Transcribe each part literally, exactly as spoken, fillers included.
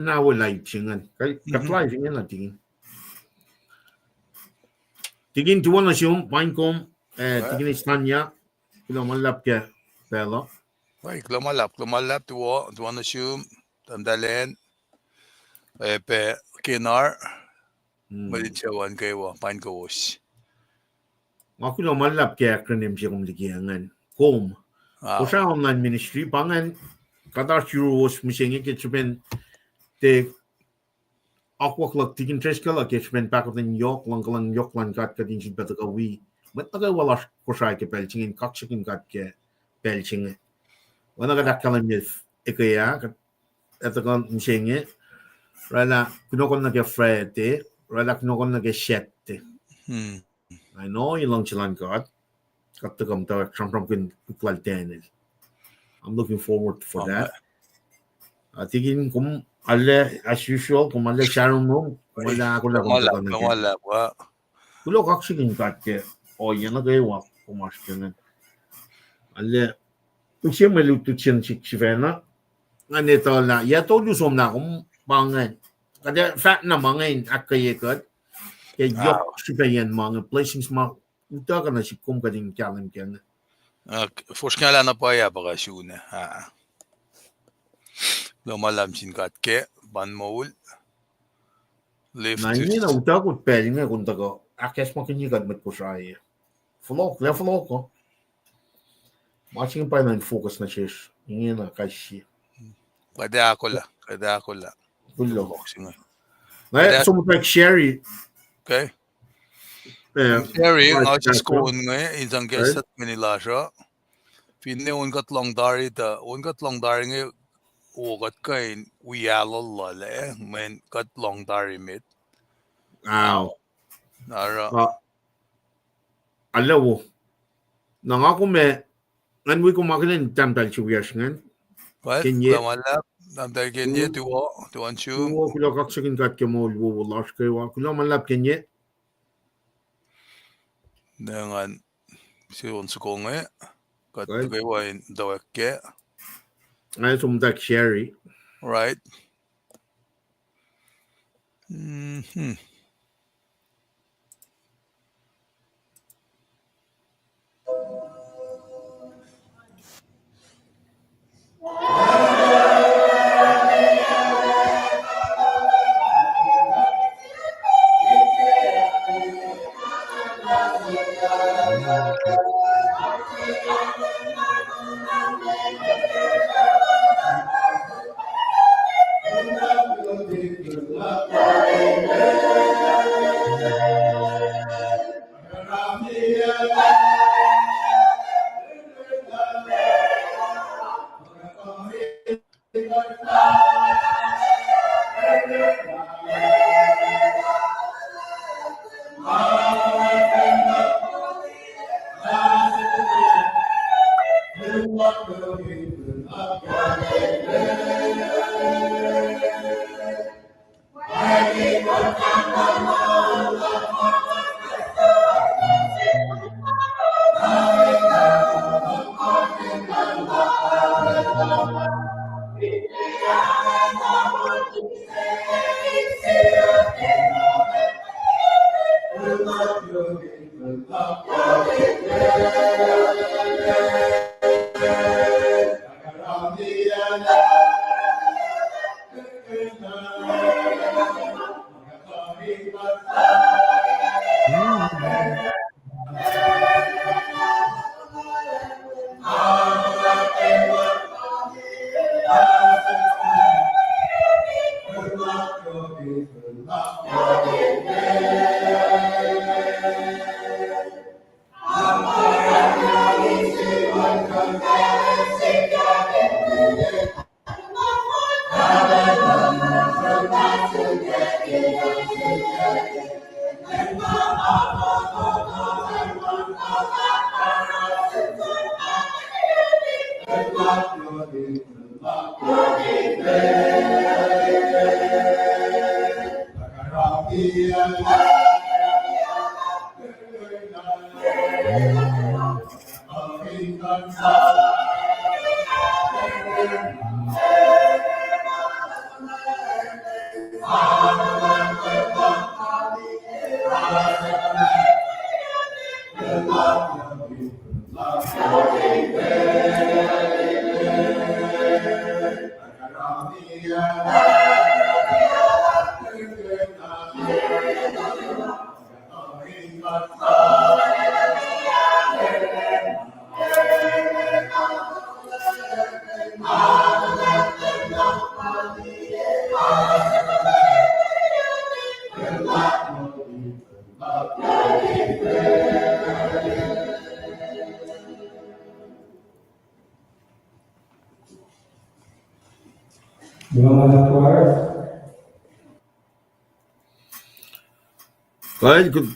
na wo live se ingacn. Kuht live ingena, tikin. Tikin, tuwo nuh sum, pain kom, eh, tikin Estanya, kuloh ma luhlahp ke pacl uh. Kuloh ma luhlahp, kuloh ma luhlahp, tuwo, tuwo nuh sum, tahmtahel Ann, eh, pac Kenar, mwet in sucu an kwewa, pain kowos. Nga kuloh ma luhlahp ke acronym se kom liki ingacn. Kom. Kosrae Online Ministry, pa ingacn, kuht oasr yuruwos mihsenge ke srihpen tiac akwuck luhk tikin Driscoll uh ke srihpen pahkotwen yohk, luhngkuhlwacng yohk luhn God kuht in sifilpac tuhkuh wi mwet nuh kwewa lasr Kosrae ke pacl se inge in kaksakihn God ke pacl se inge. Oacna kuht ahkkahlwemye ekuh ah, kuht etuh kuh mihsenge, oraclah kunohkohn nuh ke Friday, oraclah kunohkohn nuh ke Saturday. Nga enenuh in luhngse luhn God, kuht tuhkuh muhtwacwacack sramsramkihn puk lal Daniel. I'm looking forward for that. Ah, tikin, kom arlac, as usual, kom arlac sahromrom, kom arlac ahkolah, kom tuhkuh nuh ke. Kuloh kaksakihn God ke ohiyac nuh kwewa kom oasr ke ingacn. Arlac use mwe lutlut se nuh sihk sifacna. Nga etuh lah yac tolu somlah kom pa ingacn. Kuht ac fahk na ma inge in ahkkweye kuht ke yohk srihpacyacn ma inge, blessings ma utuckuh nuh sihk kom kuht in kahlwem ke inge. Fosrngahlah na pwacye pa kuh sun ah. Kuloh ma luhlahp sin God ke pa in moul. Na ingena utuckuh pacl inge kom tuhkuh ahkacsmakihnye kuht mwet Kosrae. Fohlohk, lah fohlohk uh. Ma se inge pa in focus nuh sesr ingena kais sie. Kuht ac ahkolah, kuht ac ahkolah. Kuloh. Na som pack Sherry. Okay. Sherry, nga sis kon inge in sang ke statement lasr uh. Finne on kuht lohng tari tuh, on kuht lohng tari inge, wo kuht kuh in wi alu lal ah, mweyen kuht lohng tari met. Arlac wo. Na nga kom ac, ngan wi kom akihlen tahmtahel se wiyacsr ingacn. Kenye. Tahmtahel Kenye, tuwo, tuwo nuh sum. Tuwo, kuloh kaksakihn God ke moul wowo lasr kwewa. Kuloh ma luhlahp Kenye. Na ngan sihon soko inge, kuht kwewa in towack kac. Nga som tak Sherry. Right.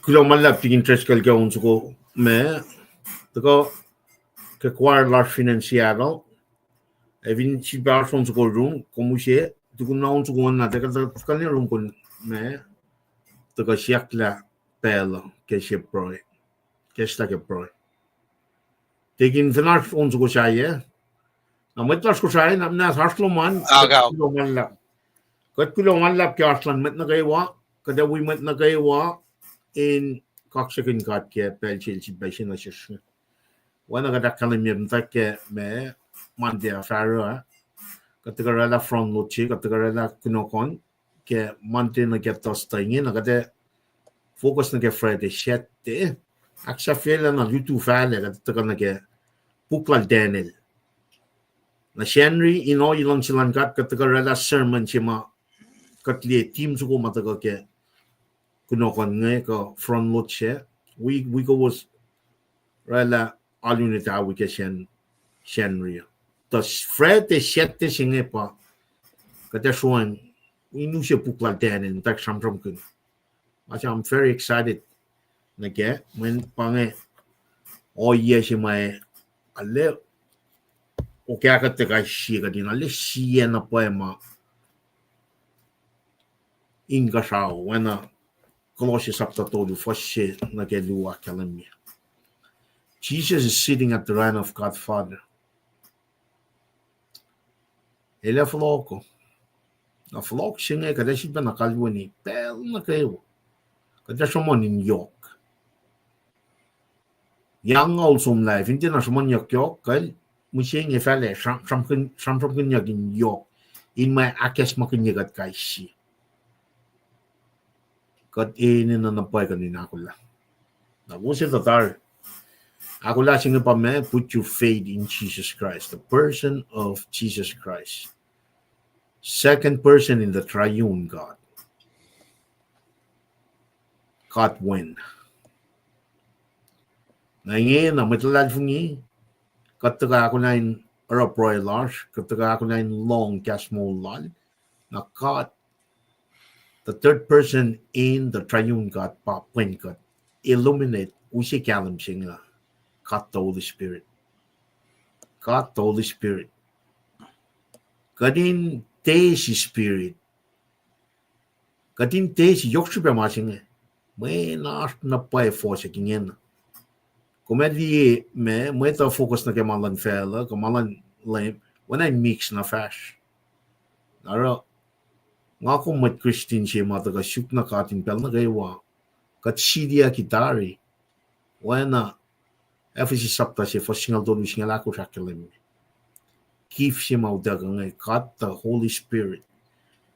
Kuloh ma luhlahp Deacon Driscoll ke on soko ma, tuhkuh ke choir lasr fin acn Seattle. Ac fin sifilpac oasr on soko run, kom use, tukun na on soko an na, tuhkuh, tuhkuh ne run kon ma, tuhkuh siyucklah pacl uh ke sie pruhe, ke srihsrlah ke pruhe. Deacon, fin oasr on soko sahyac, na mwet lasr Kosrae, na, na oasr lom an, kuht kuloh ma luhlahp. Kuht kuloh ma luhlahp ke oasr luhn mwet nuh kwewa, kuht ac wi mwet nuh kwewa in kaksakihn God ke pacl se el sifilpac se nuh sesr. Oacna kuht ahkkahlwemye muhta ke ma Monday ah fahsruh ah, kuht tuhkuh oraclah front load se, kuht tuhkuh oraclah kunohkohn ke Monday nuh ke Thursday inge, na kuht ac focus nuh ke Friday, Saturday. Ahksahfyelah na lutu fahlac, kuht tuhkuh nuh ke puk lal Daniel. Na Sacnri in ohiyac luhngse luhn God, kuht tuhkuh oraclah sermon se ma kuht liye theme soko ma tuhkuh ke kunohkohn inge kuh front load se, wi, wi kowos oraclah alu nuhtawi ke Sacn-, Sacnri. Tuh Friday, Saturday se inge pa kuht ac sroang in use puk lal Daniel in tak sramsramkihn. Ma se I'm very excited nuh kac, mweyen pa inge ohiyac se ma arlac okah kuht kais sie kuht in arlac sie na pwacye ma inkuhsrao, oacna Colossians sapta tolu, fuhs se nuh ke luo ahkkahlwemye, Jesus is sitting at the right of God Father. El ac fohlohk. Na fohlohk se inge kuht ac sifilpac na kalweni pacl nuh kwewa. Kuht ac sruhmuhn in yohk. Yang nga ol somlah, fin tiacna sruhmuhnyuck yohk, kuh el mihsenge fahlac sram-, sramsramkihnyuck in yohk, in ma ahkacsmakihnye kuht kais sie. Kuht enenuh na pwacye kuht in ahkolah. Na wo se tuh tari. Ahkolah se inge pa ma, put your faith in Jesus Christ, the person of Jesus Christ. Second person in the triune God. God wen. Na inge na mwet luhlahlfongi, kuht tuhkuh ahkolah in oruh pruhe lasr, kuht tuhkuh ahkolah in lohng kahs moul lal. Na God, the third person in the triune God, pa pwen kuht. Illuminate, use kahlwem se inge, God the Holy Spirit. God the Holy Spirit. Kuht in test Spirit. Kuht in test yohk srihpac ma se inge. Mwe na oasr na pwacye fohsack ingena. Kom ac liye ma, mwet uh focus nuh ke ma luhn facluh, kuh ma luhn Leum, oacna in mix na fahsr. Na oruh, nga kom mwet Christian se ma tuhkuh suk na God in pacl nuh kwewa, kuht siliyucki tari. Oacna Ephesus sapta se fuhs singucul tolu, singucul ahkosr ahkkahlwemye. Gift se ma utuckuh inge, God the Holy Spirit.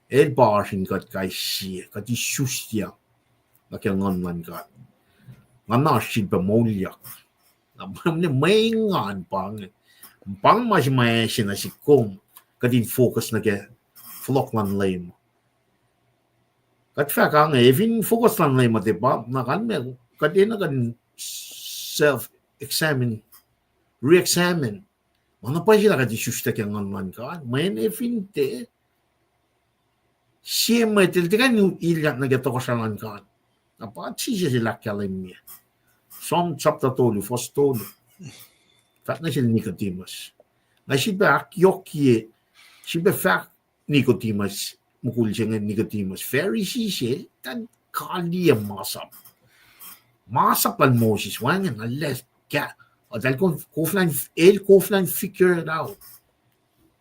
El pa oasr in kuht kais sie, kuht isusyak nuh ke Nguhn luhn God. Nguhn na oasr sifilpac moulyak. Na mwe, mwe engan pa inge. Pa inge ma se ma ase nuh sihk kom, kuht in focus nuh ke fohlohk luhn Leum. Kuht fahk inge, efin focus luhn Leum uh tiac pa, na kalmac, kuht enenuh kuht in self-examine, re-examine. Ma na pwacye lah kuht isuslac ke Nguhn luhn God, mweyen efin tiac, sie mwet el tiac kuh in ilyak nuh ke tohkohsrahi luhn God. Na pa Jisus el ahkkahlwemye. John sapta tolu, fuhs tolu. Fahk nuh sel Nicodemus. Na sifilpac ahkyohkye, sifilpac fahk Nicodemus, mukul se inge Nicodemus, Pharisee se, el tuh kaliyac masap. Masap luhn Moses, wacngihn, unless, kah, eltahl kof-, koflah in, el koflah in figure it out.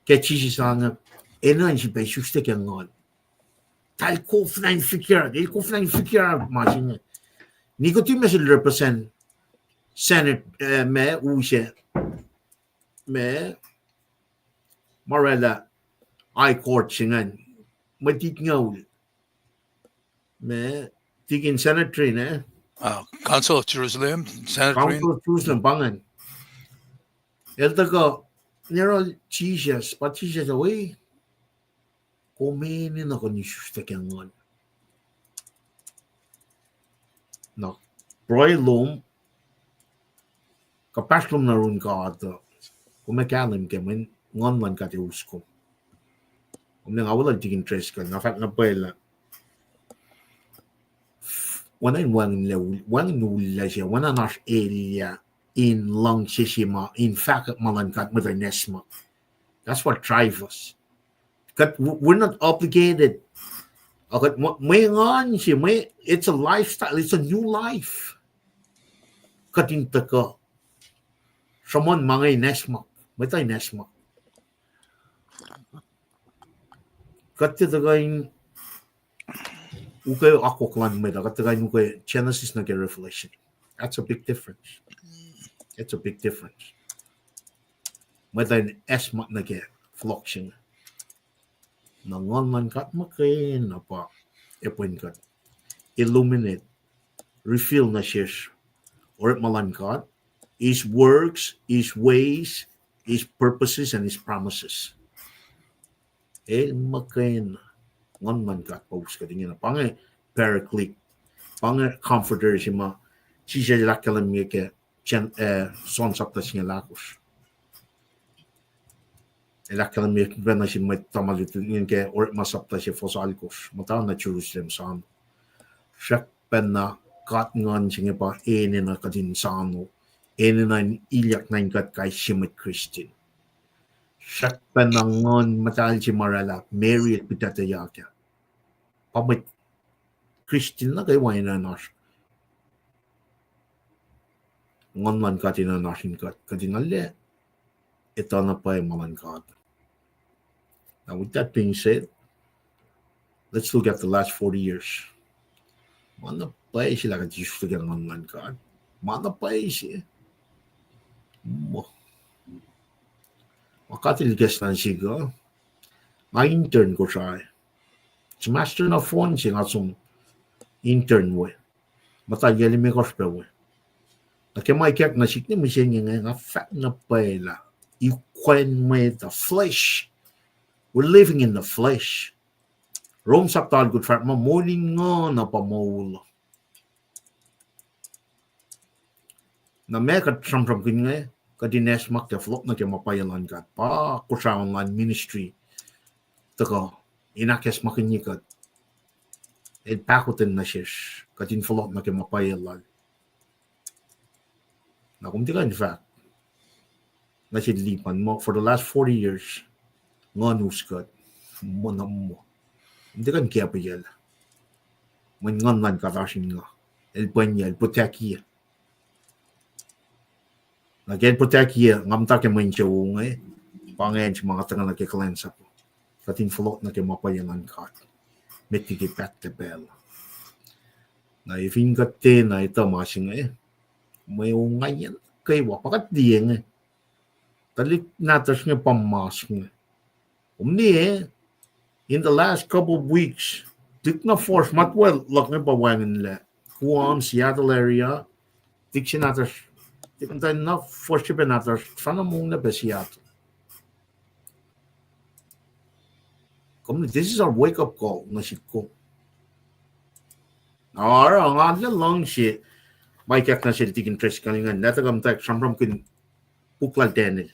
Ke Jisus ah inge, enenuh in sifilpac isuslac ke Nguhn. Tahl koflah in fikir, el koflah in fikir ma se inge. Nicodemus el represent Senate, eh, ma use, ma, ma oraclah High Court se ingacn, mwe tit inge ul. Ma, tikin Sanhedrin, eh? Ah, Council of Jerusalem, Sanhedrin. Council of Jerusalem, pa ingacn. El tuhkuh, nero Jisus, pa Jisus ah, we, kom enenuh kuh in isuslac ke nguhn. Na, pruhe lom, kuhpahsr lom nuh yurin God uh, kom ac kahlwem ke mweyen nguhn luhn God ac us kom. Kom ne nga weluhl tikin Driscoll, nga fahk na pwacye lah, oacna in wacngihn, wacngihn ullac se, oacna in oasr elyah in luhngse se ma in fahkwack ma luhn God mwet uh in esmak. That's what drive us. Kuht, we're not obligated. Kuht mwe, mwe engan se, mwe, it's a lifestyle, it's a new life. Kuht in tuhkuh sruhmuhn ma inge in esmak, mwet uh in esmak. Kuht tiac tuhkuh in ukwe akwuck luhn mwet uh, kuht tuhkuh in ukwe Genesis nuh ke Revelation. That's a big difference. That's a big difference. Mwet uh in esmak nuh ke fohlohk se inge. Na nguhn luhn God muhkwena pa epwen kuht illuminate, reveal nuh sesr orekma luhn God, his works, his ways, his purposes, and his promises. El muhkwena, nguhn luhn God pa us kuht ingena. Pa inge Paraclete, pa inge Comforter se ma Jisus el ahkkahlwemye ke John, eh, John sapta singucul ahkosr. El ahkkahlwemye pacna sin mwet tuhma lutlut ingacn ke Orekma sapta se fuhs alkosr, muhta na Jerusalem sano. Srackpacna God Nguhn se inge pa enenuh kuht in sano, enenuh in ilyak nuh in kuht kais sie mwet Christian. Srackpacna Nguhn Muhtahl se ma oraclah Mary el pihtuctuyak ah, pa mwet Christian nuh kwewa enenuh in oasr nguhn luhn God enenuh in oasr in kuht, kuht in arlac etuh na pwacye ma luhn God. Now, with that being said, let's look at the last forty years. Ma na pwacye se lah kuht isuslac ke nguhn luhn God. Ma na pwacye se. Muh, ma kuht el ikacslah nuh sihk uh, nga intern Kosrae. Semester nohfohn se nga som intern we. Muhta yac limekohsr pac we. Na ke ma ikack nuh sihk ne mihsenge inge, nga fahk na pwacye lah ikoacn mwet uh, flesh. We're living in the flesh. Rom sapta alkosr fahk muh moul in nguhn uh pa moul. Na ma kuht sramsramkihn inge, kuht in esmak ke fohlohk nuh ke ma pwacye luhn God, pa Kosrae online ministry tuhkuh in ahkacsmakihnye kuht. El pahkotwen nuh sesr kuht in fohlohk nuh ke ma pwacye lal. Na kom tiac kuh in fahk nuh sel Lipan muh for the last forty years, nguhn us kuht. Muh na muh, kom tiac kuh in kiacpweyacl. Mweyen nguhn luhn God oasr in nga. El pwacnye, el protectiyac. Na ke el protectiyac, nga muhta ke mwe insewowo inge, pa ingacn se ma nga tuhkuh nuh ke kuhlwacnsap, kuht in fohlohk nuh ke ma pwacye luhn God, met liki paht pacl. Na efin kuht tiacna etuh ma se inge, mwe ongaiyac kwewa pa kuht liye inge, tuhlihk nahtuhsr inge pa mas inge. Kom liye, in the last couple of weeks, tuhlihk na fuhsr ma tuh luhk inge pa wacngihnlac, Guam, Seattle area, tuhlihk se nahtuhsr, tuhlihk na fuhsr se pac nahtuhsr, fana monglac pac Seattle. Kom, this is our wake up call nuh sihk kom. Oruh nga arlac luhngse ma ikack nuh sel tikin Driscoll ingacn, lah tuhkuh muhtwacwacack sramsramkihn puk lal Daniel.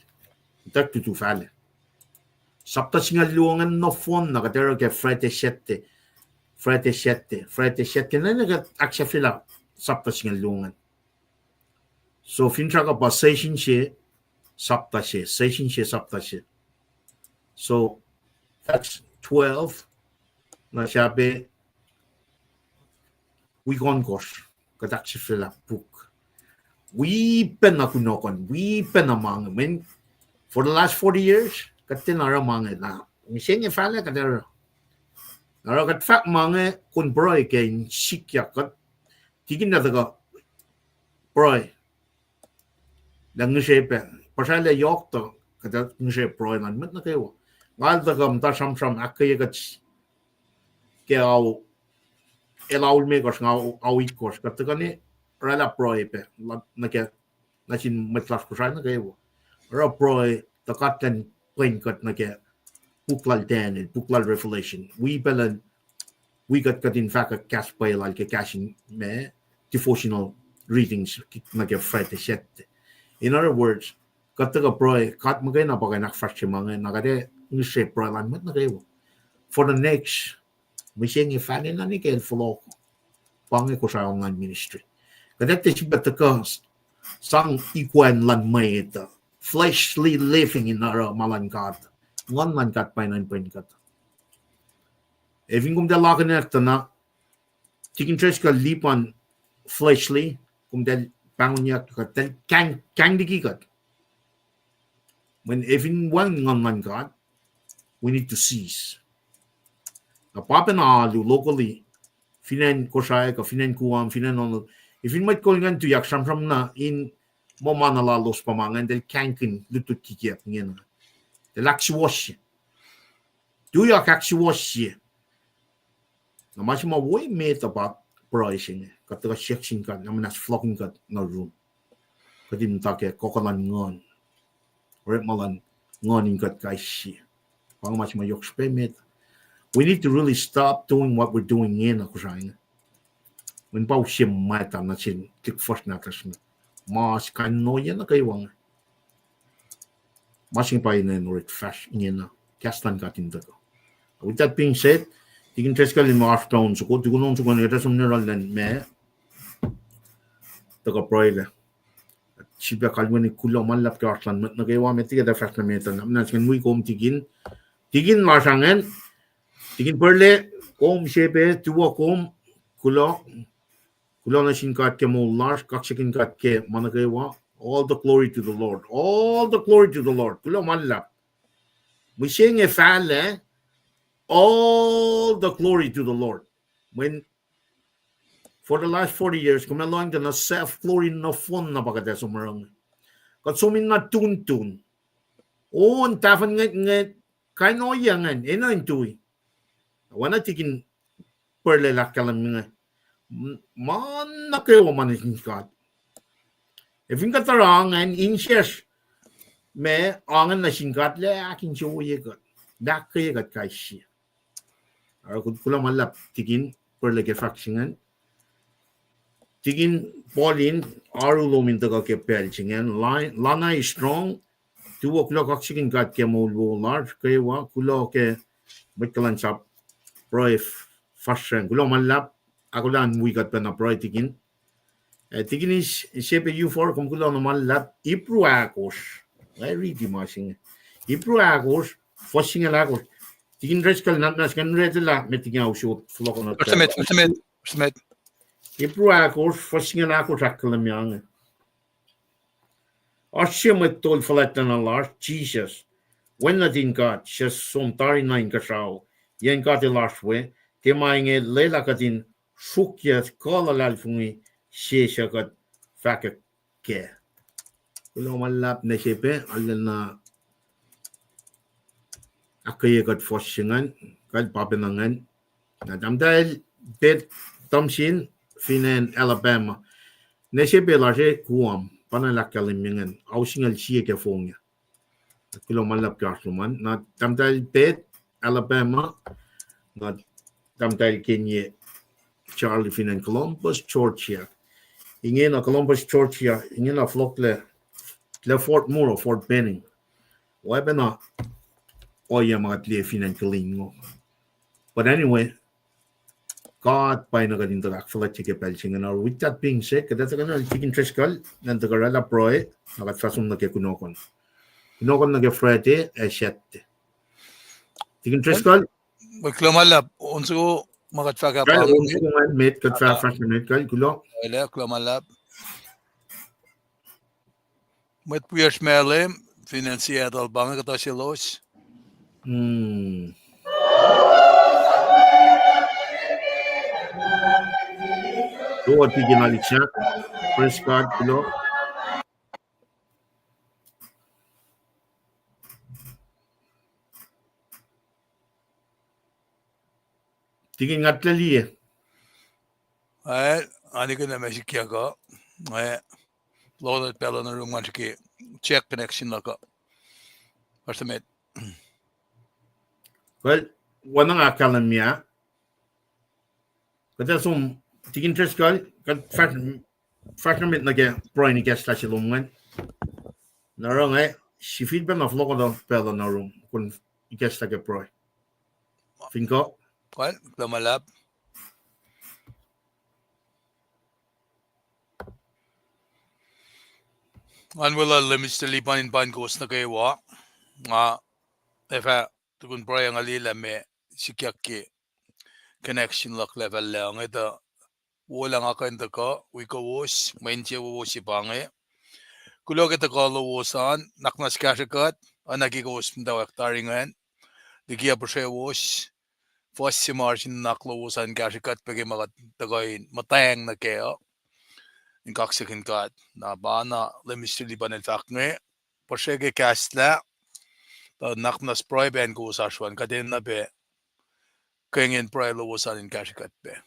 Muhtwacwacack tutu fahlac. Sapta singucul luo ingacn nohfohn na kuht oruh ke Friday, Saturday. Friday, Saturday. Friday, Saturday. Na kuht ahksahfyelah sapta singucul luo ingacn. So finsrak uh pa session se, sapta se, session se, sapta se. So that's twelve. Na sahp wik ohnkohsr kuht ahksahfyelah puk. Wi pacna kunohkohn, wi pacna ma inge, mweyen for the last forty years kuht tiacna oruh ma inge, na mihsenge fahlac kuht oruh. Na oruh kuht fahk ma inge, kom pruhe ke in sikyak kuht. Tikin na tuhkuh pruhe lah ngihsre pac, puhsralac yohk tuh kuht ngihsre pruhe luhn mwet nuh kwewa. Nga el tuhkuh muhta sramsram ahkkweye kuht ke ao, el ao limekohsr, nga ao itkohsr, kuht tuhkuh ne oraclah pruhe pac nuh ke, nuh sin mwet lasr Kosrae nuh kwewa. Oruh pruhe tuh God elan pwen kuht nuh ke puk lal Daniel, puk lal Revelation. Wi pacl an, wi kuht kuht in fahkwack kahs pwacye lal ke kahs in ma, devotional readings nuh ke Friday, Saturday. In other words, kuht tuhkuh pruhe, God muhkwena pa kuh in ahkfahsrye ma inge, na kuht ac ngihsre pruhe luhn mwet nuh kwewa. For the next, mihsenge fahlen na ne ke el fohlohk, pa inge Kosrae online ministry. Kuht ac tiac sifilpac tuhkuh sang ikoacn luhn mwet uh, fleshly living in oruh ma luhn God. Nguhn luhn God pa in pwen kuht. Ac fin kom tiac lakihnaktuh na, tikin Driscoll lipan fleshly, kom tiac pahngonyuck kuht, tiac kahng, kahng liki kuht. Mweyen ac fin wacngihn Nguhn luhn God, we need to cease. Na pa pacna alu locally, fin acn Kosrae kuh fin acn Guam, fin acn ono, ac fin mwet kol ingacn tuyak sramsram na in muh ma na lalos pa ma ingacn, eltahl kahngkihn lutlut kikiacp ingena. Eltahl ahksuwohsye. Tuyak ahksuwohsye. Na ma se ma wo emet uh pa pruhe se inge, kuht tuhkuh siyuck sin God, na muhnahs fohlohkihn kuht nuh rum. Kuht in muhta ke kuhkuh luhn Nguhn. Orekma luhn Nguhn in kuht kais sie. Pa inge ma se ma yohk srihpac emet. We need to really stop doing what we're doing ingena Kosrae inge. Mweyen pa use mwacta nuh sin tuhlihk fuhsr nahtuhsr inge. Ma se kain in ohiyac nuh kwewa inge. Ma se inge pa inen orek fahsr ingena. Kahs luhn God in tuhkuh. With that being said, tikin Driscoll in oasr pac on soko, tukun on soko nuh ke som nuh yohrohl lwen ma tuhkuh pruhelac. Sifilpac kalweni kuloh ma luhlahp ke oasr luhn mwet nuh kwewa, met liki kuht fahsr nuh met uh, na muhnahs ingacn wi kom tikin, tikin lasr ingacn, tikin Purle, kom sepac, tuwo kom, kuloh, kuloh nuh sin God ke moul lasr, kaksakihn God ke ma nuh kwewa. All the glory to the Lord. All the glory to the Lord. Kuloh ma luhlahp. Mihsenge fahlac, all the glory to the Lord. Mweyen for the last forty years, kom ac lohacng tuh na self glory nohfohn na pa kuht ac som oruh inge. Kuht som in na tuntun. On tahfuhn ngwetngwet, kain ohiyac ingacn, enenuh in tui. Oacna tikin Purle el ahkkahlwemye inge, ma nuh kwewa ma nuh sin God. Ac fin kuht oruh ingacn, insiyacsr ma ingacn nuh sin God, lah ahkinsewowoye kuht, lah ahkkweye kuht kais sie. Oruh kuloh ma luhlahp tikin Purle ke fahk se ingacn. Tikin Paul in, oaru lom in tuhkuh ke pacl se ingacn, Lana Strong, tuwo, kuloh, kaksakihn God ke moul wo lasr kwewa, kuloh ke mwet kuhlwacnsap pruhe fahsracng. Kuloh ma luhlahp, ahkolah in wi kuht pacna pruhe tikin. Eh, tikin sepac Yufor, kom kuloh na ma luhlahp, Ipru ahkosr. Nga riti ma se inge. Ipru ahkosr, fuhs singucul ahkosr. Tikin Driscoll, na muhnahs kuh in retelah met liki nga usot fohlohkohn. Ipru ahkosr, fuhs singucul ahkosr ahkkahlwemye inge. Oasr sie mwet tol fuhlwactlacna lasr, Jisus, Wen nuhtin God, suc som tari nuh inkuhsrao, yen God El oasr we, tiac ma inge lwelah kuht in sruokyac kuh luhlahlfongi se suc kuht fahkwack kac. Kuloh ma luhlahp nuh sepac, arulacna ahkkweye kuht fuhs se ingacn, kal pa pacna ingacn. Na Tahmtahel Pet Thompson, fin acn Alabama. Nuh sepac lasr Guam, pa na el ahkkahlwemye ingacn, ao singucul sie ke fong ah. Kuloh ma luhlahp ke oasr lom an. Na Tahmtahel Pet, Alabama. Na Tahmtahel Kenye Charlie fin acn Columbus, Georgia. Ingena Columbus, Georgia, ingena fohlohklac, lah Fort Moore, Fort Benning. Oacpacna ohiyac ma kuht liye fin acn Killeen ngo. But anyway, God pa na kuht in tuhkuh ahkfuhlwactye ke pacl se ingacn. With that being said, kuht ac tuhkuh nuh Tikin Driscoll, na tuhkuh oraclah pruhe, na kuht fah som nuh ke kunohkohn. Kunohkohn nuh ke Friday ac Saturday. Tikin Driscoll? Kuloh ma luhlahp, on soko ma kuht fah, kuloh ma luhlahp. Mwet wiyacsr Malem, fin acn Seattle, pa inge kuhtuh selos. Hmm. Kuloh, Tikin Elijah. Praise God, kuloh. Tikin, nga tuh liye. Eh, anikihn ma sikyak uh. Eh, lohnat pacl uh nuh rum, ngan srihke check connection luhk uh. Oasr met. Well, oacna nga kahlwem ah, kuht ac som, Tikin Driscoll, kuht fahsr-, fahsr nuh met nuh ke pruhe in ikacslah se lom ingacn. Na oruh nga sifilpac na fohlohkohn pacl uh nuh rum, kom ikacslah ke pruhe. Fin kuh? Kuh, kuloh ma luhlahp. Ngan weluhl Minister Lipan in paing kowos nuh kwewa. Nga ac fah tukun pruhe, nga liye lah meac sikyak ke connection luhk lah fal lah inge tuh wo lah nga kuh in tuhkuh wi kowos mwe insewowo se pa inge. Kuloh ke tuhkuh lowos an, nuhnak muhnahs kahsrwe kuht, oacna ke kowos muhtwacwacack tari ingacn. Liki apihsrwowos, fuhs se ma oasr in nuhnak lowos an kahsrwe kuht pac ke ma kuht tuhkuh in muhtweng nuh kac uh in kaksakihn God. Na pa na Minister Lipan el fahk inge, puhsre ke kahslah, tuh nuhnak muhnahs pruhe pac an kowos oasr an, kuht enenuh pac ke ingen pruhe lowos an in kahsrwe kuht pac.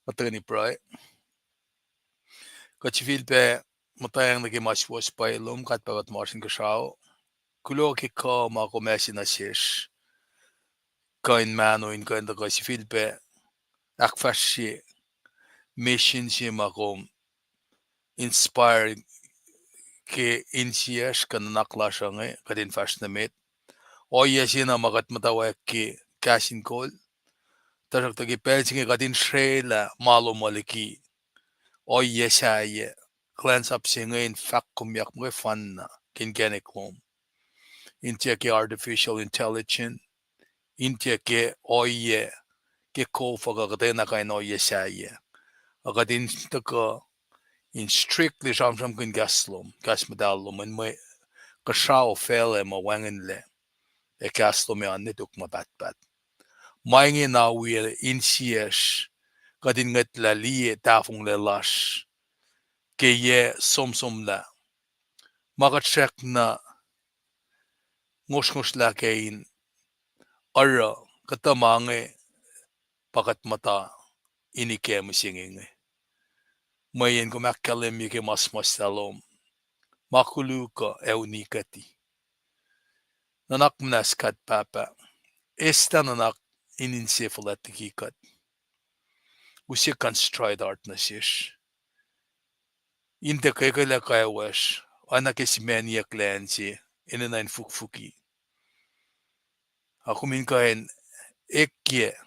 Kuht tuhkweni pruhe. Kuht sifilpac muhtweng nuh ke ma suwohs pwacye lom, God Pahpah tuhmasr Inkuhsrao. Kuloh ke kuh ma kom ase nuh sesr, kuh in mahno in kuh in tuhkuh sifilpac ahkfahsrye mission se ma kom inspire ke insiyacsr kuh nuhnak lasr uh inge, kuht in fahsr nuh met. Ohiyac se na ma kuht muhtwacwacack ke kahs in kol, tuhsruhktuh ke pacl se inge kuht in srwaclah ma lom uh liki ohiyac sahyac, kuhlwacnsap se inge in fahkkomyak muhkwena ke inkacnek lom. In tiac ke artificial intelligence, in tiac ke ohiyac ke kof uh kuh kuhtwena kain ohiyac sahyac. Ac kuht in tuhkuh in strictly sramsramkihn kahs lom, kahs muhtahl lom, in mwe kuhsrao facluh ma wacngihnlac, ac kahs lom ac oan nuh tok ma pahtpaht. Ma inge na wi insiyacsr, kuht in ngwetlah liye tahfonglac lasr ke yac somsomlah, ma kuht srackna ngosrngosrlah kac in oruh kuhtuh ma inge pa kuht muhta in ikac mihsenge inge. Mweyen kom ahkkahlwemye ke ma suhmuhslah lom, ma koluk uh ac unikuhti. Nuhnak muhnahs God Pahpah, eslah nuhnak in inse fuhlwact liki kuht. Use contrite heart nuh sesr, in tiac kwekwaclah kwewacsr, oacna ke simacniyucklac se, enenuh in fukfuki. Ac kom in kuh in eklac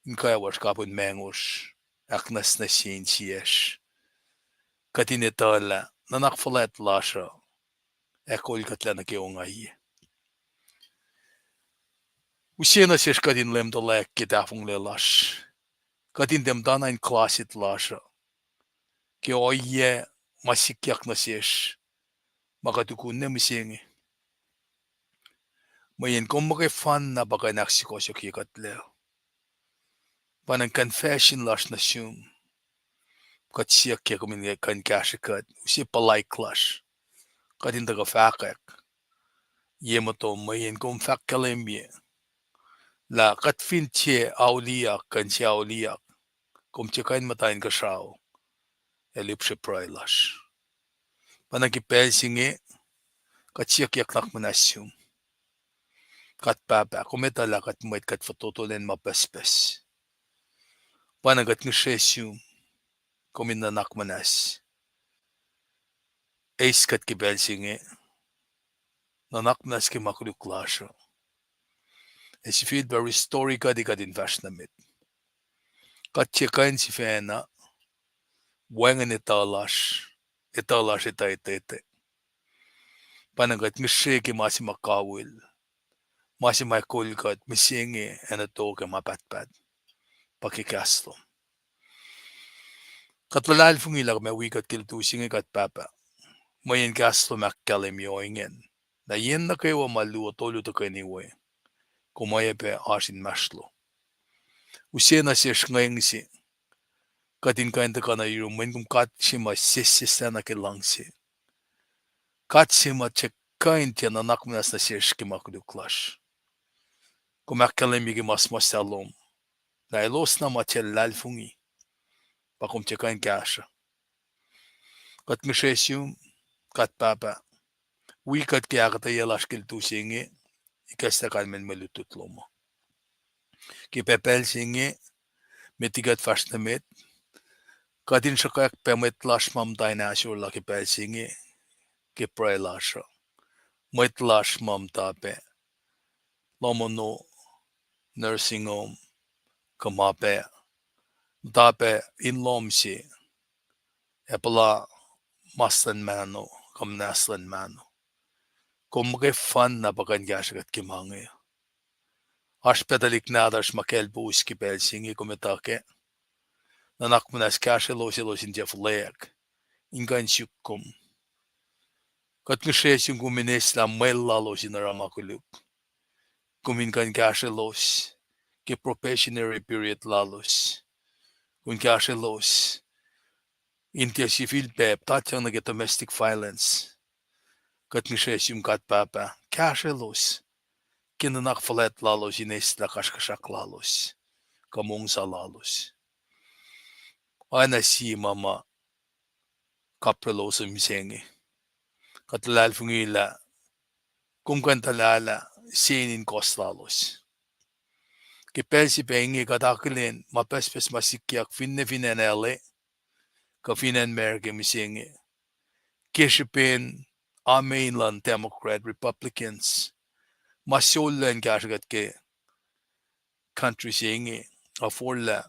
in kwewacsr kapihn mangosr, ahknwacsnwacsye insiyacsr. Kuht in etuhlah nuhnak fuhlwact lasr uh ac kol kuhtlac nuh ke ongaiyac. Use nuh sesr kuht in leum tuhlac ke tahfonglac lasr. Kuht in tiac muhtana in closet lasr uh ke ohiyac ma sikyak nuh sesr, ma kuht ukun ne mihsenge. Mweyen kom muhkwena pa kuh in ahksukohsohkye kuhtlac. Pa na confession lasr nuh sum. Kuht siyuck ke kom in kuh in kahsrwe kuht, use puhlaik lasr. Kuht in tuhkuh fahkwack ye motom, mweyen kom fahk kahlwemye lah kuht fin tiac auliyak kuh inse auliyak, kom tiac kuh in muhta inkuhsrao ac lihpsre pruhe lasr. Pa na ke pacl se inge, kuht siyuck nuhnak muhnahs sum. God Pahpah, kom etuh lah kuht mwet kuht fototo lwen ma pucspucs. Pa na kuht ngihsre sum, kom in nuhnak muhnahs eis kuht ke pacl se inge. Nuhnak muhnahs ke ma koluk lasr uh, ac sifilpac restore kuht, kuht in fahsr nuh met. Kuht tiac kuh in sifacna wacngihn etuh lasr, etuh lasr etuh etetuh. Pa na kuht ngihsre ke ma se ma kawihl, ma se ma kol kuht mihsenge ac nuh tok ac ma pahtpaht, pa ke kahs lom. Kuht luhlahlfongi lah kom ac wi kuht ke lutu se inge, God Pahpah, mweyen kahs lom ahkkahlwemye ohingacn, na yen nuh kwewa ma luo tolu tuhkweni we, kom oacyacpac oasr inmahsrlo. Use nuh sesr ngweng se, Kuht in kuh in tuhkuh nuh yurum, mweyen kom God se ma sesseslah nuh ke luhngse. God se ma tiac kuh in tiac nuhnak muhnahs nuh sesr ke ma koluk lasr. Kom ahkkahlwemye ke ma suhmuhslah lom lah elos na ma tiac luhlahlfongi, pa kom tiac kuh in kahsruh. Kuht ngihsre sum, God Pahpah, wi kuht ke ahkuhtweyac lasr ke lutu se inge, ikacslah kalmacn mwe lutlut lom uh. Ke pacl se inge, met liki kuht fahsr nuh met, kuht in sruhkwack pac mwet lasr ma muhta in ahsorlah ke pacl se inge, ke pruhe lasr uh. Mwet lasr ma muhta pac lohm ono, nursing home, kuh ma pac, muhta pac in lohm se, ac puhla mas luhn mahno, kuh muhnahs luhn mahno. Kom muhkwena pa kuh in kahsrwe kuht ke ma inge. Oasr pac tuhlihk nahtuhsr ma kacl powos ke pacl se inge, kom etuh kac. Nuhnak muhnahs kahsrwelos elos in tiac fuhlweack, in kuh in suk kom. Kuht ngihsre sum kom in eslah mwel lalos in oruh ma koluk. Kom in kuh in kahsrwelos ke probationary period lalos. Kom in kahsrwelos in tiac sifilpac puhtatyang nuh ke domestic violence. Kuht ngihsre sum God Pahpah, kahsrwelos ke nuhnak fuhlwact lalos in eslah kasrkuhsrak lalos, kuh mongsa lalos. Oacna sie ma ma kaprelos mihsenge. Kuht luhlahlfongi lah kom kuh in tuhlalah sein in kohs lalos. Ke pacl se pac inge kuht akihlen ma pucspucs ma sikyak finne fin acn L A, kuh fin acn America mihsenge, ke srihpen amein luhn Democrat, Republicans, ma sollac in kahsrwe kuht ke country se inge, a forlah,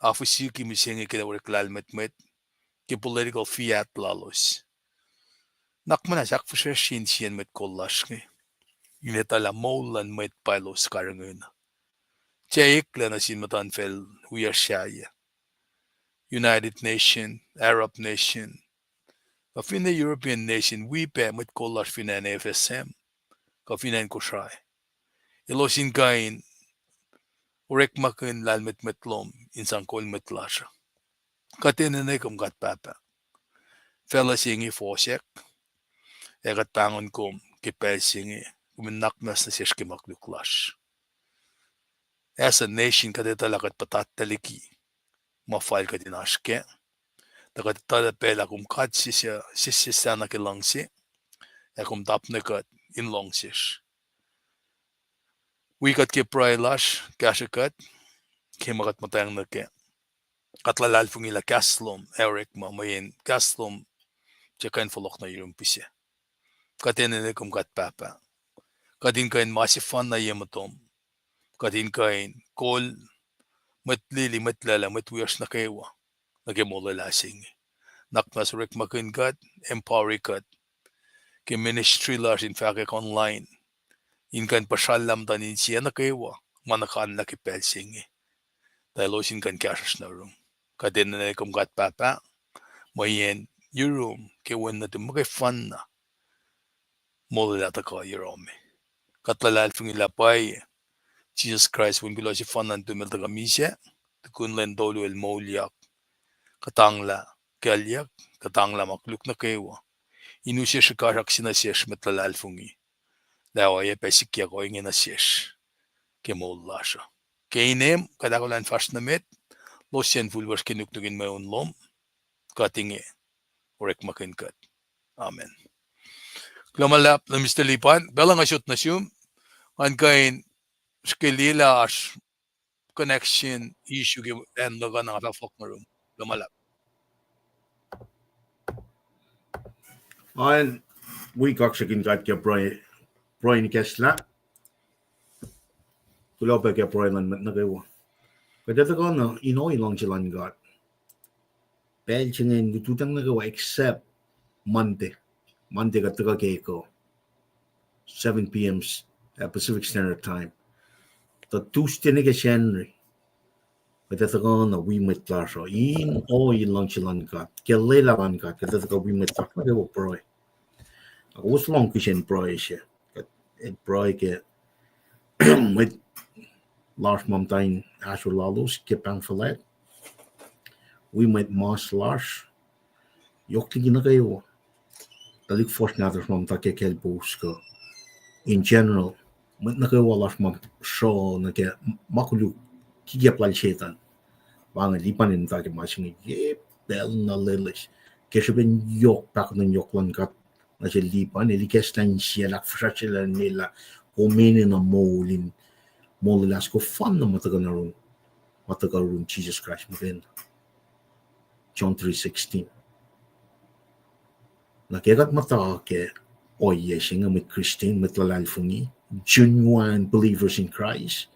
a fihsrwacsrki mihsenge ke orek lahlmwetmwet, ke political fiat lalos. Nuhnak muhnahs ahkfihsracsrye insiyacn mwet kol lasr inge, in etuh lah moul luhn mwet pa elos karihngihn. Tiac eklac nuh sin muhtuhnfacl wiyacsr sahyac. United Nation, Arab Nation, kuh finne European Nation, wi pac mwet kol lasr fin acn F S M, kuh fin acn Kosrae. Elos in kuh in orekmakihn lahlmwetmwet lom in sang kol mwet lasr uh. Kuht enenuh kom God Pahpah. Facluh se inge fohsack, ac kuht pahngon kom ke pacl se inge, kom in nuhnak muhnahs nuh sesr ke ma koluk lasr. As a nation, kuht etuh lah kuht puhtatlac liki ma fal kuht in oasr kac. Tuh kuht etuh lah pac lah kom God sesseslah nuh ke luhngse, ac kom tapnuh kuht in luhngse sesr. Wi kuht ke pruhe lasr, kahsrwe kuht ke ma kuht muhtwacng nuh kac. Kuht luhlahlfongi lah kahs lom ac orekma, mweyen kahs lom tiac kuh in fohlohk nuh yurum pihsac. Kuht enenuh kom God Pahpah. Kuht in kuh in ma sefanna ye muhtom. Kuht in kuh in kol mwet lili, mwet lwelah, mwet wiyacsr nuh kwewa nuh ke molwelah se inge. Nuhnak muhnahs orekmakihn kuht, empower kuht ke ministry lasr in fahkwack online, in kuh in puhsrallah muhtuhn insiyac nuh kwewa ma nuhkanlah ke pacl se inge, tuh elos in kuh in kahsruhsr nuh yurum. Kuht enenuh kom God Pahpah, mweyen yurum ke wen nuhtum muhkwefanna molwelah tuhkuh yohrohl me. Kuht luhlahlfongi lah pwacye Jisus Kraist, Wen kuloh sefanna nuhtum, el tuhkuh misac, tukun lwen tolu el moulyak, kuhtanglah kuclyuck, kuhtanglah ma koluk nuh kwewa, in use srihkasrak se nuh sesr mwet luhlahlfongi, lah oacyacpac sikyak ohinge nuh sesr ke moul lasr uh. Ke inem kuht ahkolah in fahsr nuh met, losyacn fulwuhsr ke nuknuk in mweun lom, kuht inge, orekmakihn kuht. Amen. Kuloh ma luhlahp, Mister Lipan, pacl uh nga sot nuh sum, ngan kuh in srihke liye lah oasr connection issue ke acn Lok an, nga fah fohlohk nuh yurum. Kuloh ma luhlahp. Acn, wi kaksakihn God ke pruhe, pruhe in ikacslah. Kuloh pac ke pruhe luhn mwet nuh kwewa. Kuht ac tuhkuh na in ohi luhngse luhn God pacl se inge in lututacng nuh kwewa except Monday. Monday kuht tuhkuh ke ekuh, seven p.m., uh, Pacific Standard Time. Tuh Tuesday nuh ke Sacnri, kuht ac tuhkuh na wi mwet lasr uh in ohi luhngse luhn God, ke lwelah luhn God, kuht ac tuhkuh wi mwet lasr nuh kwewa pruhe. Kowos lohng kihsen pruhe se, kuht ac pruhe ke mwet lasr ma muhta in ahsor lalos ke pahng fuhlwact. Wi mwet mas lasr, yohk liki nuh kwewa. Tuhlihk fuhsr nahtuhsr ma muhta ke kacl pos kuh, in general, mwet nuh kwewa lasr ma sruh nuh ke ma koluk, kikiacp lal Setan. Pa inge lipan in muhta ke ma se inge, ye pacl na loeloes. Ke srihpen yohk pahkotwen yohk luhn God nuh sel lipan, el ikacslah insiyacl, ahkfihsracsryelah, el lah kom enenuh moul in, moul lasr kom fanna ma tuhkuh nuh yurin, ma tuhkuh yurin Jisus Kraist muhkwena. John three sixteen. Na ke kuht muhta ke ohiyac se inge, mwet Christian, mwet luhlahlfongi, genuine believers in Christ,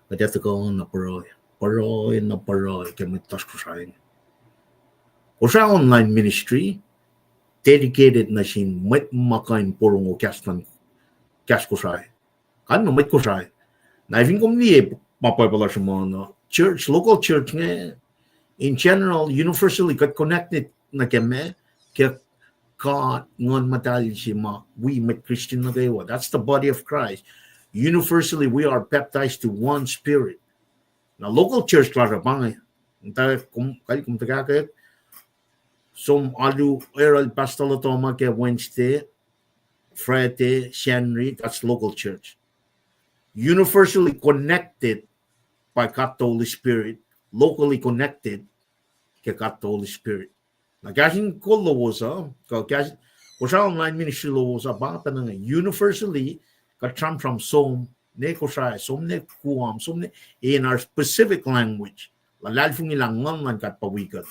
kuht ac tuhkuh na pruhe, pruhe na pruhe ke mwet lasr Kosrae. Kosrae Online Ministry dedicated nuh sin mwet ma kuh in porongo kahs luhn, kahs Kosrae. Kalmac mwet Kosrae. Na fin kom liye ma Bible uh sruhmuhn uh, church, local church inge, in general, universally, kuht connected nuh ke meac, ke God, Nguhn Muhtahl se ma wi mwet Christian nuh kwewa. That's the body of Christ. Universally, we are baptized to one spirit. Na local church lasr uh pa inge, muhta kom, kal kom tuhkahkwack, som alu, Errol, Pastor Lotoma ke Wednesday, Friday, Sacnri, that's local church. Universally connected by God the Holy Spirit, locally connected ke God the Holy Spirit. Na kahs in kol lowos uh, kuh kahs, Kosrae Online Ministry lowos uh, pa pacna inge, universally, kuht sramsram som ne Kosrae, som ne Guam, som ne, in our specific language. Luhlahlfongi lah Nguhn luhn God pa wi kuht.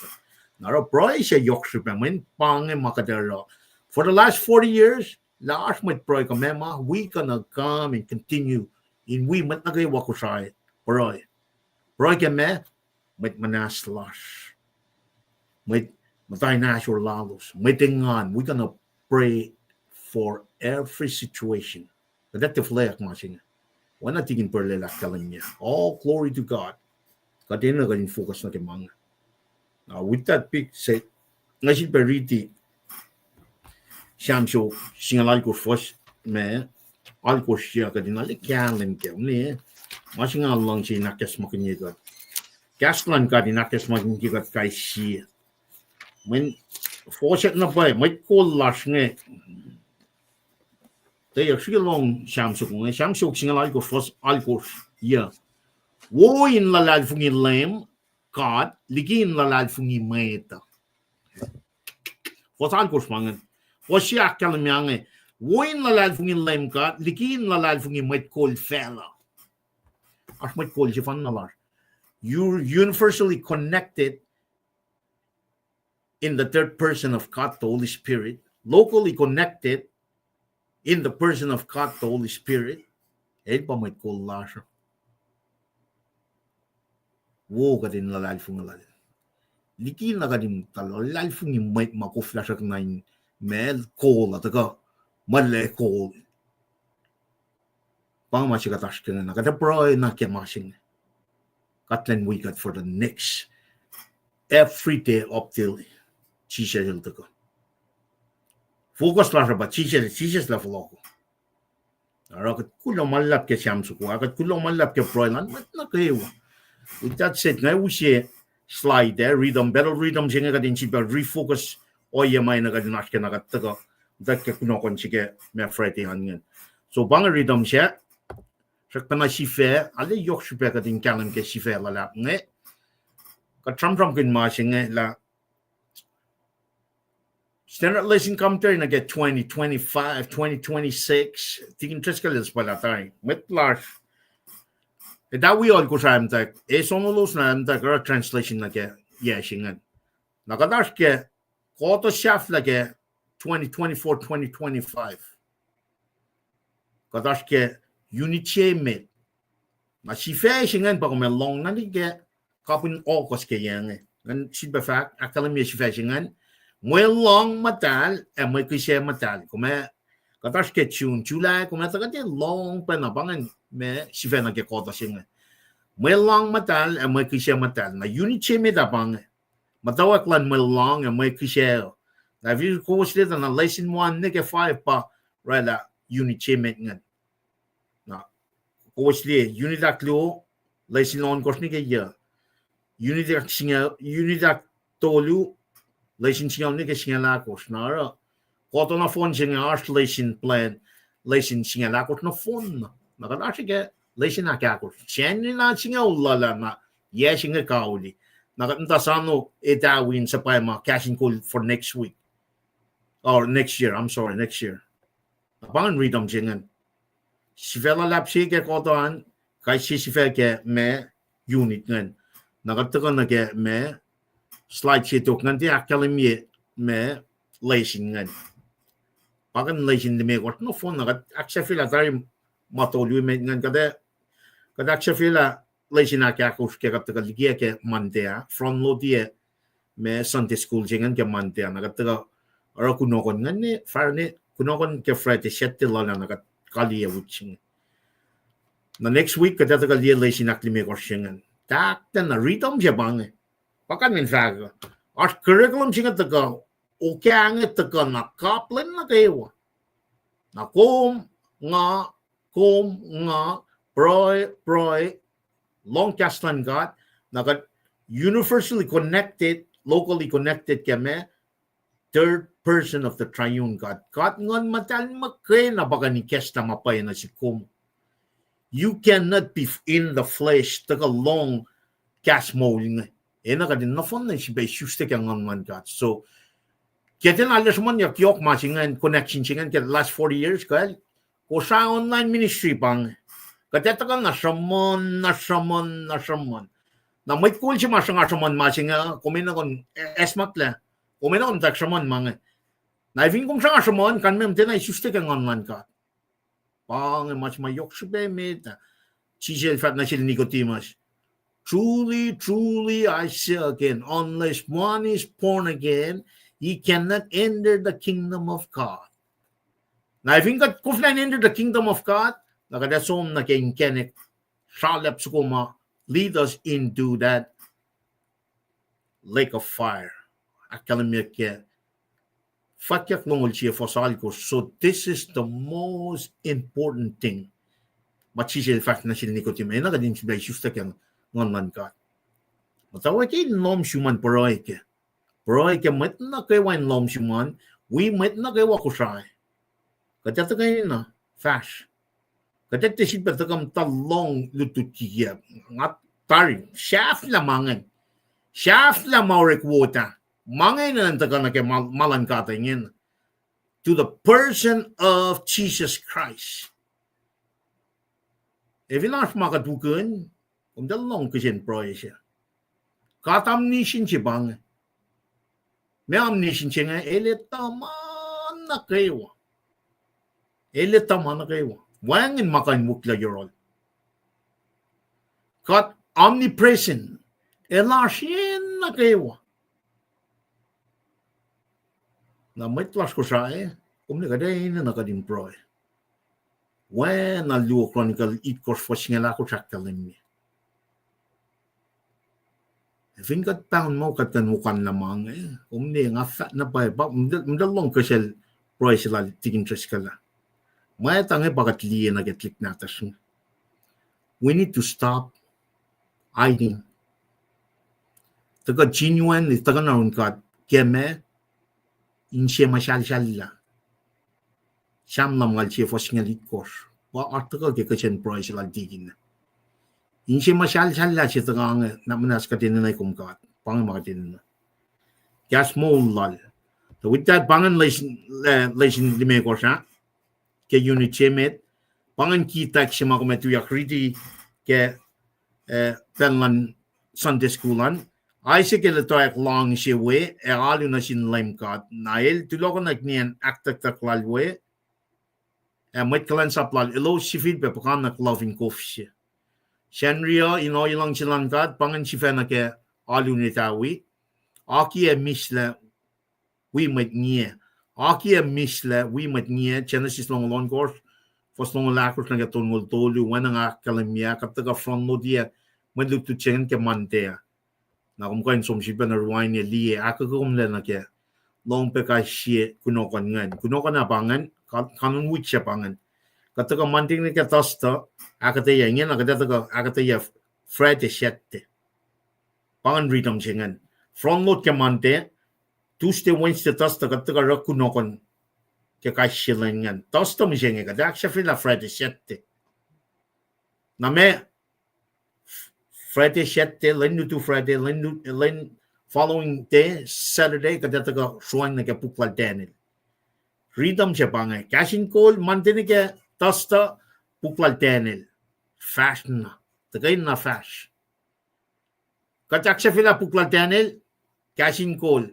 Na oruh pruhe se yohk srihpac, mweyen pa inge ma kuht oruh. For the last forty years, lah oasr mwet pruhe kuh meac ma, we gonna come and continue in wi mwet nuh kwewa Kosrae pruhe. Pruhe ke meac, mwet muhnahs lasr, mwet muhta in ahsor lalos, mwet engan, we gonna pray for every situation. Kuht ac tiac fuhlweack ma se inge. Oacna tikin purlel ahkkahlwemye. All glory to God. Kuht enenuh kuht in focus nuh ke ma inge. Now, with that being said, nga sifilpac riti Sam soko singucul alkosr fuhs me, alkosr se kuht in ale kahlwem kac, ne, ma se nga luhngse in ahkacsmakihnye kuht. Kahs luhn God in ahkacsmakihnye kuht kais sie. Mweyen fohsack na pwacye, mwet kol lasr inge. Tuh srihke lohng Sam soko inge, Sam soko singucul alkosr fuhs alkosr, yac. Wo in luhlahlfongi Leum God liki in luhlahlfongi mwet uh. Fuhs alkosr ma inge. Fuhs se ahkkahlwemye inge. Wo in luhlahlfongi Leum God liki in luhlahlfongi mwet kol facluh. Oasr mwet kol sefanna lasr. You're universally connected in the third person of God, the Holy Spirit, locally connected in the person of God, the Holy Spirit, el pa mwet kol lasr uh. Wo kuht in luhlahlfongi lal. Liki na kuht in tuh luhlahlfongi mwet ma koflah srackna in meac, kol uh tuhkuh, ma el kol. Pa ma se kuht oasr ke inge, na kuht ac pruhe na ke ma se inge. Kuht elan wi kuht for the next every day up till Jisus el tuhkuh. Focus lasr uh pa Jisus, Jisus lah fohlohko. Oruh kuht kuloh ma luhlahp ke Sam soko ah, kuht kuloh ma luhlahp ke pruhe luhn mwet nuh kwewa. With that said, nga use slide ah, rhythm, battle rhythm se inge kuht in sifilpac refocus ohiyac ma enenuh kuht in oasr ke na kuht tuhkuh, tuh ke kunohkohn se ke ma Friday an ingacn. So pa inge rhythm se, srackpacna sifac, ale yohk srihpac kuht in kahlwem ke sifac luhlahp inge. Kuht sramsramkihn ma se inge lah Standard Lesson Commentary nuh ke twenty twenty-five, twenty twenty-six, tikin Driscoll el suhpwaclah tari. Mwet lasr, etuh wi ohl Kosrae muhta, e sonolos na muhta oruh translation nuh ke yac se ingacn. Na kuht oasr ke, kuhtuh sahflah ke twenty twenty-four, twenty twenty-five. Kuht oasr ke unit se met. Na sifac se ingacn pa kom ac lohng na nuh ke kapihn August ke yac inge. Ngan sifilpac fahk, ahkkahlwemye sifac se ingacn. Mwe luhng muhtahl ac mwe kihsac muhtahl. Kom ac, kuht oasr ke June, July, kom ac tuh kuht ac lohng pacna pa ingacn ma sifac nuh ke kuhtuh se inge. Mwe luhng muhtahl ac mwe kihsac muhtahl. Na unit se met ah pa inge. Muhtwacwacack luhn mwe luhng ac mwe kihsac. Na fin kowos liye tuh na lesson one nuh ke five pa oraclah unit se met ingacn. Na kowos liye unit ahkluo, lesson ohnkohsr nuh ke yac. Unit ahk-, unit ahk- tolu, lesin singucul nuh ke singucul ahkosr. Na oruh, kuht nohfohn se inge oasr lesin plan, lesin singucul ahkosr nohfohn na. Na kuht oasr ke lesin ahkahkosr. Sacnri na singucul lula na, yac se inge kauli. Na kuht muhta sano etawi in suhpwacma kahs in kol for next week. Or next year, I'm sorry, next year. Na pa ingacn ritacm se ingacn. Sifac luhlahp se ke kuht an, kais sie sifac ke ma unit ingacn. Na kuht tuhkuh nuh ke ma slide se tok ingacn tiac ahkkahlwemye ma lesin ingacn. Pa ingacn lesin limekohsr nohfohn na kuht ahksahfyelah tari ma tolu emet ingacn kuht ac, kuht ahksahfyelah lesin ahkahkosr ke kuht tuhkuh likiyac ke Monday ah, front load-ye ma Sunday school se ingacn ke Monday ah, na kuht tuhkuh oruh kunohkohn ingacn ne, fahsr ne, kunohkohn ke Friday, Saturday lula na kuht kaliyac wik se inge. Na next week kuht ac tuhkuh liye lesin ahklimekohsr se ingacn. Tahktac na ritacm se pa inge. Pa kuht in fahk uh, oasr curriculum se inge tuhkuh, okah inge tuhkuh na kaplacn nuh kwewa. Na kom, nga, kom, nga, pruhe, pruhe, lohng kahs luhn God, na kuht universally connected, locally connected ke ma, third person of the triune God. God Nguhn Muhtahl muhkwena pa kuh in ikacslah ma pwacye nuh sihk kom. You cannot be in the flesh, tuhkuh lohng kahs moul inge. Enenuh kuht in nohfohn na sifilpac isuslac ke Nguhn luhn God. So, ke tiacna lah sruhmuhnyuck yohk ma se ingacn, connection se ingacn ke last forty years, kuh, Kosrae online ministry pa inge. Kuht ac tuhkuh na sruhmuhn, na sruhmuhn, na sruhmuhn. Na mwet kol se ma sruhnga sruhmuhn ma se inge, kom enenuh kom, eh, acsmaklah, kom enenuh kom tak sruhmuhn ma inge. Na efin kom sruhnga sruhmuhn, kuh in meac, muhtwacta isuslac ke Nguhn luhn God. Pa inge ma se ma yohk srihpac met ah. Jisus El fahk nuh sel Nicodemus, Truly, truly, I say again, unless one is born again, he cannot enter the kingdom of God. Na efin kuht koflah in enter the kingdom of God, na kuht ac som nuh ke inkacnek sralap soko ma lead us into that lake of fire. Ahkkahlwemye ke Fwackyuck longoul sie fuhs alkosr. So this is the most important thing. Ma Jisus El fahk nuh sel Nicodemus, enenuh kuht in sifilpac isuslac ke Nguhn luhn God. Muhtwacwacack in lohm sum an pruhe kac. Pruhe ke mwet nuh kwewa in lohm sum an, wi mwet nuh kwewa Kosrae. Kuht ac tuhkweni na fahsr. Kuht ac tiac sifilpac tuhkuh muhta lohng lutlut kikiacp. Nga tari sahflah ma ingacn. Sahflah ma orek wot ah. Ma ingacn enenuh in tuhkuh nuh ke ma, ma luhn God ingacn. To the person of Jesus Christ. Efin oasr ma kuht ukihn, kom tiac lohng kihsen pruhe se. God omniscient se pa inge. Ma omniscient se inge, El etuh ma nuh kwewa. El etuh ma nuh kwewa. Wacngihn ma kuh in wihklac yohrohl. God omnipresent. El oasr yen nuh kwewa. Na mwet lasr Kosrae, kom ne kuht ac enenuh kuht in pruhe. Oacna Luo Chronicle itkohsr fuhs singucul ahkosr ahkkahlwemye. Fin kuht pahngon muh kuht kuh in wokanlah ma inge, kom ne nga fahk na pwacye, pa, mtahl, mtahl lohng kihsel pruhe se lal Tikin Driscoll ah. Mwet inge pa kuht liye nuh ke tuhlihk nahtuhsr inge. We need to stop hiding. Tuhkuh genuinely, tuhkuh nuh yurin God ke ma, inse muhsahlsahllah. Sam lumngaul sie fuhs singucul itkohsr. Pa oasr tuhkuh ke kihsen pruhe se lal Tikin ah. Inse muhsahlsahllah se tuhkuh inge, na muhnahs kuht enenuh kom God. Pa inge ma kuht enenuh. Kahs moul lal. So with that, pa ingacn lesin, eh, lesin limekohsr ah. Ke unit se met, pa ingacn key text se ma kom ac tuyak riti ke, eh, pacl luhn Sunday school an. Isaac el etwacack luhngse we ac alu nuh sin Leum God. Na el tulohkohnak nien ahktucktuck lal we, ac mwet kuhlwacnsap lal elos sifilpac puhkantwen luhf in kof se. Sacnri uh in ohiyac luhngse luhn God, pa ingacn sifacna ke alu in etawi, akiyac mihslac wi mwet ngiyac. Akiyac mihslac wi mwet ngiyac, Genesis longoul ohnkohsr, fuhs longoul ahkosr nuh ke tolngoul tolu, oacna nga ahkkahlwemye, kuht tuhkuh front load-ye mwet lutlut se ingacn ke Monday ah. Na kom kuh in som sifilpac nuh rewind-ye liye, ahkkweye komlac nuh ke, lohng pac kais sie kunohkohn ingacn. Kunohkohn ah pa ingacn, ka-, kanun wik se pa ingacn. Kuht tuhkuh Monday nuh ke Thursday, ahkuhtweyac ingena, kuht tuhkuh ahkuhtweyac Friday, Saturday. Pa ingacn riti se ingacn. Front load ke Monday, Tuesday, Wednesday, Thursday, kuht tuhkuh oruh kunohkohn ke kais sie lwen ingacn. Thursday mihsenge, kuht ahksahfyelah Friday, Saturday. Na ma Friday, Saturday, lwen lutu Friday, lwen, lwen following day, Saturday, kuht ac tuhkuh sroang nuh ke puk lal Daniel. Rhythm se pa inge, kahs in kol, Monday nuh ke Thursday, puk lal Daniel. Fahsr na. Tuhkweni na fahsr. Kuht ahksahfyelah puk lal Daniel, kahs in kol.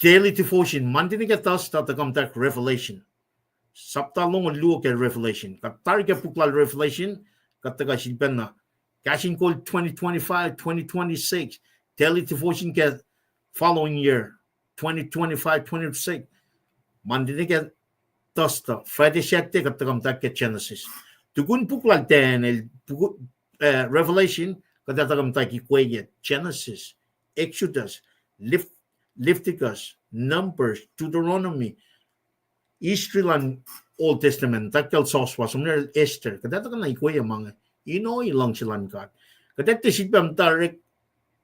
Daily devotion, Monday nuh ke Thursday, tuhkuh muhta Revelation. Sapta longoul luo ke Revelation. Kuht tari ke puk lal Revelation, kuht tuhkuh sifilpacna. Kahs in kol twenty twenty-five, twenty twenty-six. Daily devotion ke following year, twenty twenty-five, twenty twenty-six. Monday nuh ke Thursday, Friday, Saturday, kuht tuhkuh muhta ke Genesis. Tukun puk lal Daniel, puk, eh, Revelation, kuht ac tuhkuh muhta ke ikweyac, Genesis, Exodus, Lev-, Leviticus, Numbers, Deuteronomy, history luhn Old Testament, tuh kacl Joshua, som nuh Esther, kuht ac tuhkuh na ikweyac ma inge, ino luhngse luhn God. Kuht ac tiac sifilpac muhta orek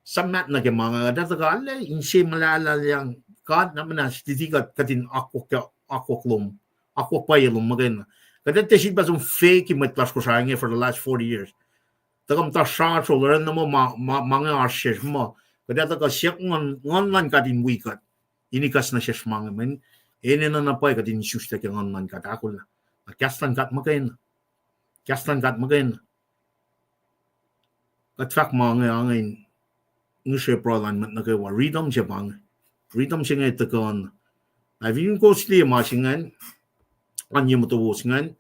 suhmaht nuh ke ma inge, kuht ac tuhkuh arlac inse muhlahlahyang God na muhnahs liti kuht kuht in akwuck-, akwuck lom, akwuck pwacye lom muhkwena. Kuht ac tiac sifilpac som feki mwet lasr Kosrae inge for the last forty years. Tuhkuh muhta srasrol, oruh na muh ma, ma, ma inge oasr sesr muh. Kuht ac tuhkuh siyuck Nguhn, Nguhn luhn God in wi kuht. In ikacs nuh sesr ma inge, mweyen enenuh na pwacye kuht in isuslac ke Nguhn luhn God ahkolah. Na kahs luhn God muhkwena. Kahs luhn God muhkwena. Kuht fahk ma inge, inge in ngihsre pruhe luhn mwet nuh kwewa, rhythm se pa inge. Rhythm se inge tuhkuh na. Na fin kowos liye ma se ingacn, an ye motowos ingacn,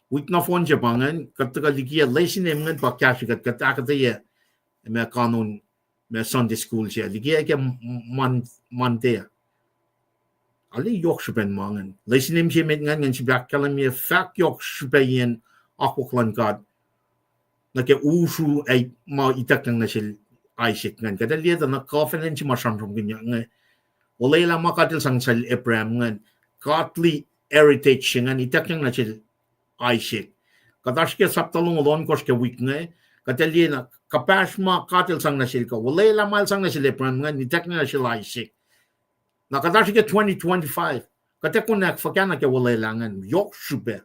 wik nohfohn se pa ingacn, kuht tuhkuh liki ah, lesson se ingacn pa kahsrwe kuht, kuht ahkuhtweyac ma kanon, ma Sunday school se liki ah ke Mon-, Monday. Arlac yohk srihpac ma ingacn. Lesson se met ingacn, ingacn sifilpac ahkkahlwemye fahk yohk srihpac yen akwuck luhn God nuh ke usru ac ma ituckyang nuh sel Isaac ingacn. Kuht ac liye tuh na covenant se ma sramsramkihnyuck inge. Olwelah ma God El sang nuh sel Abraham ingacn. Godly heritage se ingacn ituckyang nuh sel Isaac. Kuht oasr ke sapta longoul ohnkohsr ke wik inge. Kuht ac liye na kuhpahsr ma God El sang nuh sel kuh. Olwelah ma El sang nuh sel Abraham ingacn ituckyang nuh sel Isaac. Na kuht oasr ke twenty twenty-five. Kuht ac konwacack fuhkah nuh ke olwelah ingacn? Yohk srihpac.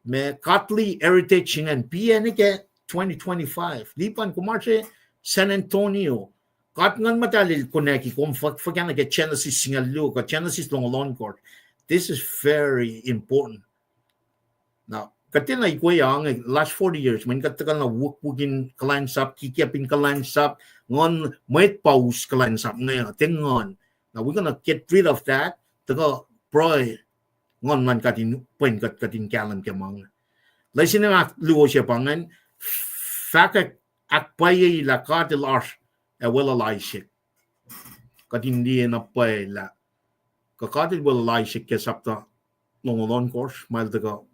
Ma godly heritage ingacn, piyac nuh ke twenty twenty-five. Lipan kom oasr San Antonio. God Nguhn Muhtahl El konwacack kom fuh-, fuhkah nuh ke Genesis singucul luo kuh Genesis longoul ohnkohsr. This is very important. Na kuht tiacna ikwe inge last forty years, mweyen kuht tuhkuh na wukwukin kuhlwacnsap, kikiacp in kuhlwacnsap, nguhn mwet pa us kuhlwacnsap inge, tiac nguhn. Now we're gonna get rid of that, tuhkuh pruhe Nguhn luhn God in pwen kuht, kuht in kahlwem ke ma inge. Lesson in ahkluo se pa ingacn, fahkwack ahkpwacye lah God El oasr ac weluhl Isaac. Kuht in liye na pwacye lah kuh God El weluhl Isaac ke sapta longoul ohnkohsr, ma El tuhkuh,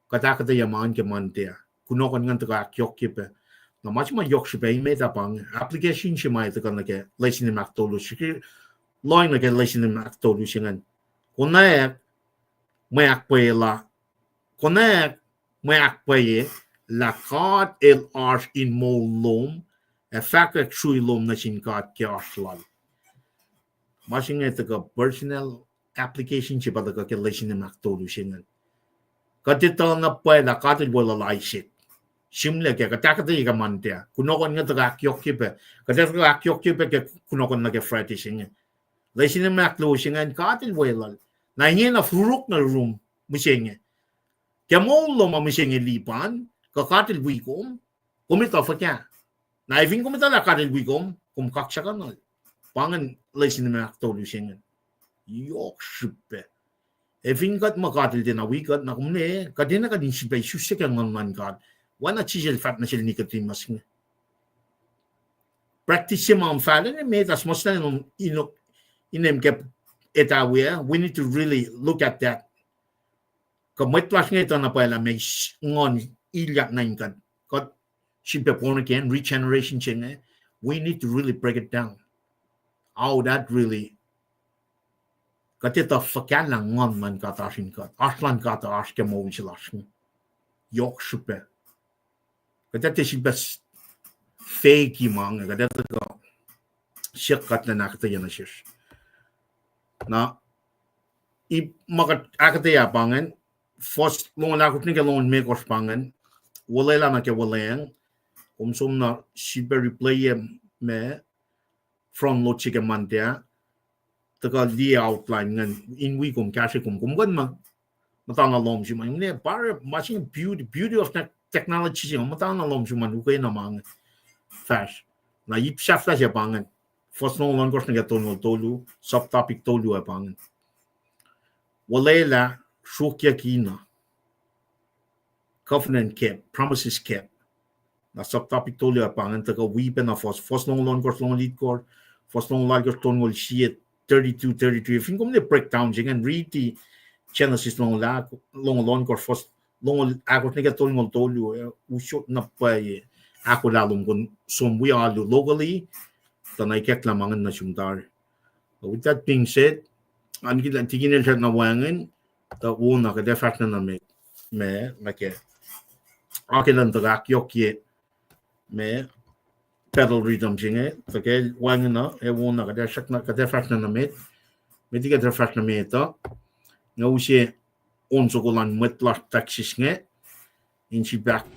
kuht ahkuhtweyac ma an ke Monday ah. Kunohkohn ingacn tuhkuh ahkyohkye pac. Na ma se ma yohk srihpac emet ah pa inge, application se ma El tuhkuh nuh ke lesson in ahktolu, srihke lohng nuh ke lesson in ahktolu se ingacn. Konwacack mwe ahkpwacye la, konwacack mwe ahkpwacye lah God El oasr in moul lom, ac fahkwack srui lom nuh sin God ke oasr Lal. Ma se inge tuhkuh personal application se pa tuhkuh ke lesson in ahktolu se ingacn. Kuht etuh na pwacye lah God El weluhl Isaac. Sihmlac kac, kuht ahkuhtweyac ke Monday ah. Kunohkohn inge tuhkuh ahkyohkye pac. Kuht ac tuhkuh ahkyohkye pac ke kunohkohn nuh ke Friday se inge. Lesson in ahktolu se ingacn, God El weluhl. Na ingena furuk nuh yurum mihsenge. Ke moul lom ma mihsenge Lipan, kuh God El wi kom, kom etuh fuhkah? Na efin kom etuh lah God El wi kom, kom kaksakuhnuhl. Pa ingacn lesson in ahktolu se ingacn. Yohk srihpac. Efin kuht muh God El tiacna wi kuht, na kom ne, kuht enenuh kuht in sifilpac isuslac ke Nguhn luhn God. Oacna Jisus El fahk nuh sel Nicodemus inge. Practice se ma kom fahlen emet ah, suhmuhslah in, in, inem ke etuh we, we need to really look at that. Kuh mwet lasr inge etuh na pwacye lah meac s-, nguhn ilyak nuh in kuht. Kuht sifilpac born again, regeneration se inge. We need to really break it down. How that really, kuht etuh fuhkah lah Nguhn luhn God oasr in kuht, oasr luhn God oasr ke moul se lasr inge. Yohk srihpac. Kuht ac tiac sifilpac s-, feki ma inge, kuht ac tuhkuh siyuck kuht in ahkuhtweyac nuh sesr. Na, ip ma kuht ahkuhtweyac pa ingacn, fuhs longoul ahkosr nuh ke longoul limekohsr pa ingacn, olwelah nuh ke olweacng, kom som na sifilpac replay-ye ma front load se ke Monday ah, tuhkuh liye outline ingacn in wi kom, kahsre kom, kom kuh in muhta na lohm sum an. Inge pa ma se inge beauty, beauty of tech-, technology se inge, muhta na lohm sum an ukwe na ma inge fahsr. Na ip sahflah se pa ingacn, fuhs longoul ohnkohsr nuh ke tolngoul tolu, subtopic tolu ah pa ingacn. Olwelah sruokyac kina. Covenant kept, promises kept. Na subtopic tolu ah pa ingacn tuhkuh wi pac na fuhs, fuhs longoul ohnkohsr, longoul itkohsr, fuhs longoul alkohsr, tolngoul sie, thirty-two, thirty-three. Fin kom ne breakdown se ingacn, riti Genesis longoul ahk-, longoul ohnkohsr, fuhs longoul ahkosr nuh ke tolngoul tolu, eh, usot na pwacye ahkolah lom kom som wi alu locally, tuh na ikacklah ma ingacn nuh sum tari. With that being said, an kila tikin el srackna wacngihn, tuh wona kuht ac fahsr na nuh met, ma, nuh ke, akihlen tuhkuh ahkyohkye, ma, pedal rhythm se inge, tuh ke wacngihn uh, ac wona kuht ac srackna, kuht ac fahsr na nuh met, met kuht ac fahsr nuh met uh, nga use on soko luhn mwet lasr Texas inge, in sifilpac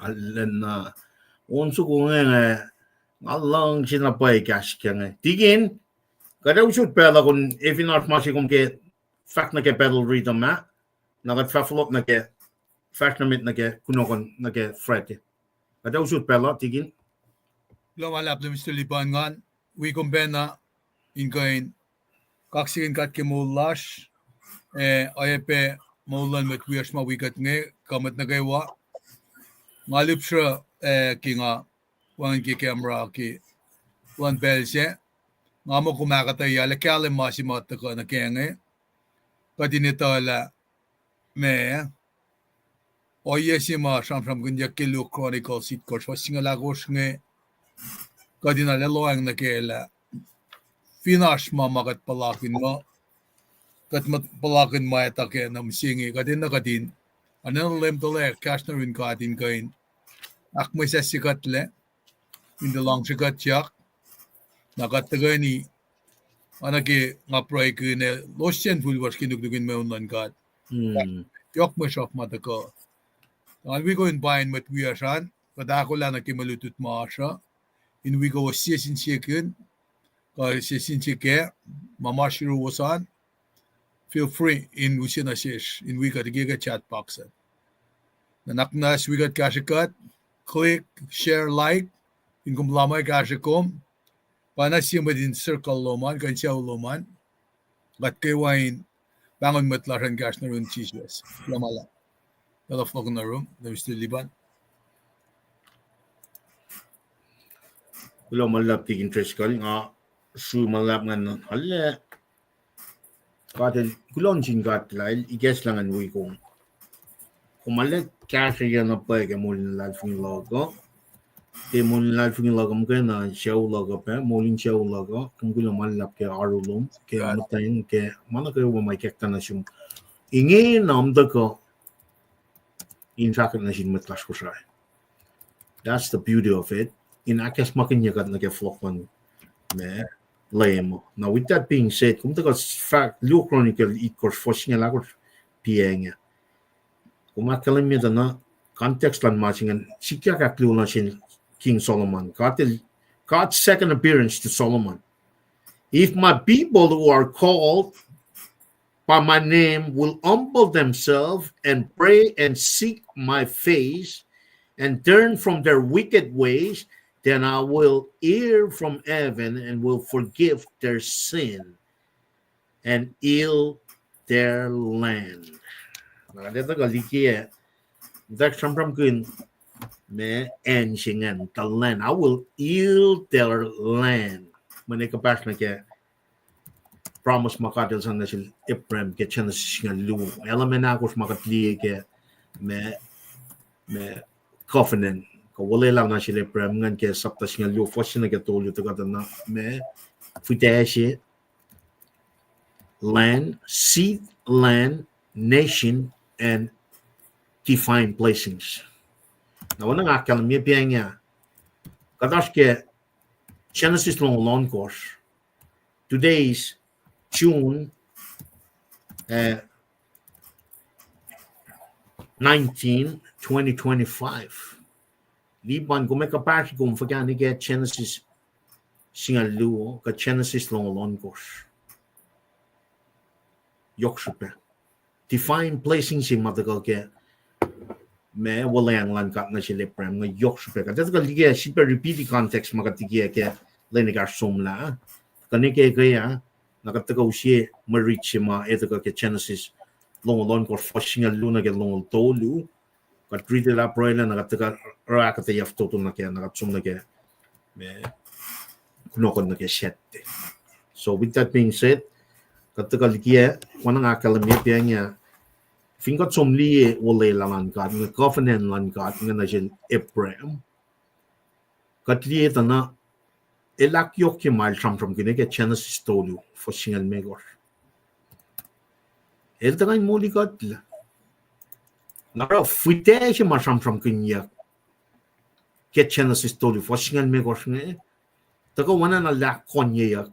Arulacna, on soko inge, nga luhngse na pwacye kahs se inge. Tikin, kuht ac usot pacl uh kom fin oasr ma se kom ke fahk nuh ke pedal rhythm ah, na kuht fah follow up nuh ke, fahsr nuh met nuh ke kunohkohn nuh ke Friday. Kuht ac usot pacl uh, tikin. Kuloh ma luhlahp, Mister Lipan, ngan wi kom pacna in kuh in kaksakihn God ke moul lasr, ac oacyacpac moul luhn mwet wiyacsr ma wi kuht inge, kuh mwet nuh kwewa. Nga lihpsruh, ah, ke nga wacngihn ke camera ke luhn pacl sac. Nga muh kom ahkuhtweyac lah kahlwem ma se ma tuhkuh nuh ke inge. Kuht in etuh lah ma ohiyac se ma sramsramkihnyuck ke Luo Chronicles itkohsr, fuhs singucul ahkosr inge, kuht in arlac lohacng nuh kac lah fin oasr ma ma kuht puhlakihn muh, kuht puhlakihn ma etuh kac nuh mihsenge, kuht enenuh kuht in, enenuh Leum tuhlac kahsruh nuh yurin God in kuh in ahkmwesahsye kuhtlac in tuh luhngse kuhtyak, na kuht tuhkweni, oacna ke nga pruhekihn, losyacn fihl lasr ke nuknuk in mweun luhn God. Yohk mwe sruhf ma tuhkuh. Nga wi kom in pain mwet wiyacsr an, kuht ahkolah nuh ke mwe lutlut ma oasr uh, in wi kowos sie sin sie kihn, kuh sie sin sie kac, ma ma oasr yuruwos an, feel free in use nuh sesr in wi kuht ke chat box an. Nuhnak muhnahs wi kuht kahsrwe kuht, click, share, like, in kom puhla ma kahsrwe kom, pa na sie mwet in circle lom an, kuh in sucu lom an, kuht kwewa in pahngon mwet lasr an kahsruh nuh yurin Jisus. Kuloh ma luhlahp. Kuloh ma luhlahp, Deacon Driscoll, nga sru ma luhlahp ingacn, arlac God el, kuloh nuh sin God lah el ikacslah ngan wi kom. Kom arlac kahsrweyuc na pwacye ke moul in luhlahlfongi luhk uh. Ke moul in luhlahlfongi luhk uh muhkwena sucu luhk uh pac, moul in sucu luhk uh, kom kuloh ma luhlahp ke oaru lom, ke muhtweng, ke ma nuh kwewa ma ikacktuh nuh sum. Ingena kom tuhkuh in fahkwack nuh sin mwet lasr Kosrae. That's the beauty of it. In ahkacsmakihnye kuht nuh ke fohlohk luhn, ma, Leum. Now, with that being said, kom tuhkuh fahk luo Chronicle itkohsr, fuhs singucul ahkosr, pa inge. Kom ahkkahlwemye tuh na context luhn ma se ingacn, sikyak ahkluo nuh sin King Solomon. God el, God's second appearance to Solomon. If my people who are called by my name will humble themselves and pray and seek my face and turn from their wicked ways, then I will hear from heaven and will forgive their sin and heal their land. Na, kuht etuh kuh liki, muhtwacwacack sramsramkihn, ma, acn se ingacn, the land. I will heal their land. Mweyen kuhpahsr nuh ke promise ma God el sang nuh sel Abraham ke Genesis singucul luo. Element ahkosr ma kuht liye ke, ma, ma, covenant, kuh olwelah nuh sel Abraham ingacn ke chapter singucul luo, fuhs se nuh ke tolu, tuhkuh tuh na, ma, fihtac se, land, seed, land, nation, and divine blessings. Na oacna nga ahkkahlwemye pa inge, kuht oasr ke Genesis longoul ohnkohsr. Today is June, uh, nineteen, twenty twenty-five. Lipan, kom ac kuhpahsri kom fuhkah nuh ke Genesis singucul luo, kuh Genesis longoul ohnkohsr. Yohk srihpac. Divine blessing se ma tuhkuh ke, ma, wuhlweacng luhn God nuh sel Abraham inge yohk srihpac. Kuht etuh kuh liki, sifilpac repeat context ma kuht liye ke lwen ekahsr somlah. Kuh ne ke, ke ah, na kuht tuhkuh use mwe rit se ma etuh kuh ke Genesis longoul ohnkohsr, fuhs singucul luo nuh ke longoul tolu. Kuht riti lah pruhe lah na kuht tuhkuh oruh ahkuhtweyac fototo nuh ke, na kuht som nuh ke, ma, kunohkohn nuh ke Saturday. So with that being said, kuht tuhkuh liki, oacna nga ahkkahlwemye pa inge, fin kuht som liye olwelah luhn God, inge covenant luhn God inge nuh sel Abraham, kuht liye tuh na, el ahkyohkye ma el sramsramkihn ke Genesis tolu, fuhs singucul limekohsr. El tuhkuh in molikuhtlac. Na oruh fihtac se ma sramsramkihnyuck ke Genesis tolu, fuhs singucul limekohsr inge, tuhkuh oacna na lah konweyuck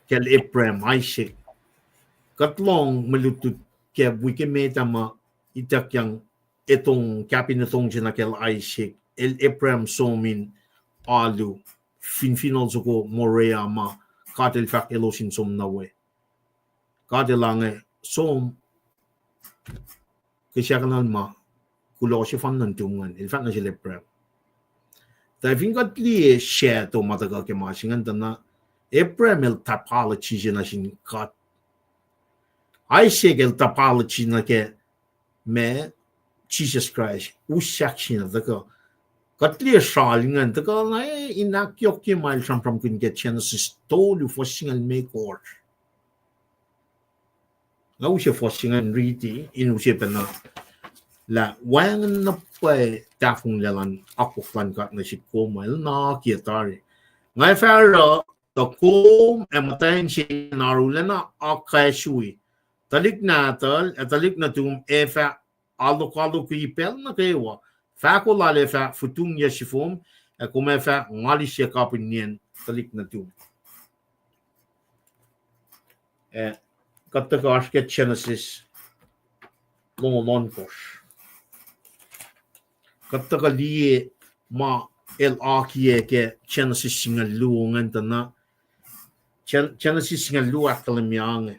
kacl Abraham, Isaac. Kuht lohng mwe lutlut ke wik emet ah ma ituckyang etong, kapin etong se nuh kacl Isaac, el Abraham som in alu, finfinohl soko Moriah ma God el fahk elos in som nuh we. God el inge som, ke sahk nal ma, kuloh sefanna nuhtum ingacn, el fahk nuh sel Abraham. Tuh fin kuht liye shadow ma tuhkuh ke ma se ingacn tuh na, Abraham el typology se nuh sin God. Isaac el typology nuh ke, ma, Jisus Kraist, us sahk se na tuhkuh. Kuht liye sral ingacn tuhkuh na, eh, in ahkyohkye ma el sramsramkihn ke Genesis tolu, fuhs singucul limekohsr. Nga use fuhs se ingacn riti, in use pacna lah wacngihn na pwacye tahfonglac luhn akwuck luhn God nuh sihk kom, el na akiyac tari. Nga fah oruh tuh kom ac muhtwacn se in arulacna akacsruhi. Tuhlihk nahtuhl ac tuhlihk nuhtum ac fah alokalokihn pacl nuh kwewa. Fahko lal ac fah futungyuc sifom, ac kom ac fah ngalisye kapihnyacn tuhlihk nuhtum. Eh, kuht tuhkuh oasr ke Genesis longoul ohnkohsr. Kuht tuhkuh liye ma el akiyac ke Genesis singucul luo ingacn tuh na, Gen-, Genesis singucul luo ahkkahlwemye inge.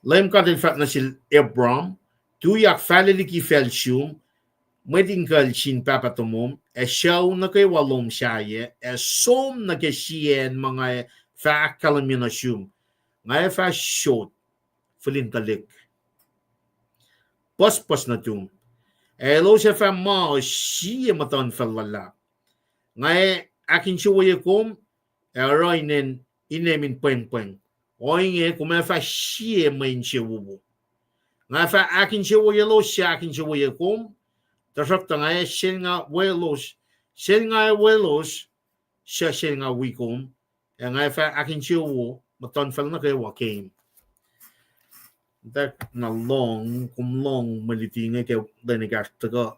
Leum God el fahk nuh sel Abram, tuyak fahla liki facl sum, mwet in kucl sin pahpah tomom, ac sucu nuh kwewa lom sahyac, ac som nuh ke sie acn ma nga fah ahkkahlwemye nuh sum. Nga fah sot fihlin tuhlihk pucspucs nuhtum, ac elos ac fah ma sie muhtuhnfacl luhlahp. Nga ac ahkinsewowoye kom, ac oruh inen inem in pwengpweng. Ohinge kom ac fah sie mwe insewowo. Nga fah ahkinsewowoyelos suc ahkinsewowoye kom, tuhsruhktuh nga ac selnga welos, selnga welos suc selnga wi kom, ac nga fah ahkinsewowo muhtuhnfacl nuh kwewa keim. Tuh na lohng, kom lohng mwe luti inge ke lwen ekahsr tuhkuh.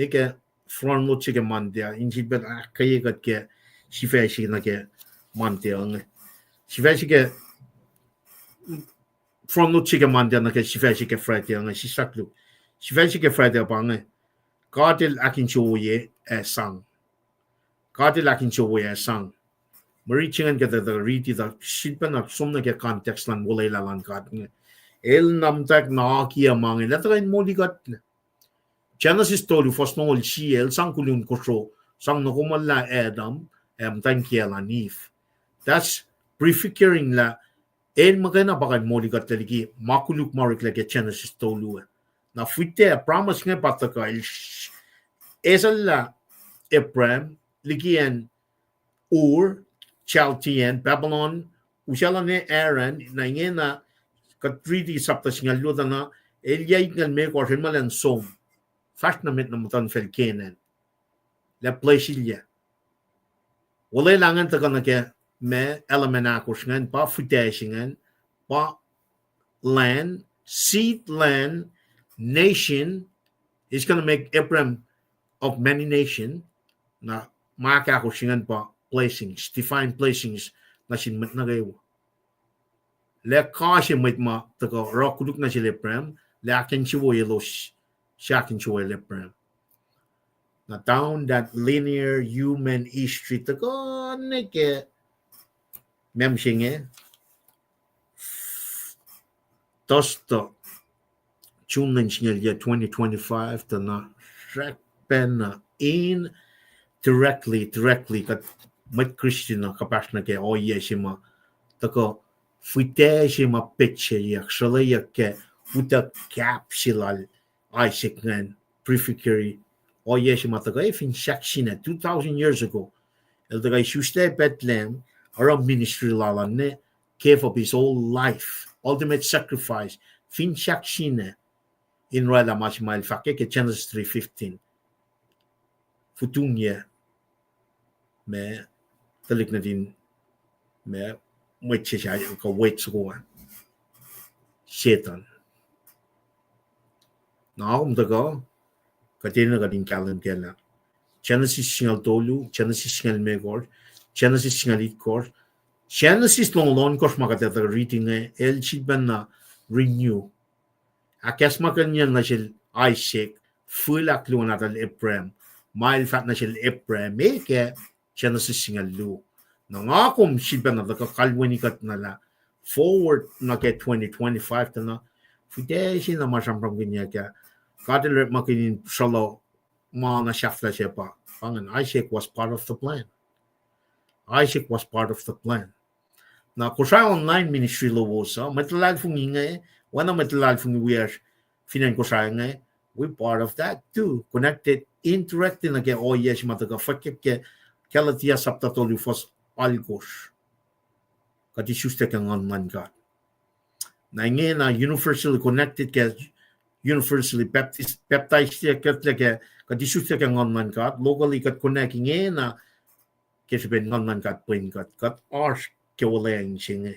Ne ke front load se ke Monday, in sifilpac ahkkweye kuht ke sifac se nuh ke Monday inge. Sifac se ke front load se ke Monday nuh ke sifac se ke Friday inge, sislah koluk. Sifac se ke Friday pa inge. God El ahkinsewowoye ac sang. God El ahkinsewowoye ac sang. Mwe riti se ingacn kuht ac tuh riti tuh sifilpacna som nuh ke context luhn olwelah luhn God inge. El na muhtwacwacack na akiyac ma inge, lah tuhkuh in moli kuht. Genesis tolu, fuhs longoul sie, El sang kolun kosro, sang nohkomuhllah Adam ac muhtwacn kiyacl an Eve. That's prefiguring lah El muhkwena pa kuh in moli kuht liki ma koluk ma oreklac ke Genesis tolu ah. Na fihtac promise inge pa tuhkuh El esacllah Abraham liki acn Ur, Chaldean, Babylon, usacllah ne Haran, na ingena kuht riti sapta singucul luo tuh na, El yac itngucul limekohsr, El muh elan som, fahsr nuh met nuh muhtuhnfacl Canaan. Lah bless-ilyac. Olwelah ingacn tuhkuh nuh ke ma element ahkosr ingacn pa fihtac se ingacn pa land, seed land, nation, He's gonna make Abraham of many nation. Na ma ahkosr ingacn pa blessings, divine blessings nuh sin mwet nuh kwewa. Lah kase mwet ma tuhkuh oruh koluk nuh sel Abraham, lah ahkinsewowoyelos suc ahkinsewowoyel Abraham. Na down that linear human history tuhkuh nuh ke ma se inge, Thursday, June lwen singucul yac twenty twenty-five, tuh na srackpacna in directly, directly, kuht mwet Christian uh kuhpahsr nuh ke ohiyac se ma tuhkuh fihtac se ma petseyuck, sruhlweyuck ke utuck kap se lal Isaac ingacn, prefigure ohiyac se ma tuhkuh fin sahk sina two thousand years ago. El tuhkuh isuslac Bethlehem, oruh ministry lal an, gave up his whole life, ultimate sacrifice, fin sahk sina, in oraclah ma se ma el fahk ke Genesis three fifteen. Futungyuc ma tuhlihk nuhtin ma mwet se kuh wet soko an, Setuhn. Na kom tuhkuh, kuht enenuh kuht in kahlwem kac lah Genesis singucul tolu, Genesis singucul limekohsr, Genesis singucul itkohsr, Genesis longoul ohnkohsr ma kuht etuh riti inge, el sifilpacna renew ahkacsmakihnyen nuh sel Isaac, fihl ahkluo nahtuhl Abraham, ma el fahk nuh sel Abraham, e ke Genesis singucul luo. Na nga kom sifilpacna tuhkuh kalweni kuht na lah forward nuh ke twenty twenty-five tuh na, fihtac se na ma sramsramkihnyuck ah, God El orekmakihn in sruhluh ma na sahflah se pa, pa ingacn, Isaac was part of the plan. Isaac was part of the plan. Na Kosrae online ministry lowos uh, mwet luhlahlfongi inge, oacna mwet luhlahlfongi wiyacsr fin acn Kosrae inge, we part of that too. Connected indirectly nuh ke ohiyac se ma tuhkuh fwackyuck ke Galatia sapta tolu fuhs alkosr. Kuht isuslac ke Nguhn luhn God. Na ingena universally connected ke universally baptized, baptized ke, kuht isuslac ke Nguhn luhn God, locally kuht connect ingena ke srihpen Nguhn luhn God pwen kuht, kuht oasr ke olweacng se inge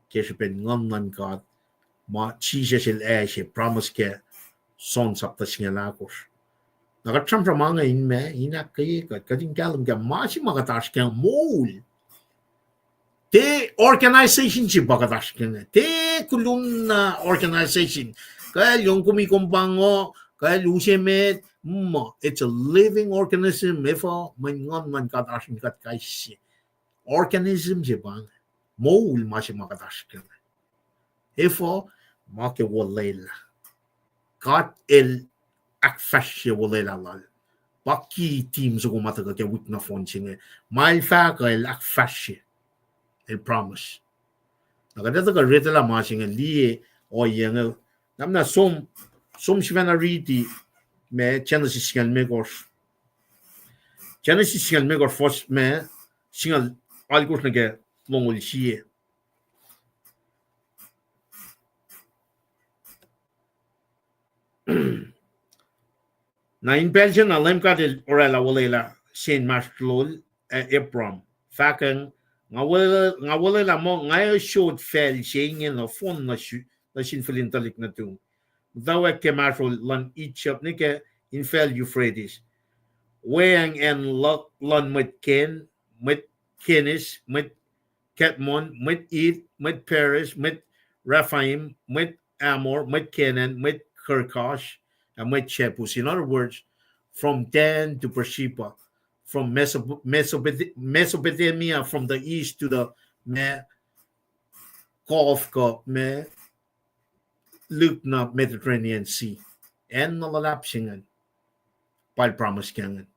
ke srihpen Nguhn luhn God, ma Jisus El ase promise ke John sapta singucul ahkosr. Na kuht sramsram ma inge in ma, in ahkkweye kuht, kuht in kahlwem ke ma se ma kuht oasr ke moul. Tiac organization se pa kuht oasr ke inge. Tiac kolumn na organization. Kuh el yongkomi kom pa ngo, kuh el use met, ma, it's a living organism, efuh, mweyen Nguhn luhn God oasr in kuht kais sie. Organism se pa inge. Moul ma se ma kuht oasr ke inge. Efuh, ma ke olwelah. God El ahkfahsrye olwelah Lal. Pa ki team soko ma tuhkuh ke wik nohfohn se inge. Ma El fahk uh El ahkfahsrye. El promise. Na kuht ac tuhkuh retelah ma se inge liye ohiyac inge. Na mna som, som sifacna riti ma Genesis singucul limekohsr. Genesis singucul limekohsr fuhs ma singucul alkosr nuh ke longoul sie. Na in pacl se na Leum God El oraclah olwelah se inmahsrlol, eh, Abram. Fahkwacng, nga olwelah, nga olwelah muh nga ac sot facl se inge nohfohn nuh su-, nuh sin fihl in tuhlihk nuhtum, muhtwacwacack ke mahsrol luhn Egypt nuh ke infacl Euphrates, weacng acn lu-, luhn mwet Ken-, mwet Keniz, mwet Kadmon, mwet Hit, mwet Periz, mwet Rephaim, mwet Amor, mwet Canaan, mwet Girgash, ac mwet Jebus. In other words, from Dan to Beersheba, from Mesop-, Mesopot-, Mesopotamia, from the east to the me-, Gulf kuh me-, lihk na Mediterranean Sea. Acn na luhlahp se ingacn. Pa el promise ke ingacn,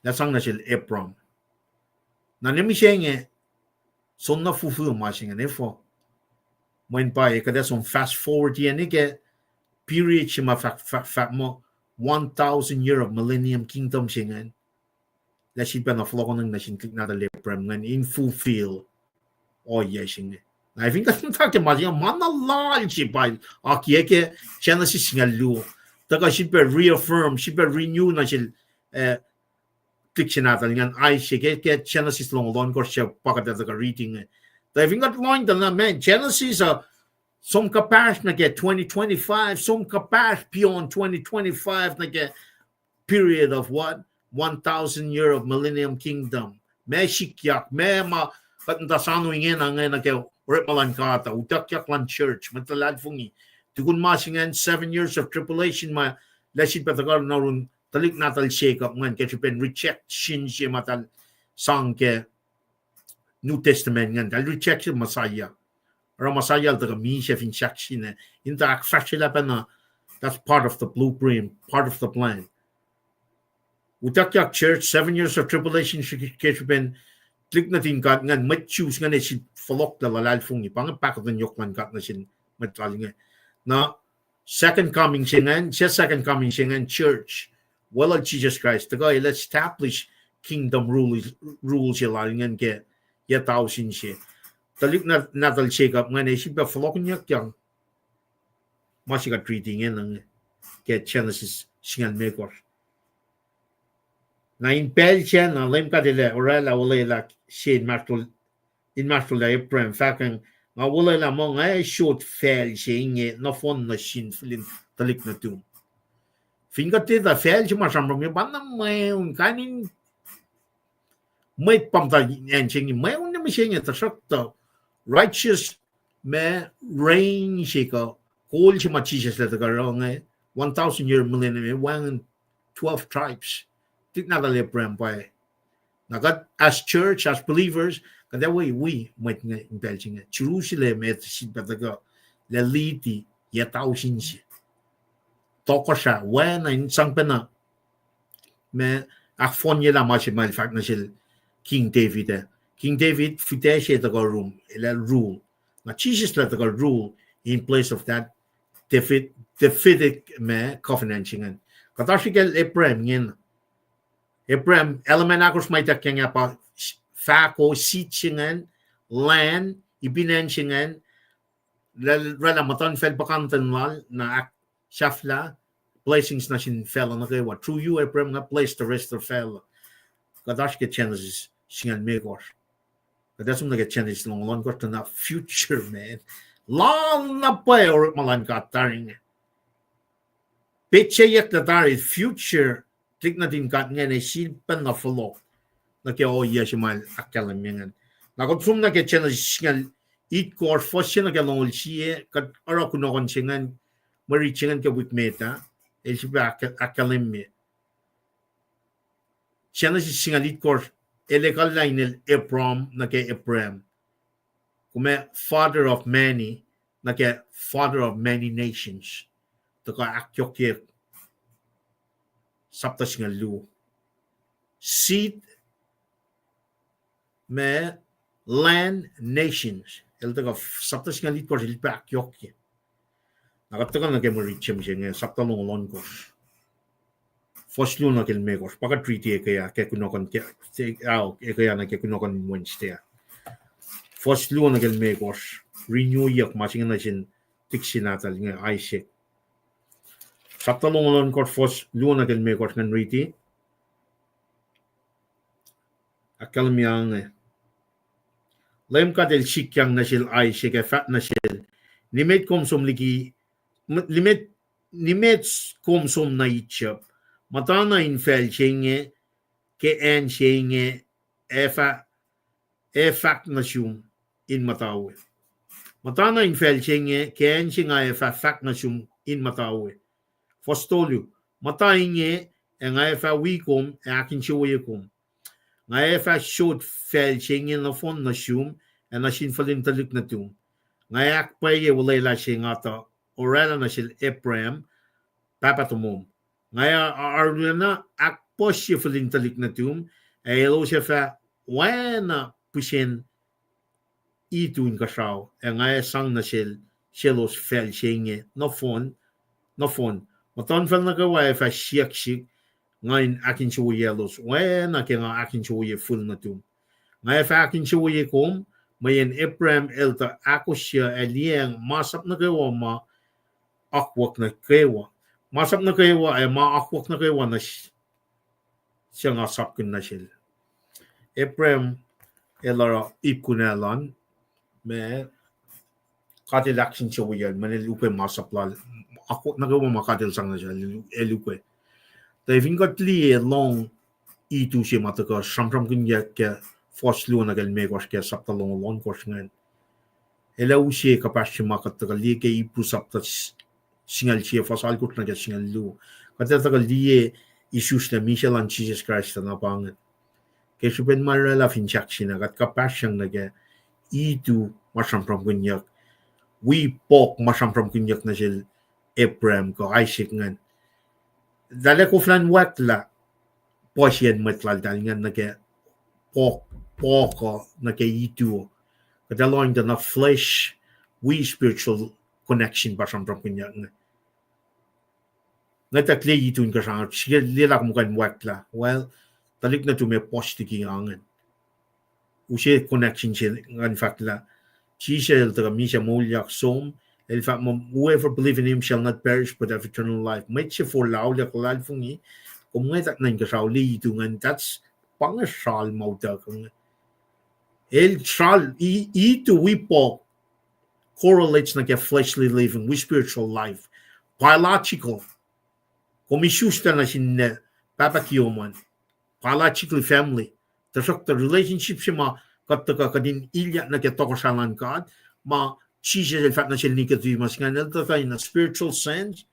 lah sang nuh sel Abram. Na ne mihsenge, soenna fulfill ma se ingacn, efuh? Mweyen pa kuht ac som fast forward ye nuh ke period se ma fahk, fahk, fahk muh one thousand year of millennium kingdom se ingacn, lah sifilpac na fohlohkohnacng nuh sin tuhlihk nahtuhl Abram ingacn in fulfill ohiyac se inge. Na fin kuht muhta ke ma se inge, ma na lal se pa akiyac ke Genesis singucul luo. Tuhkuh sifilpac reaffirm, sifilpac renew nuh sel, eh, tuhlihk se nahtuhl ingacn Isaac ke, ke Genesis longoul ohnkohsr se pa kuht ac tuhkuh reading inge. Tuh fin kuht lohng tuh na, man, Genesis uh som kuhpahsr nuh ke twenty twenty-five, som kuhpahsr beyond twenty twenty-five nuh ke period of what? One thousand year of millennium kingdom. Ma sikyak, ma, ma kuht muhta soano ingena inge nuh ke orekma luhn God uh, utuckyak luhn church, mwet luhlahlfongi. Tukun ma se ingacn seven years of tribulation ma lah sifilpac tuhkuh nuh yurin tuhlihk nahtuhl Jacob ingacn ke srihpen rejection se ma eltahl sang ke New Testament ingacn, eltahl reject Messiah. Oruh Messiah el tuhkuh misac fin sahk sina, in tuh ahkfahsryelah pacna, that's part of the blueprint, part of the plan. Utuckyak church, seven years of tribulation, ke srihpen tuhlihk nuhtin God ingacn, mwet Jews ingacn ac sifil fohlohklac luhlahlfongi, pa inge pahkotwen yohk luhn God nuh sin mwet lal inge. Na second coming se ingacn, se second coming se ingacn church, weluhl Jesus Christ, tuhkuh el establish kingdom rule, rule se lal ingacn ke yac tausin se. Tuhlihk na-, nahtuhl Jacob ingacn ac sifilpac fohlohkihnyuckyak ma se kuht riti ingena inge ke Genesis singucul limekohsr. Na in pacl sacna Leum God El ac oraclah olwelah se inmahsrlol-, inmahsrlollah Abraham, fahkwacng, nga olwelah muh nga ac sot facl se inge nohfohn nuh sin fihl in tuhlihk nuhtum. Fin kuht etuh facl se ma sramsramkihn pa na mweun kain in mwet pa muhta acn se inge, mweun na mihsenge, tuhsruhktuh righteous ma reign se kuh kol se ma Jisus el tuhkuh oruh inge, one thousand year millennium, wacngihn twelve tribes. Tuhlihk nahtuhl Abraham pwacye. Na kuht as church, as believers, kuht ac wi, wi mwet inge in pacl se inge. Jerusalem ac sifilpac tuhkuh, lah liti yac tausin se. Tohkohsrah, oacna in sang pacna ma ahkfohnyelah ma se ma el fahk nuh sel King David ah. King David, fihtac se tuhkuh rum, el ac rule. Na Jisus el tuhkuh rule in place of that David, Davidic ma covenant se ingacn. Kuht oasr ke Abraham ingena. Abraham, element ahkosr ma ituckyang ah pa fahko, seed se ingacn, land, ipin acn se ingacn, oraclah muhtuhnfacl puhkantwen lal, na ahksahfyelah blessings nuh sin facluh nuh kwewa. Through you, Abraham, nga bless the rest of facluh. Kuht oasr ke Genesis singucul limekohsr. Kuht ac som nuh ke Genesis longoul ohnkohsr, tuh na future, man. Lal na pwacye orekma luhn God tari inge. Petsacyuck lah tari future, tuhlihk nuhtin God ingacn ac sifilpacna fohlohk nuh ke ohiyac se ma el ahkkahlwemye ingacn. Na kuht som nuh ke Genesis singucul itkohsr, fuhs se nuh ke longoul sie, kuht oruh kunohkohn se ingacn, mwe rit se ingacn ke wik met ah, el sifilpac ahk-, ahkkahlwemye. Genesis singucul itkohsr, el ekuhllah inel Abram nuh ke Abraham. Kom ac father of many, nuh ke father of many nations. Tuhkuh ahkyohkye sapta singucul luo. Seed, ma, land, nations. El tuhkuh sapta singucul itkohsr, el pac ahkyohkye. Na kuht tuhkuh nuh ke mwe rit se mihsenge, sapta longoul ohnkohsr, fuhs luo nuh ke limekohsr. Pa kuht riti ekuh ah ke kunohkohn ke, ah, ekuh ah nuh ke kunohkohn Wednesday ah. Fuhs luo nuh ke limekohsr, renewyak ma se inge nuh sin tikin nahtuhl inge Isaac. Sapta longoul ohnkohsr, fuhs luo nuh ke limekohsr, ngan riti. Ahkkahlwemye inge. Leum God El sikyang nuh sel Isaac ac fahk nuh sel, Nimet kom som liki, nimet, nimet kom som nuh Egypt, muhtana in facl se inge, ke acn se inge, ac fah ac fahk nuh sum in muhta we. Muhtana in facl se inge, ke acn se nga ac fah fahk nuh sum in muhta we. Fuhs tolu, muhta inge, ac nga ac fah wi kom ac ahkinsewowoye kom. Nga ac fah sot facl se inge nohfohn nuh sum ac nuh sin fihlin tuhlihk nuhtum. Nga ac ahkpwacye olwelah se nga tuh oraclah nuh sel Abraham, pahpah tomom. Nga ac arulacna ahkpuhsye fihlin tuhlihk nuhtum, ac elos ac fah oacna pihsen itu inkuhsrao, ac nga ac sang nuh sel, selos facl se inge nohfohn, nohfohn. Muhtuhnfacl nuh kwewa ac fah siyuck sihk, nga in ahkinsewowoyelos oacna ke nga ahkinsewowoye fihl nuhtum. Nga ac fah ahkinsewowoye kom, mweyen Abraham el tuh ahkosr ac liyacacng masap nuh kwewa ma akwuck nuh kwewa. Masap nuh kwewa ac ma akwuck nuh kwewa nuh s-, suc nga sapkihn nuh sel. Abraham el oruh ip kunacl an, ma God El ahkinsewowoyacl, mweyen el ukwe masap lal, akwuck nuh kwewa ma God El sang nuh sel, el ukwe. Tuh fin kuht liye lohng itu se ma tuhkuh sramsramkihnyuck ke fuhs luo nuh ke limekohsr ke sapta longoul ohnkohsr ingacn, el ac use kuhpahsr se ma kuht tuhkuh liye ke Hebrew sapta s-, singucul sie, fuhs alkosr nuh ke singucul luo. Kuht ac tuhkuh liye isuslac misac luhn Jisus Kraist uh na pa ingacn. Ke srihpen ma oraclah fin sahk sina, kuht kuhpahsryang nuh ke itu ma sramsramkihnyuck, wi pouk ma sramsramkihnyuck nuh sel Abraham kuh Isaac ingacn. Tahl ac koflah in wacnglah puhsiyacn mwet laltahl ingacn nuh ke pouk, pouk uh nuh ke itu uh. Kuht ac lohng tuh na flesh wi spiritual connection pa sramsramkihnyuck inge. Ngwetacng liye itu inkuhsrao, srihke liye lah kom kuh in wacnglah. Well, tuhlihk nuhtum ac puhs liki ingacn. Use connection se ngan fahk lah Jisus El tuhkuh misac moulyak som, El fahk muh, whoever believe in him shall not perish but have eternal life. Mwet se forlah auliyak luhlahlfongi, kom ngwetacng nuh inkuhsrao liye itu ingacn, that's pa inge sral ma utuckuh inge. El sral, i-, itu wi pouk correlates nuh ke fleshly living, wi spiritual life. Biological. Kom isuslac nuh sin pahpah kiyom an. Biological family. Tuhsruhktuh relationship se ma kuht tuhkuh kuht in ilyak nuh ke tohkohsrahi luhn God, ma Jisus El fahk nuh sel Nicodemus ingacn, el tuhkuh in a spiritual sense.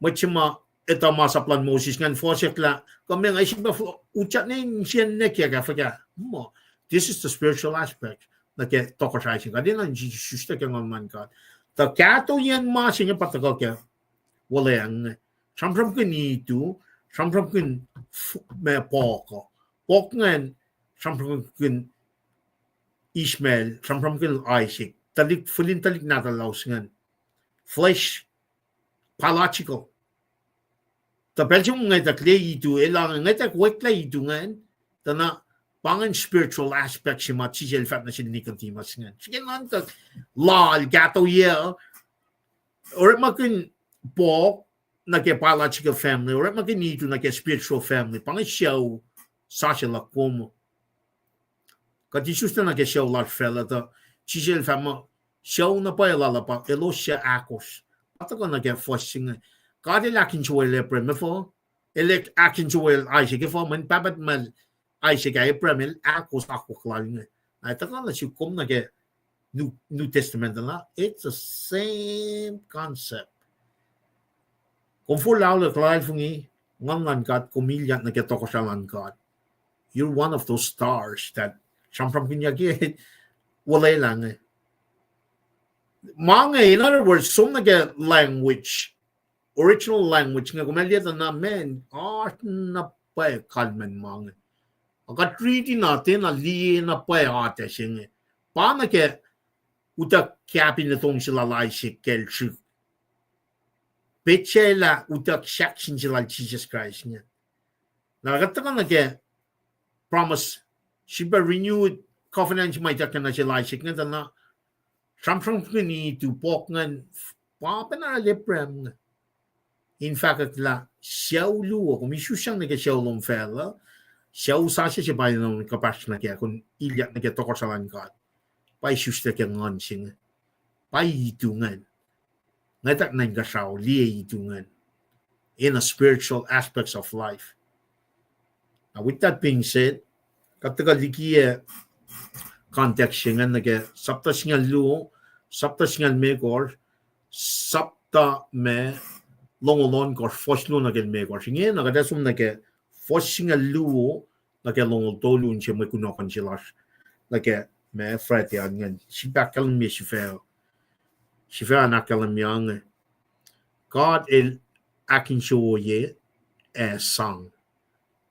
Mwet se ma etuh masap luhn Moses ingacn fohsacklah, kuh meac nga sifilpac fo-, utyak ne insiyacn nwackyak ah fuhkah. Muh, this is the spiritual aspect. Nuh ke tohkohsrahi se kuht enenuh in isuslac ke nguhn luhn God. Tuh kahtoiyacn ma se inge pa tuhkuh ke olwelah inge. Sramsramkihn itu, sramsramkihn f-, ma pouk uh. Pouk ingacn, sramsramkihn Ishmael, sramsramkihn Isaac, tuhlihk, fihlin tuhlihk nahtuhl lalos ingacn. Flesh, biological. Tuh pacl se ngwetacng liye itu, elah ngwetacng wacnglah itu ingacn, tuh na pa ingacn spiritual aspect se ma Jisus El fahk nuh sel Nicodemus ingacn. Srihke nuhnkuh lal kahtoiyac, orekmakihn pouk nuh ke biological family, orekmakihn itu nuh ke spiritual family, pa inge sucu sasuc luhk kom. Kuht isuslac nuh ke sucu lasr facluh tuh, Jisus El fahk muh, sucu na pwacye lal uh pa elos suc ahkos. Pa tuhkuh nuh ke fuhs se inge. God El ahkinsewowoyacl Abraham, efuh? El ahkinsewowoyacl Isaac, efuh? Mweyen pahpah tuhmwacl Isaac ah Abraham el ahkos akwuck lal inge. Na tuhkuh nuh sum kom nuh ke New, New Testament na, it's the same concept. Kom forlah auliyak luhlahlfongi, nguhn luhn God, kom ilyak nuh ke tohkohsrahi luhn God. You're one of those stars that sramsramkihnyuck ke olwelah inge. Ma inge, in other words, som nuh ke language, original language inge, kom ac liye tuh na, man, oasr na pwacye kalmacn ma inge. Ac kuht riti na, tiacna liye na pwacye atac se inge. Pa nuh ke utuck kapin etong se lal Isaac kacl srihk. Petsac lah utuck sahksin se lal Jisus Kraist inge. Na kuht tuhkuh nuh ke promise, sifilpac renewed covenant ma ituckyang nuh sel Isaac inge tuh na sramsramkihn itu pok ingacn, pa pacna arlac Abraham inge. In fahkwack lah sucu luo, kom isusyang nuh ke sucu lom facluh, sucu sasuc se pa in kuhpahsr nuh ke, kom ilyak nuh ke tohkohsrahi luhn God. Pa isuslac ke nguhn se inge. Pa itu ingacn. Ngwetack nuh inkuhsrao liye itu ingacn in a spiritual aspects of life. Now, with that being said, kuht tuhkuh likiyac context se ingacn nuh ke sapta singucul luo, sapta singucul limekohsr, sapta ma longoul ohnkohsr, fuhs luo nuh ke limekohsr. Ingena kuht ac som nuh ke fuhs singucul luo nuh ke longoul tolu in se mwe kunohkohn se lasr nuh ke ma Friday an ingacn. Sifilpac ahkkahlwemye sifac, sifac an ahkkahlwemye inge. God El ahkinsewowoye ac sang.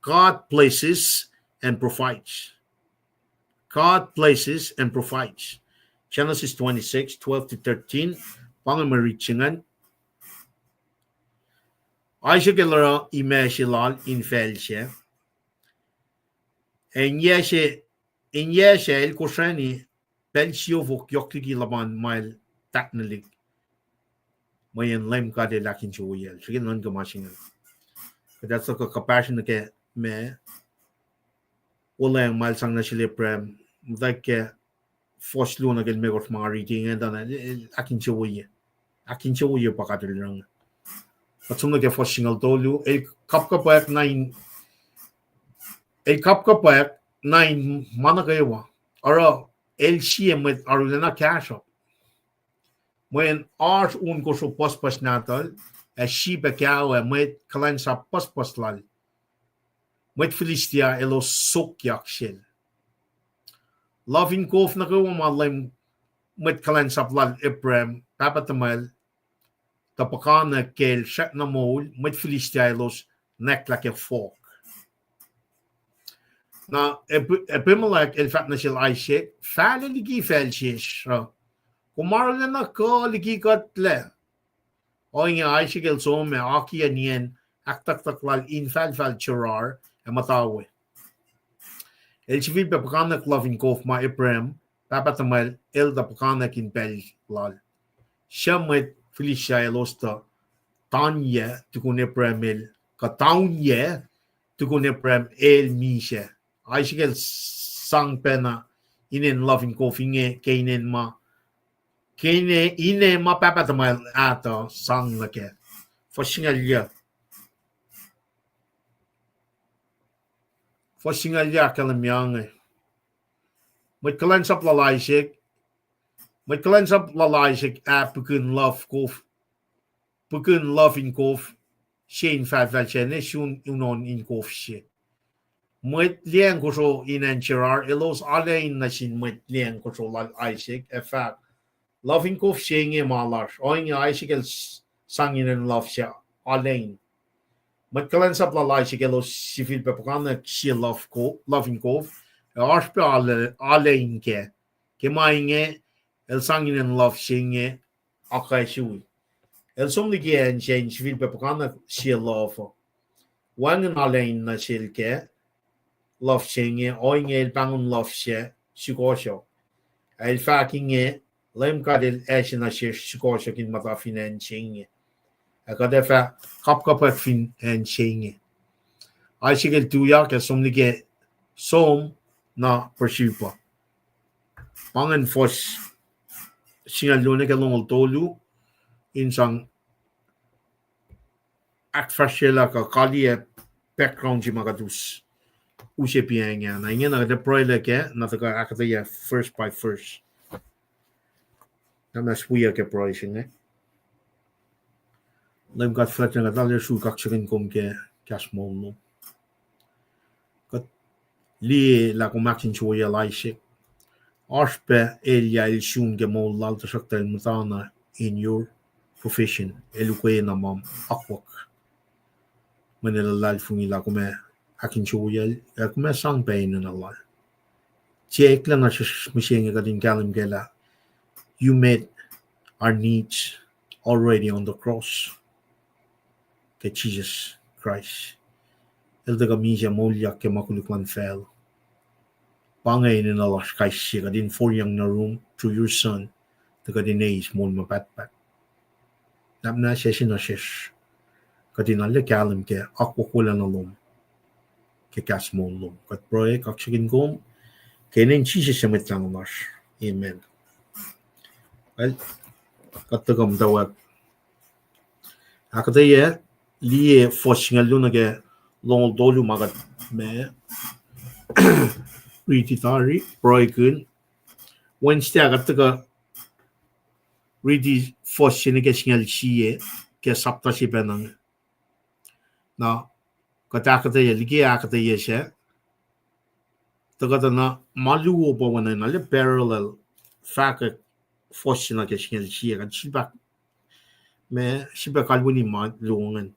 God blesses and provides. God blesses and provides. Genesis twenty-six, twelve to thirteen. Pa inge mwe rit se ingacn. Isaac el oruh imac se lal infacl sac. Ac in yac sac, in yac sac el kosrani pacl siofok yohk liki luhpan ma el tahknwelihk. Mweyen Leum God El ahkinsewowoyacl. Srihke nuhnkuh ma se inge. Kuht ac tuhkuh kuhpahsr nuh ke ma olweacng ma el sang nuh sel Abraham, muhtwacwacack ke fuhs luo nuh ke limekohsr ma nga riti inge tuh na, el, el ahkinsewowoye. Ahkinsewowoye pa God El oruh inge. Kuht som nuh ke fuhs singucul tolu, el kapkapwack nuh in, el kapkapwack nuh in ma nuh kwewa. Oruh el sie mwet arulacna kahsruhp. Mweyen oasr un kosro pucspucs nahtuhl, ac sip ac kao ac mwet kuhlwacnsap pucspucs lal. Mwet Philistia elos sokyak sel. Luhf in kof nuh kwewa ma Leum, mwet kuhlwacnsap lal Abraham, pahpah tuhmwacl, tuh puhkantwen ke el srackna moul, mwet Philistia elos nwacklah ke fohk. Na Ab-, Abimelech el fahk nuh sel Isaac, fahlac liki facl sesr uh. Kom arulacna kuh liki kuhtlac. Ohinge Isaac el som ac akiyac nien ahktucktuck lal infahlfahl Gerar ac muhta we. El sifilpac puhkantwen luhf in kof ma Abraham, pahpah tuhmwacl, el tuh puhkantwen in pacl lal. Suc mwet Philistia elos tuh taunyuc tukun Abraham el, kuh taunyuc tukun Abraham el misac. Isaac el sang pacna inen luhf in kof inge ke inen ma, ke ine, ine ma pahpah tuhmwacl ah tuh sang nuh kac. Fuhs singucul yac. Fuhs singucul yac ahkkahlwemye inge. Mwet kuhlwacnsap lal Isaac, mwet kuhlwacnsap lal Isaac ah pukihn luhf kof, pukihn luhf in kof se infahlfahl sac ne sun unon in kof se. Mwet liyacacng kosro in acn Gerar elos alu in nuh sin mwet liyacacng kosro lal Isaac ac fahk, luhf in kof se inge ma lasr. Ohinge Isaac el s-, sang inen luhf sac alu in. Mwet kuhlwacnsap lal Isaac elos sifilpac puhkantwen sie luhf ko-, luhf in kof, ac oasr pac alu, alu in kac. Ke ma inge, el sang inen luhf se inge akacsui. El som liki acn sac in sifilpac puhkantwen sie luhf uh. Wacngihn alu in nuh sel kac luhf se inge, ohinge el pahngon luhf sac sukohsohk. Ac el fahk inge, Leum God El ase nuh sesr sukohsohk in muhta fin acn se inge. Ac kuht ac fah kapkapwack fin acn se inge. Isaac el tuyak ac som liki, som na Beersheba. Pa ingacn fuhs singucul luo nuh ke longoul tolu, in sang ahkfahsryelah kuh kaliyac background se ma kuht us, use pa inge. Na ingena kuht ac pruhelah kac, na tuhkuh ahkuhtweyac verse by verse. Na mas wiyuc ke pruhe se inge. Leum God fuhlwactlana, kuht arlac sruhk kaksakihn kom ke kahs moul lom. Kuht liye lah kom ahkinsewowoyacl Isaac. Oasr pac elyah el sun ke moul lal, tuhsruhktuh el muhtana in your provision, el ukwena ma akwuck. Mweyen el luhlahlfongi lah kom ac ahkinsewowoyacl, ac kom ac sang pac enenuh lal. Tiac eklac na sesr mihsenge kuht in kahlwem kac lah you met our needs already on the cross. Ke Jisus Kraist, El tuhkuh misac moulyak ke ma koluk luhn facluh. Pa inge enenuh lasr kais sie, kuht in forlah nuh yurum through your son, tuh kuht in eis moul ma pahtpaht. Nahpna sesr in sesr, kuht in arlac kahlwem ke akwuck wolacna lom ke kahs moul lom. Kuht pruhe, kaksakihn kom ke inen Jisus su Mwet Lahngo lasr. Amen. Well, kuht tuhkuh muhtwacwacack ahkuhtweyac, liye fuhs singucul luo nuh ke longoul tolu ma kuht ma riti tari, pruhekihn. Wednesday ah kuht tuhkuh riti fuhs se nuh ke singucul sie ke sapta se pacna inge. Na kuht ahkuhtweyac, liki ahkuhtweyac sac, tuh kuht enenuh ma luo pa oacna in arlac parallel, fahkwack fuhs se nuh ke singucul sie, kuht sifilpac, ma, sifilpac kalweni ma luo ingacn.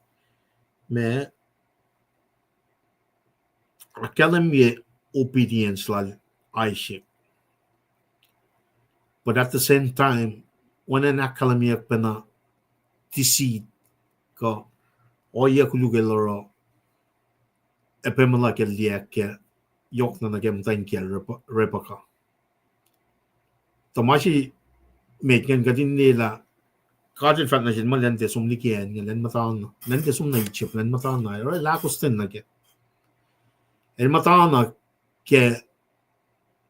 Ma, ahkkahlwemye obedience lal Isaac. But at the same time, oacna in ahkkahlwemyeyuck pacna deceit, kuh ohiyac koluk el oruh Abimelech el liye ke yohkna nuh ke muhtwacn kiyacl Rebe-, Rebekah. Tuh ma se met ingacn kuht in liye lah God el fahk nuh sel muh lwen tiac som liki acn inge, lwen muhtana, lwen tiac som nuh Egypt, lwen muhtana, oruh el ahkostwen nuh kac. El muhtana ke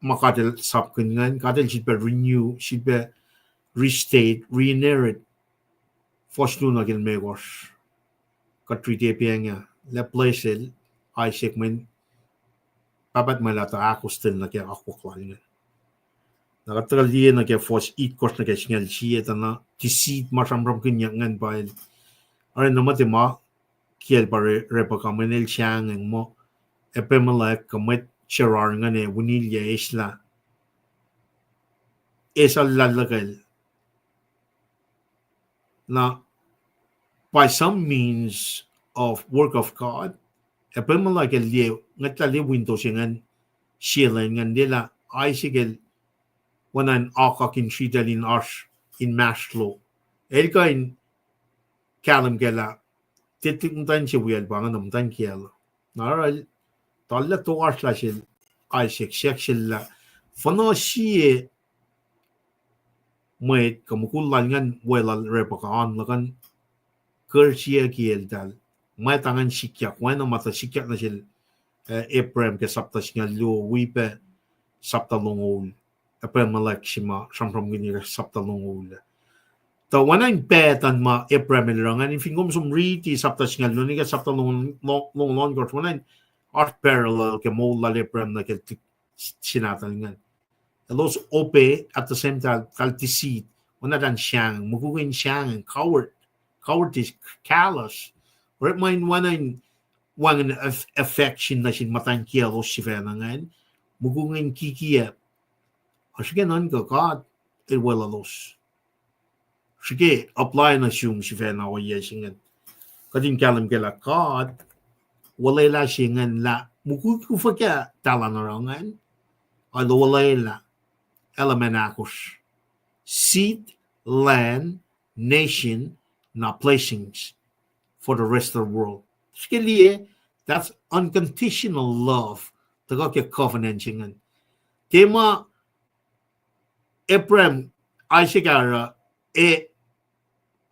ma God el sapkihn ingacn, God el sifilpac renew, sifilpac restate, reinherit. Fuhs luo nuh ke limekohsr. Kuht riti pac inge, lah bless el Isaac mweyen pahpah tuhmwacl ah tuh ahkostwen nuh ke akwuck lal ingacn. Na kuht tuhkuh liye nuh ke fuhs itkohsr nuh ke singucul sie, tuh na deceit ma sramsramkihnyuck ingacn pa el, oruh na muhta ma kiyacl pa Re-, Rebekah, mweyen el sahngweng muh Abimelech kuh mwet Gerar ingacn ac winilyac eislah, esaluhluhkwel. Na, by some means of work of God, Abimelech el liye, ngwetlah liye window se ingacn, sie lwen ingacn, liye lah Isaac el oacna in akuhkuhin sritacl in oasr inmahsrlo. El kuh in kahlwem kac lah, tiac tuhlihk muhtwacn se wiyacl pa inge, na muhtwacn kiyacl. Na oruh el, talah toasr lah sel Isaac, siyuck sel lah, fuhnuh sie mwet kuh mukul lal ingacn, weluhl Rebekah, oan luhkuhn, kursiyucki eltahl. Mwet ah ingacn sikyak, oacna ma tuh sikyak nuh sel, eh, Abraham ke sapta singucul luo, wi pac sapta longoul. Abimelech se ma sramsramkihn ke sapta longoul. Tuh oacna in pattern ma Abraham el oruh ingacn, fin kom som riti sapta singucul luo nuh ke sapta longoul, longoul ohnkohsr, oacna in oasr parallel ke moul lal Abraham nuh ke tuhlihk se nahtuhl ingacn. Elos obey, at the same time, eltahl deceit. Oacna eltahl sahngweng, mukwikwin sahngweng, coward, cowardice, callous. Orekma in oacna in wacngihn aff-, affection nuh sin muhtwacn kiyaclos sifacna ingacn, mukwikwin kikiacp. Ac srihke nuhnkuh God el weluhlos. Srihke apply nuh sum sifacna ohiyac se ingacn. Kuht in kahlwem kac lah God olwelah se ingacn lah mukwikwi fuhkah eltahl oruh ingacn, el olwelah, element ahkosr. Seed, land, nation, na blessings for the rest of the world. Srihke liye, that's unconditional love. Tuhkuh ke covenant se ingacn. Tiac ma Abraham, Isaac ah oruh, eh,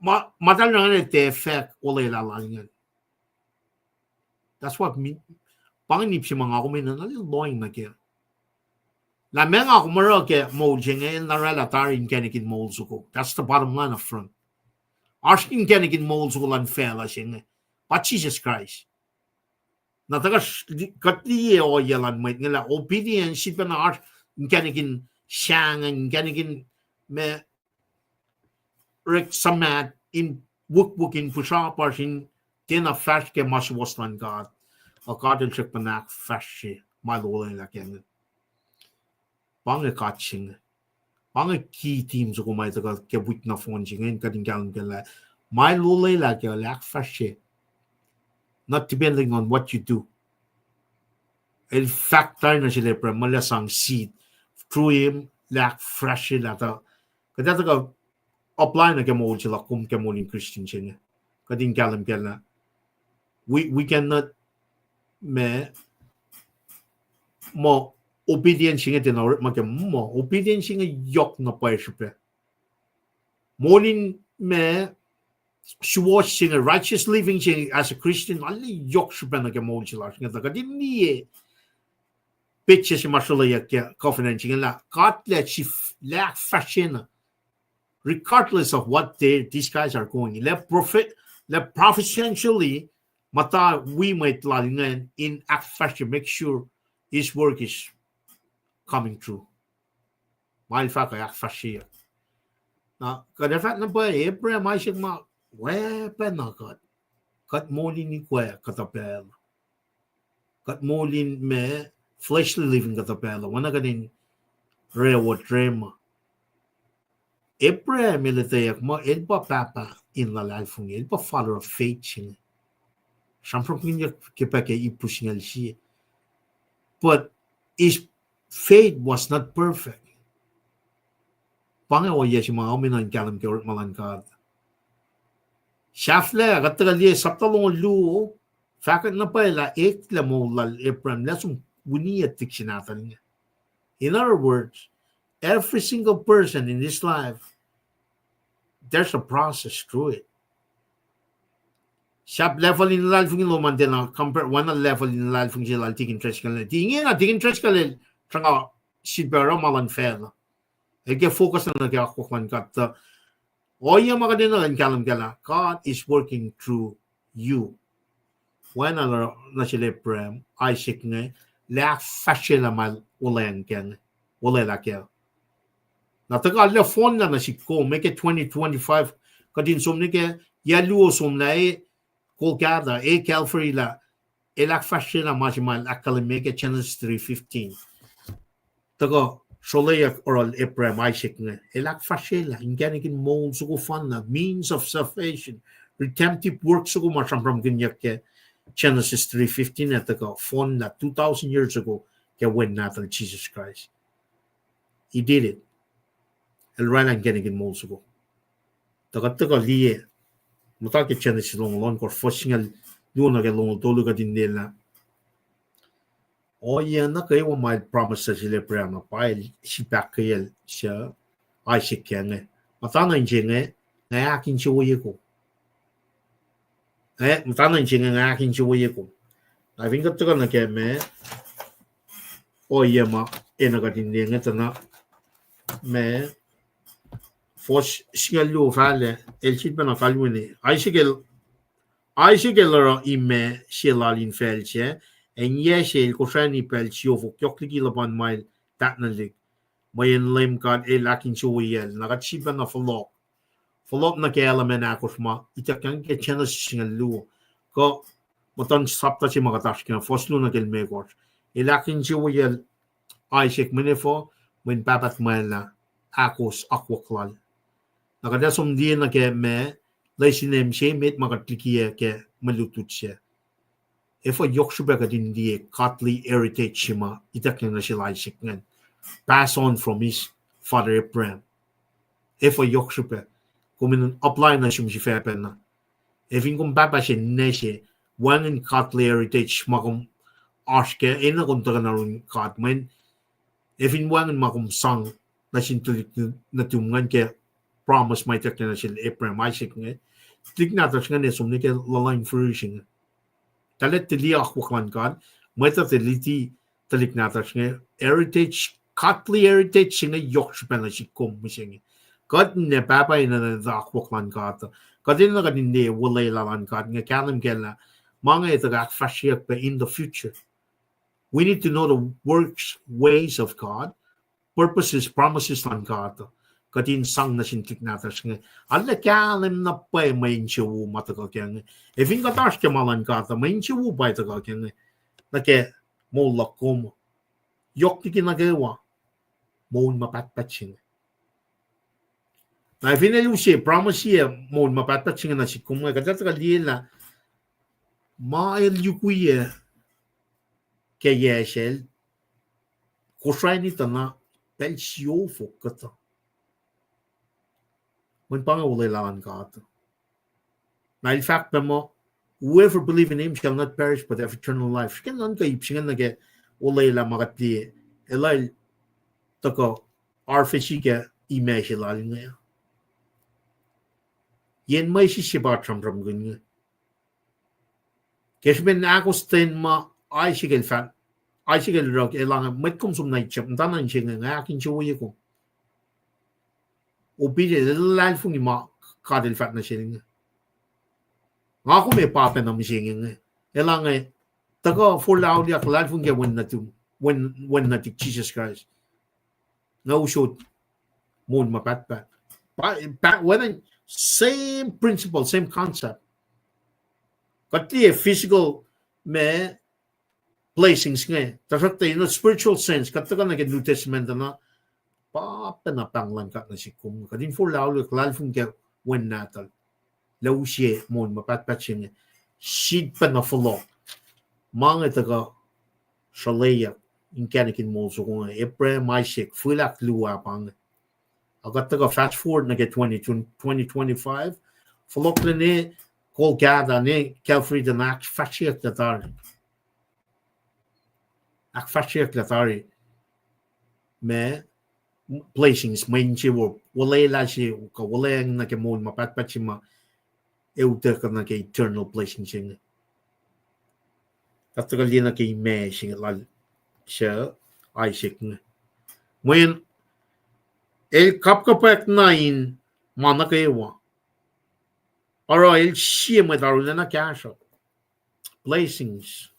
ma, ma eltahl oruh ingacn tiac fahk olwelah lal ingacn. That's what me, pa inge nip se ma nga kom enenuh na lohacng nuh kac. Lah meac nga kom oruh ke moul se inge, el na oraclah tari inkacnek in moul soko. That's the bottom line up front. Oasr inkacnek in moul soko luhn facluh se inge, pa Jisus Kraist. Na tuhkuh kuht liye ohiyac luhn mwet inge lah obedience, sifilpacna oasr inkacnek in sahngweng, inkacnek in ma orek suhmaht in wukwuck in pihsrapasr in tiacna fahsr ke ma suwohs luhn God. Ac God el srackna ahkfahsrye ma el olwelah kac inge. Pa inge God se inge. Pa inge key theme soko ma tuhkuh ke wik nohfohn se inge in kuht in kahlwem kac lah ma el olwelah kac el ahkfahsrye. Not depending on what you do. El fahk tari nuh sel Abraham, ma el sang seed, through him, el ahkfahsryelah tuh. Kuht ac tuhkuh apply nuh ke moul se luhk kom ke moul in Christian se inge. Kuht in kahlwem kac lah we, we cannot, ma, muh obedience inge tiacna orekma ke muh, obedience inge yohk na pwacye srihpac. Moul in ma suwohs se inge, righteous living se inge as a Christian, arlac yohk srihpac nuh ke moul se lasr inge tuh kuht in liye petsac se ma sruhleyuck ke covenant se inge lah God lah sif-, lah ahkfahsryena. Regardless of what they, these guys are going, lah prophet, lah providentially, muhta wi mwet lal ingacn in ahkfahsrye, make sure his work is coming through. Ma el fahk uh ahkfahsryeyuck. Na kuht ac fahk na pwacye, Abraham, Isaac ma, weapon uh kuht. Kuht moul in ikwac kuhtuh pacl. Kuht moul in ma, fleshly living kuhtuh pacl uh. Oacna kuht in reward rema. Abraham el etweyuck muh el pa pahpah in luhlahlfongi, el pa father of faith se inge. Sramsramkihnyuck ke pac ke Hebrew singucul sie. But his faith was not perfect. Pa inge ohiyac se ma ominah in kahlwem ke orekma luhn God. Sahflah, kuht tuhkuh liye sapta longoul luo, fahkwack na pwacye lah eklac moul lal Abraham, lah som winiyac tik se nahtuhl inge. In other words, every single person in this life, there's a process through it. Sahp level in luhlahlfongi lom an tiacna compare, oacna level in luhlahlfongi se lal Deacon Driscoll. Ingena Deacon Driscoll el sruhnga sifilpac oruh ma luhn facluh. El ke focus nuh ke akwuck luhn God tuh ohiyac ma kuht enenuh in kahlwem kac lah God is working through you. Oacna nuh sel Abraham, Isaac inge, lah ahkfahsryelah ma el olwelah kac, olwelah kac. Na tuhkuh lah fohnlah nuh sihk kom, ke twenty twenty-five, kuht in som nuh ke yac luo somlah e Golgotha, e Calvary lah, el ahkfahsryelah ma se ma el ahkkahlwemye ke Genesis three fifteen. Tuhkuh sroleyac oruh Abraham, Isaac inge, el ahkfahsryelah inkacnek in moul soko fanna, means of salvation, redemptive work soko ma sramsramkihnyuck ke Genesis three fifteen, ac tuhkuh fohnlah two thousand years ago ke Wen nahtuhl Jisus Kraist. He did it. El oraclah inkacnek in moul soko. Tuh kuht tuhkuh liye, muhta ke Genesis longoul ohnkohsr, fuhs singucul luo nuh ke longoul tolu, kuht in liye lah ohiyac nuh kwewa ma el promise nuh sel Abraham uh pa el sip ahkkweyacl suc Isaac kac inge. Muhta nuh in se inge, nga ahkinsewowoye kom. Eh, muhta nuh in se inge, nga ahkinsewowoye kom. Na fin kuht tuhkuh nuh ke ma, ohiyac ma enenuh kuht in liye inge tuh na ma, fuhs singucul luo fahlac, el sifilpacna kalweni. Isaac el, Isaac el oruh imac se lal infacl sac, ac in yac se el kosrani pacl siofok yohk liki luhpan ma el tahtnelihk. Mweyen Leum God el ahkinsewowoyacl. Na kuht sifilpacna fohlohk. Fohlohk nuh ke element ahkosr ma ituckyang ke Genesis singucul luo. Kuh muhtuhn sapta se ma kuht oasr ke, fuhs luo nuh ke limekohsr. El ahkinsewowoyacl Isaac mweyen efuh, mweyen pahpah tuhmwacl ah ahkos akwuck lal. Na kuht ac som liye nuh ke ma, lesin se met ma kuht likiyac ke mwe lutlut sac. Efuh yohk srihpac kuht in liye godly heritage se ma ituckyang nuh sel Isaac ingacn, pass on from his father Abraham. Efuh yohk srihpac, kom in apply nuh sum sifacpacna. Ac fin kom pahpah se ninac se, wacngihn godly heritage ma kom oasr kac, enenuh kom tuhkuh nuh yurin God, mweyen ac fin wacngihn ma kom sang nuh sin tuhlihk nuhtum ingacn ke promise ma ituckyang nuh sel Abraham, Isaac inge, tuhlihk nahtuhsr ingacn ac som nuh ke luhluh in fihrihr se inge. Tuh lah tuh liye akwuck luhn God, mwet uh tuh luti tuhlihk nahtuhsr inge, heritage, godly heritage se inge yohk srihpac nuh sihk kom mihsenge. Kuht ninac pahpah enenuh akwuck luhn God. Kuht enenuh kuht in liye olwelah luhn God inge kahlwem kac lah ma inge tuhkuh ahkfahsryeyuck pac in the future. We need to know the works, ways of God, purposes, promises luhn God. Kuht in sang nuh sin tuhlihk nahtuhsr inge, arlac kahlwem na pwacye mwe insewowo ma tuhkuh kac inge. Ac fin kuht oasr ke ma luhn God, mwe insewowo pa tuhkuh kac inge nuh ke moul luhk kom. Yohk liki nuh kwewa, moul ma pahtpaht se inge. Na fin el use promise-i ac moul ma pahtpaht se inge nuh sihk kom, kuht ac tuhkuh liye lah ma el yukwiyac ke yac sel, kosrani tuh na pacl siofok kuhtuh. Mweyen pa inge olwelah luhn God. Na el fahk pac muh, whoever believe in him shall not perish but have eternal life. Srihke nuhnkuh ip se inge nuh ke olwelah ma kuht liye el, el tuhkuh arfesi ke imac se lal inge. Yen mwesis se pa sramsramkihn inge. Ke srihpen ahkostwen ma Isaac el fah, Isaac el oruh, el inge, mwet kom som na itsap, muhtana inse inge, nga ahkinsewowoye kom. Obedient, el luhlahlfongi ma God el fahk nuh sel inge. Nga kom ac pa pacna mihsenge inge. El inge, tuhkuh forlah auliyak, luhlahlfongi ke wen nuhtum, wen, wen nuhtihk Jisus Kraist. Nga usot moul ma pahtpaht. Pa, pa, wen, same principle, same concept. Kuht liye physical ma blessings inge, tuhsruhktuh in a spiritual sense, kuht tuhkuh nuh ke New Testament uh na, pa pacna pahng luhn God nuh sihk kom, kuht in forlah auliyak, luhlahlfongi ke wen nahtuhl, lah use moul ma pahtpaht se inge, sip pacna fohlohk. Ma inge tuhkuh sruhleyuck inkacnek in moul soko inge, Abraham, Isaac, fihl ahkluo ah pa inge. Ac kuht tuhkuh fast forward nuh ke twenty, twenty twenty-five, fohlohklac ne Golgotha, ne Calvary tuh na ahkfahsryeyucklac tari. Ahkfahsryeyucklac tari ma blessings, mwe insewowo, olwelah se, kuh olweacng nuh ke moul ma pahtpaht se ma ac utuckuh nuh ke eternal blessing se inge. Kuht tuhkuh liye nuh ke imac se inge lal, se Isaac inge. Mweyen el kapkapwack na in ma nuh kwewa. Oruh el sie mwet arulacna kahsruh. Blessings.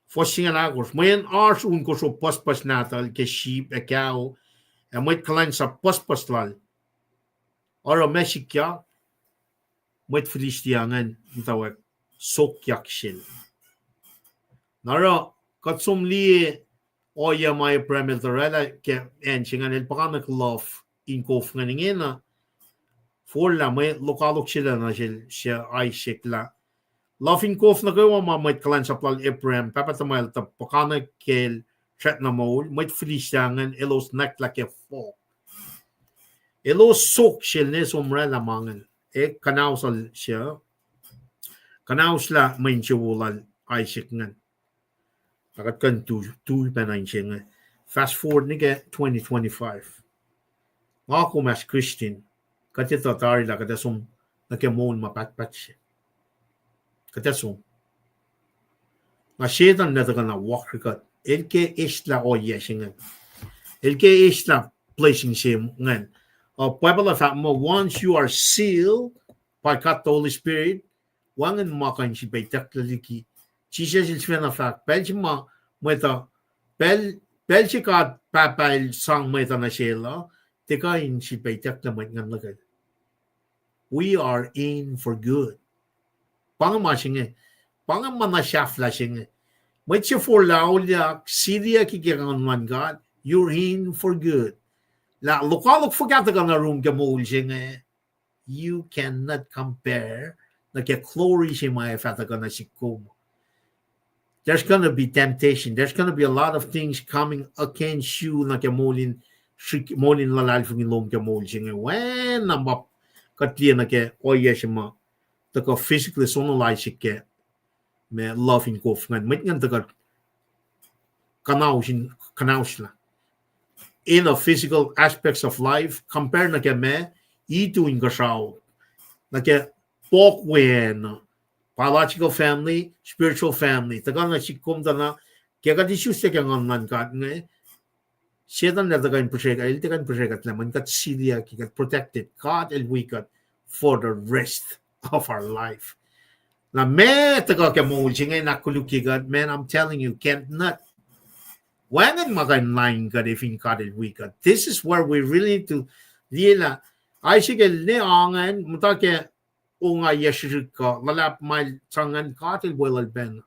Fuhs singucul ahkosr. Mweyen oasr un kosro pucspucs nahtuhl ke sip ac kao, ac mwet kuhlwacnsap pucspucs lal. Oruh ma sikyak, mwet Philistia ingacn muhtwacwacack sokyak sel. Na oruh kuht som liye ohiyac ma Abraham el tuh orwaclah ke acn se ingacn, el puhkantwen luhf in kof ingacn ingena, forlah mwe lokoalok se lac nuh sel se Isaac lah luhf in kof nuh kwewa ma mwet kuhlwacnsap lal Abraham, pahpah tuhmwacl, tuh puhkantwen kacl srackna moul, mwet Philistia ingacn elos nwacklah ke fohk. Elos sok sel ne som orwaclah ma ingacn. E kuhnauslah se, kuhnauslah mwe insewowo lal Isaac ingacn. Na kuht kuh in tu, tu pacna inse inge. Fast forward nuh ke twenty twenty-five. Nga kom as Christian, kuht etuh tari lah kuht ac som nuh ke moul ma pahtpaht se. Kuht ac som. Na Setan el tuhkuh na walk record. El ke eslah ohiyac se ingacn. El ke eslah blessing se ingacn. Uh, Bible uh fahk muh, once you are sealed by God the Holy Spirit, wacngihn ma kuh in sifilpac itucklac liki. Jisus el sifacna fahk, pacl se ma mwet uh, pacl, pacl se God Pahpah el sang mwet uh nuh sel uh, tiac kuh in sifilpac itucklac mwet ingacn luhkel. We are in for good. Pa inge ma se inge, pa inge ma na sahflah se inge. Mwet se forlah auliyak, siliyucki ke nguhn luhn God, you're in for good. Lah lokoalok fuhkah tuhkuh nuh yurum ke moul se inge, you cannot compare nuh ke glory se ma ac fah tuhkuh nuh sihk kom. There's gonna be temptation. There's gonna be a lot of things coming against you nuh ke moul in, srihk-, moul in luhlahlfongi lom ke moul se inge. Oacna ma kuht liye nuh ke ohiyac se ma tuhkuh physically sonola Isaac ke ma luhf in kof ingacn. Mwet ingacn tuhkuh kuhnaus in, kuhnauslah in a physical aspects of life, compare nuh ke ma itu inkuhsrao, nuh ke pohk wen, biological family, spiritual family. Tuhkuh nuh sihk kom tuh na, ke kuht isuslac ke nguhn luhn God inge, Setan el tuhkuh in protect, el tuhkuh in protect kuht lah, mweyen kuht siliyucki, kuht protected. God el wi kuht for the rest of our life. Na ma tuhkuh ke moul se inge in ahkkolukye kuht, man, I'm telling you, cannot. Wacngihn ma kuh in lain kuht efin God el wi kuht. This is where we really need to liye lah Isaac el ne angacn, muhta ke ongaiyac srihsrihk kuh luhlahp ma el sang ingacn, God el weluhl pacna.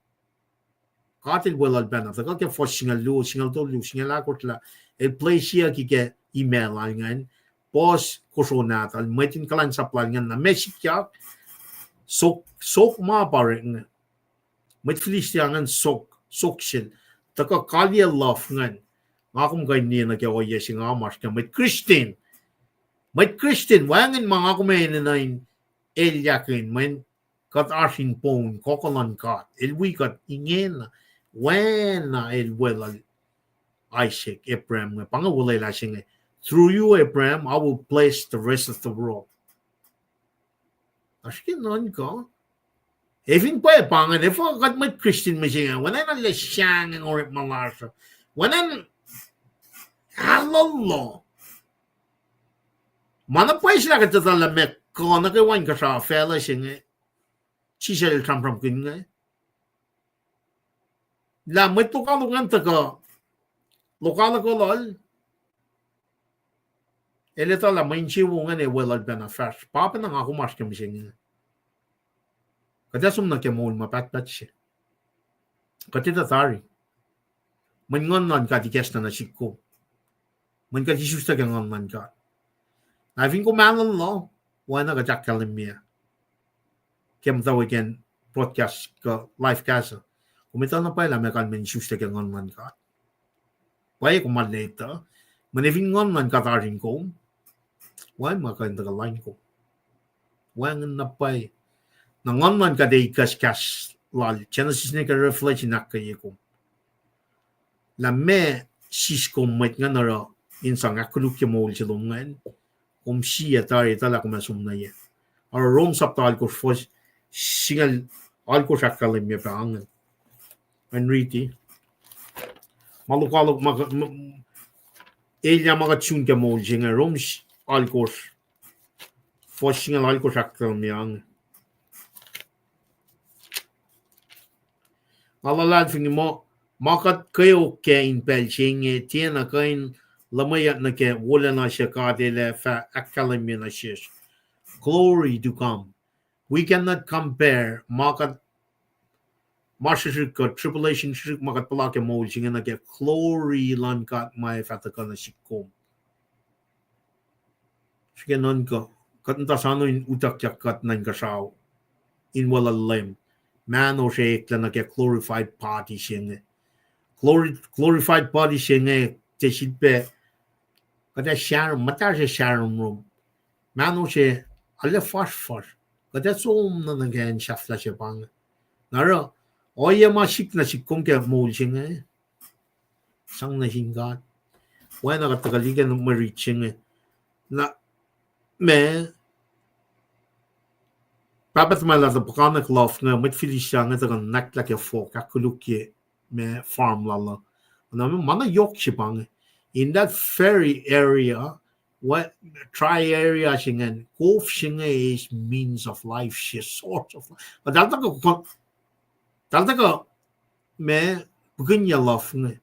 God el weluhl pacna. Tuhkuh ke fuhs singucul luo, singucul tolu, singucul ahkosr lah el blessiyucki ke imac lal ingacn, puhs kosro nahtuhl, mwet in kuhlwacnsap lal ingacn, na ma sikyak, sok, sok ma pa orekma. Mwet Philistia ingacn sok, sok sel. Tuhkuh kaliyac luhf ingacn. Nga kom kuh in liye nuh ke ohiyac se nga oasr ke mwet Christian. Mwet Christian, wacngihn ma nga kom enenuh in elyahkihn, mweyen kuht oasr in poun, kuh luhn God. El wi kuht ingena. Oacna el weluhl Isaac, Abraham inge, pa inge olwelah se inge. Through you, Abraham, I will bless the rest of the world. Oasr ke nuhnkuh. Ac fin pwacye pa ingacn, efuh kuht mwet Christian mihsenge, oacna na lah sahngweng orekma lasr uh. Oacna ahlolo. Ma na pwacye se lah kuht etuh lah meac kuh nuh kwewa inkuhsrao facluh se inge, Jisus el sramsramkihn inge. Lah mwet lokoalok ingacn tuhkuh, lokoalok lal, el etuh lah mwe insewowo ingacn ac weluhl pacna fahsr. Pa pacna nga kom oasr ke mihsenge. Kuht ac som nuh ke moul ma pahtpaht se. Kuht etuh tari. Mweyen Nguhn luhn God ikacslah nuh sihk kom. Mweyen kuht isuslac ke Nguhn luhn God. Na fin kom ahlolo, oacna kuht ahkkahlwemye ke muhtwacwacack in broadcast kuh live cast uh, kom etuh na pwacye lah meac kalmen isuslac ke Nguhn luhn God. Pwacye kom arlac etuh, mweyen fin Nguhn luhn God oasr in kom, wacngihn ma kuh in tuhkuh lain kom. Wacngihn na pwacye. Na Nguhn luhn God ac ikacs kahs lal, Genesis nuh ke Revelation ahkkweye kom. Lah meac sis kom mwet ingacn oruh in sang ahkkolukye moul se lom ingacn, kom sie tari etuh lah kom ac som nuh ye. Oruh Rom sapta alkosr fuhs singucul alkosr ahkkahlwemye pac ingacn. An riti. Ma lokoalok ma, ma, elyah ma kuht sun ke moul se inge, Rom s-, alkosr. Fuhs singucul alkosr ahkkahlwemye inge. Nga luhlahlfongi muh, ma kuht kweok kac in pacl se inge, tiacna kuh in luhmweyuck nuh ke wolacna se God El ac fah ahkkahlwemye nuh sesr. Glory to come. We cannot compare ma kuht, ma srihsrihk kuh tribulation srihsrihk ma kuht puhla ke moul se inge nuh ke glory luhn God ma ac fah tuhkuh nuh sihk kom. Srihke nuhnkuh, kuht muhta sano in utuckyak kuht nuh inkuhsrao in weluhl Leum. Mahno se eklac nuh ke glorified body se inge. Glori-, glorified body se inge, tiac sifilpac, kuht ac sahrom, muhta se sahrom rom. Mahno se, arlac fasrfasr. Kuht ac som nuh nuh ke acn sahflah se pa inge. Na oruh, ohiyac ma sik nuh sihk kom ke moul se inge, sang nuh sin God. Oacna kuht tuhkuh liye ke mwe rit se inge. Na, ma, pahpah tuhmwacl ah tuh puhkantwen luhf inge, mwet Philistia inge tuhkuh nwacklah ke fohk, ahkkolukye ma farm lal uh. Na ma na yohk se pa inge. In that very area, what, dry area se ingacn, kof se inge is means of life, se source of life. Eltahl tuhkuh, eltahl tuhkuh ma pihkihnyac luhf inge.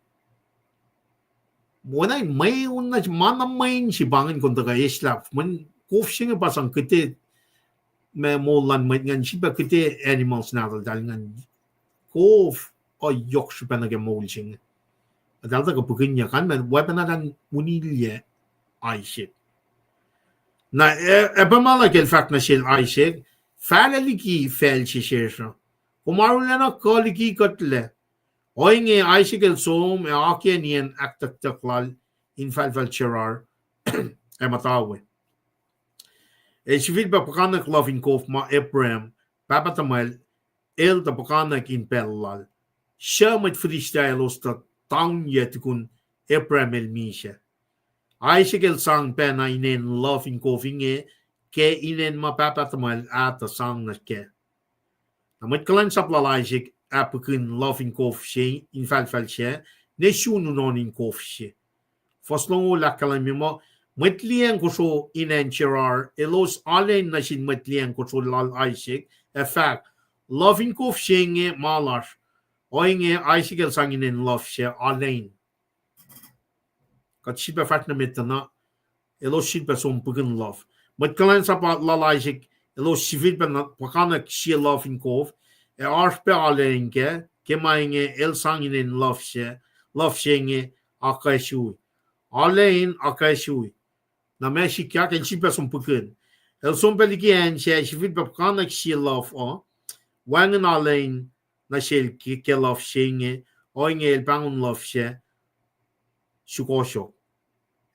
Mweyen mweun na, ma na mweun se pa ingacn kom tuhkuh eislah, mweyen kof se inge pa sang kihte ma moul luhn mwet ingacn, sifilpac kihte animals nahtuhltahl ingacn. Kof uh yohk srihpac nuh ke moul se inge. Eltahl tuhkuh pihkihnyac, kalmac, oacpacna elan unilyac Isaac. Na, e-, Abimelech el fahk nuh sel Isaac, fahlac liki facl se sesr uh. Kom arulacna kuh liki kuhtlac. Ohinge Isaac el som ac akiyac nien ahktucktuck lal infahlfahl Gerar ac muhta we. El sifilpac puhkantwen luhf in kof ma Abraham, pahpah tuhmwacl, el tuh puhkantwen in pacl lal. Suc mwet Philistia elos tuh taunyac tukun Abraham el misac. Isaac el sang pacna inen luhf in kof inge ke inen ma pahpah tuhmwacl ah tuh sang nuh kac. Na mwet kuhlwacnsap lal Isaac ah pihkihn luhf in kof se infahlfahl sac, ne sun unohn in kof se. Fuhs longoul ahkkahlwemye muh, mwet liyacacng kosro in acn Gerar elos aleen nuh sin mwet liyacacng kosro lal Isaac, ac fahk, luhf in kof se inge ma lasr. Ohinge Isaac el sang inen luhf sac aleen. Kuht sifilpac fahsr nuh met tuh na, elos sifilpac som pihkihn luhf. Mwet kuhlwacnsap lal Isaac, elos sifilpac puhkantwen sie luhf in kof, ac oasr pac aleen kac, ke ma inge el sang inen luhf se, luhf se inge akacsui. Aleen akacsui. Na ma sikyak, el sifilpac som pihkihn. El som pac liki acn sac, sifilpac puhkantwen sie luhf uh, wacngihn aleen nuh sel ke, ke luhf se inge, ohinge el pahngon luhf sac sukohsohk.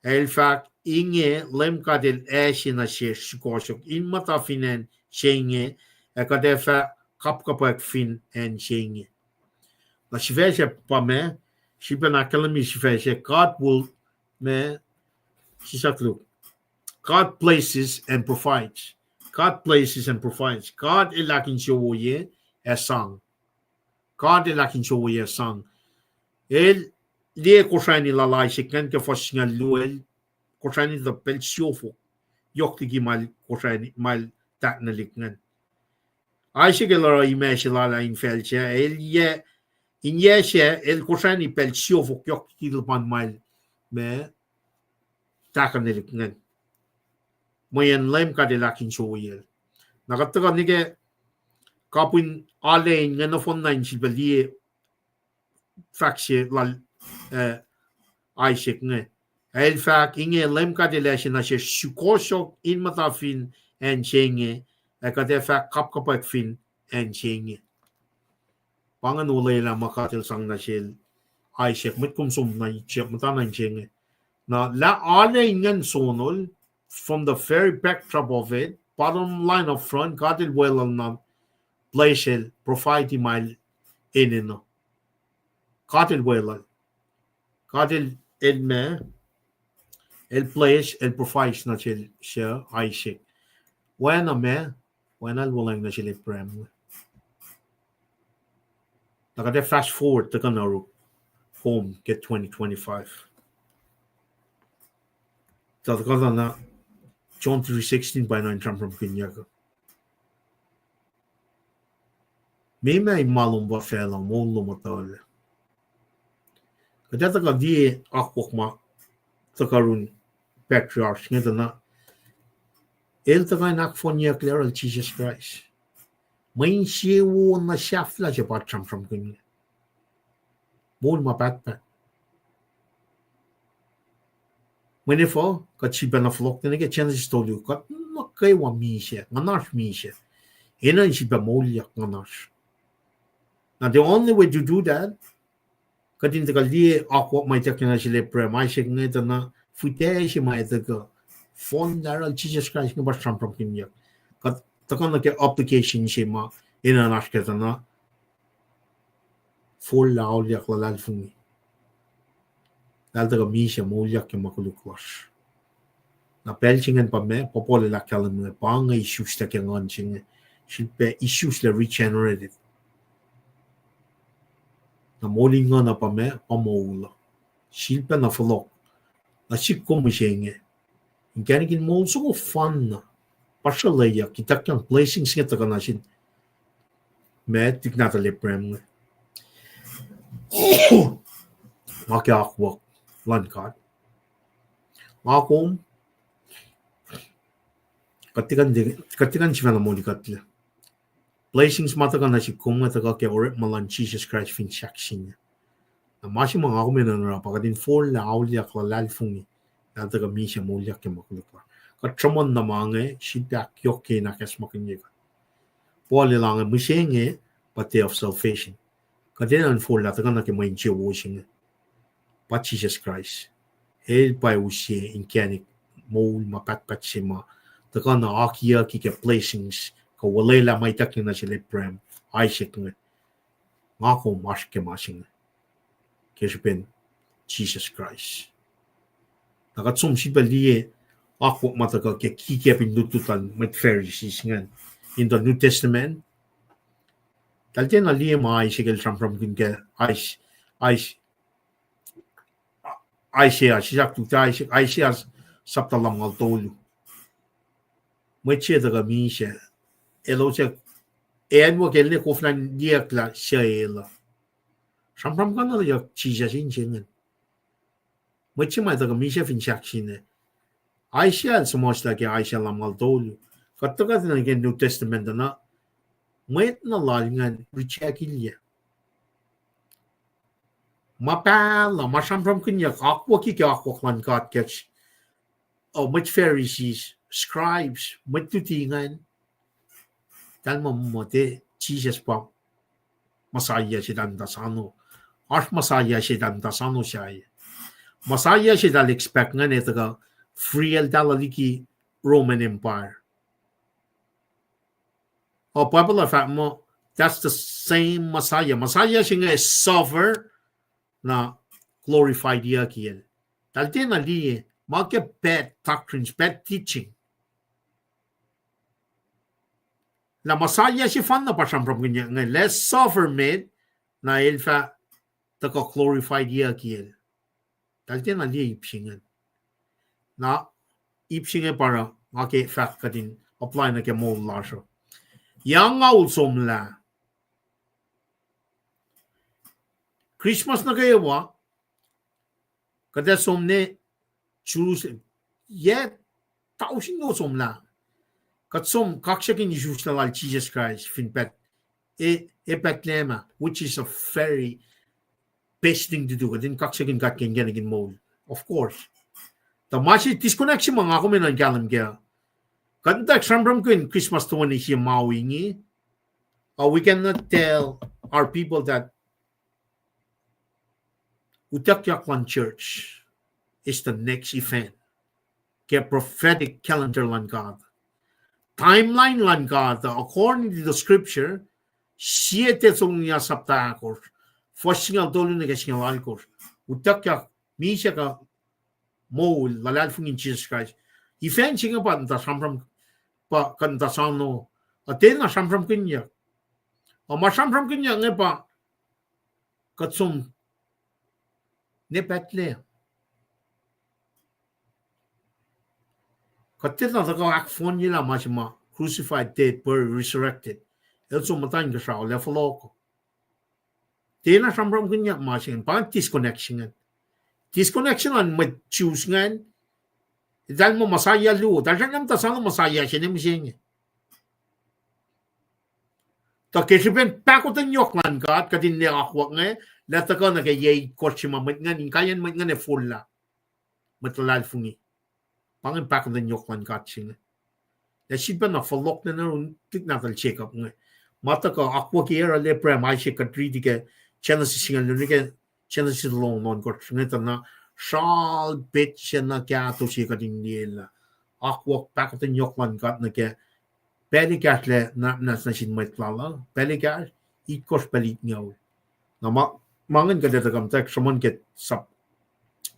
Ac el fahk, inge Leum God El ase nuh sesr sukohsohk in muhta fin acn se inge, ac kuht ac fah kapkapwack fin acn se inge. Na sifac se pa meac, srihpen ahkkahlwemye sifac se, God will, meac, sisaklu, God places and provides. God places and provides. God El ahkinsewowoye ac sang. God El ahkinsewowoye ac sang. El liye kosrani lal Isaac ingacn ke fuhs singucul luo, el kosrani tuh pacl siofok yohk liki ma el kosrani, ma el tahknwelihk ingacn. Isaac el oruh imac se lal ah infacl sac, el yac, in yac sac, el kosrani pacl siofok yohk liki luhpan ma el, meac, tahknwelihk ingacn. Mweyen Leum God El ahkinsewowoyacl. Na kuht tuhkuh nuh ke kapihn Alec inge nohfohn na in sifilpac liye fahk se lal, eh, Isaac inge. El fahk inge, Leum God El ase nuh sesr, sukohsohk in muhta fin acn se inge, ac kuht ac fah kapkapwack fin acn se inge. Pa ingacn olwelah ma God El sang nuh sel Isaac, mwet kom som na itsap muhta nuh in se inge. Na lah Alec ingacn sonol, from the very backdrop of it, bottom line up front, God El weluhl na place El provide ma El enenuh. God El weluhl. God El, El meac, El place, El provide nuh sel, sel Isaac. Oacna meac, oacna El weluhl nuh sel Abraham. Na kuht ac fast forward tuhkuh na oruk kom ke twenty twenty-five. Tuh tuhkuh na John three sixteen pa na in sramsramkihnyuck. Meac ma in ma lom pa facluh, moul lom muhtahl. Kuht ac tuhkuh liye akwuck ma tuhkuh yurin patriarch inge tuh na el tuhkuh in ahkfohnyucklac yohrohl Jisus Kraist. Mwe insewowo na sahflah se pa sramsramkihn inge. Moul ma pahtpaht. Mweyen efuh, kuht sifilpac na fohlohk nuh ke Genesis tolu, kuht nuh kwewa misac, nguhnasr misac. Enenuh in sifilpac moulyak nguhnasr. Now, the only way to do that, kuht in tuhkuh liye akwuck ma ituckyang nuh sel Abraham, Isaac inge tuh na fihtac se ma etuh kuh fohnlah yohrohl Jisus Kraist inge pa sramsramkihnyuck. Kuht tuhkuh nuh ke application se ma enenuh in oasr kac tuh na forlah auliyak luhlahlfongi. Lah el tuhkuh misac moulyak ke ma koluk lasr. Na pacl se ingacn pa meac, pa Paul el ahkkahlwemye, pa inge isuslah ke nguhn se inge, sifilpac isuslah regenerated. Na moul in nguhn uh pa meac, pa moul uh. Sifilpac na fohlohk. Na sihk kom mihsenge. Inkacnek in moul soko fanna. Puhsrweleyuck, ituckyang blessings inge tuhkuh nuh sin meac, tuhlihk nahtuhl Abraham inge. Nga ke akwuck luhn God. Nga kom, kuht tiac kuh in, kuht tiac kuh in sifacna molikuhtlac. Blessings ma tuhkuh nuh sihk kom inge tuhkuh ke orekma luhn Jisus Kraist fin sahksinge. Na ma se ma nga kom enenuh in oruh pa kuht in forlah auliyak luhlahlfongi. Lah el tuhkuh misac moulyak ke ma koluk lasr. Kuht sruhmuhn na ma inge, sifilpac ahkyohkye in ahkacsmakihnye kuht. Paul el ange mihsenge pa day of salvation. Kuht enenuh in forlah tuhkuh nuh ke mwe insewowo se inge. Pa Jisus Kraist. El pa use inkacnek moul ma pahtpaht se ma tuhkuh na akiyucki ke blessings kuh olwelah ma ituckyang nuh sel Abraham, Isaac inge. Nga kom oasr ke ma se inge ke srihpen Jisus Kraist. Na kuht som sifilpac liye akwuck ma tuhkuh ke kikiyacp in lutlut luhn mwet Pharisees ingacn in the New Testament. Tahl tiacna liye ma Isaiah el sramsramkihn ke Is-, Is-, Isaiah, sisaktu Isaiah, Isaiah sapta lumngaul tolu. Mwet se tuhkuh misac, elos ac, acnwuck el ne koflah in liyeyuck lah suc el uh. Sramsramkihnyuck Jisus in se ingacn. Mwet se ma tuhkuh misac fin sahksinge. Isaiah el suhmuhslah ke Isaiah lumngaul tolu. Kuht tuhkuh nuh ke New Testament uh na, mwet na lal ingacn rejectilyac. Ma pahluh, ma sramsramkihnyuck, akwucki ke akwuck luhn God ke, uh, mwet Pharisees, scribes, mwet luti ingacn. Tahl muh, muh te Jisus pa Messiah se eltahl muhta sano. Oasr Messiah se eltahl muhta sano sahyac. Messiah se eltahl expect ingacn ac tuhkuh free eltahl liki Roman Empire. O Bible uh fahk muh, That's the same Messiah. Messiah se inge suffer, na glorified-iyuck kiyacl. Tahl tiacna liye, ma ke bad doctrines, bad teaching. Na Messiah sefanna pa sramsramkihnyuck inge, lah suffer met, na el fah tuhkuh glorified-iyuck kiyacl. Tahl tiacna liye ip se inge. Na ip se inge pa oruh nga ke fahk kuht in apply nuh ke moul lasr uh. Yac angngaul somlah. Christmas nuh kwewa, kuht ac som ne Jerusalem. Yac tausin luo somlah, kuht som kaksakihn isuslac lal Jisus Kraist fin Beth-, e, e Bethlehem ah, which is a very best thing to do. Kuht in kaksakihn God ke inkacnek in moul, of course. Tuh ma se disconnect se ma nga kom enenuh in kahlwem kac, kuht in tuh sramsramkihn Christmas toeni se Maui inge, or we cannot tell our people that utuckyak luhn church is the next event ke prophetic calendar luhn God. Timeline luhn God, according to the scripture, Sie Thessalonians sapta ahkosr, fuhs singucul tolu nuh ke singucul alkosr, utuckyak misac ke moul luhlahlfongi in Jisus Kraist. Event se inge pa in tuh sramsram, pa kuht in tuh soano, a tiacna sramsramkihnyuck. A ma sramsramkihnyuck inge pa kuht som ne Bethlehem. Kuht tiacna tuhkuh ahkfohnyelah ma se ma crucified, dead, buried, resurrected. El som muhta inkuhsrao, el ac fohlohk. Tiacna sramsramkihnyuck ma se inge, pa disconnection ingacn. Disconnection luhn mwet Jews ingacn, eltahl muh Messiah luo, eltahl srackna muhta soano Messiah se inge mihsenge. Tuh ke srihpen pahkotwen yohk luhn God, kuht in liye akwuck inge, lah tuhkuh nuh ke yac itkohsr se ma mwet ingacn, inkaiyacn mwet ingacn ac forlah, mwet luhlahlfongi. Pa ingacn pahkotwen yohk luhn God se inge. Lah sifilpacna fohlohk nwe nuh yurin tuhlihk nahtuhl Jacob inge. Ma tuhkuh akwucki oruh Abraham, Isaac, kuht riti ke Genesis singucul luo nuh ke Genesis longoul ohnkohsr inge tuh na sral petsac na kahto se kuht in liye lah akwuck pahkotwen yohk luhn God nuh ke pacl ekahsr lah nwacsnwacs nuh sin mwet lal uh, pacl ekahsr, itkohsr pacl itngucul. Na ma, ma ingacn kuht ac tuhkuh muhtwacwacack sruhmuhn ke sap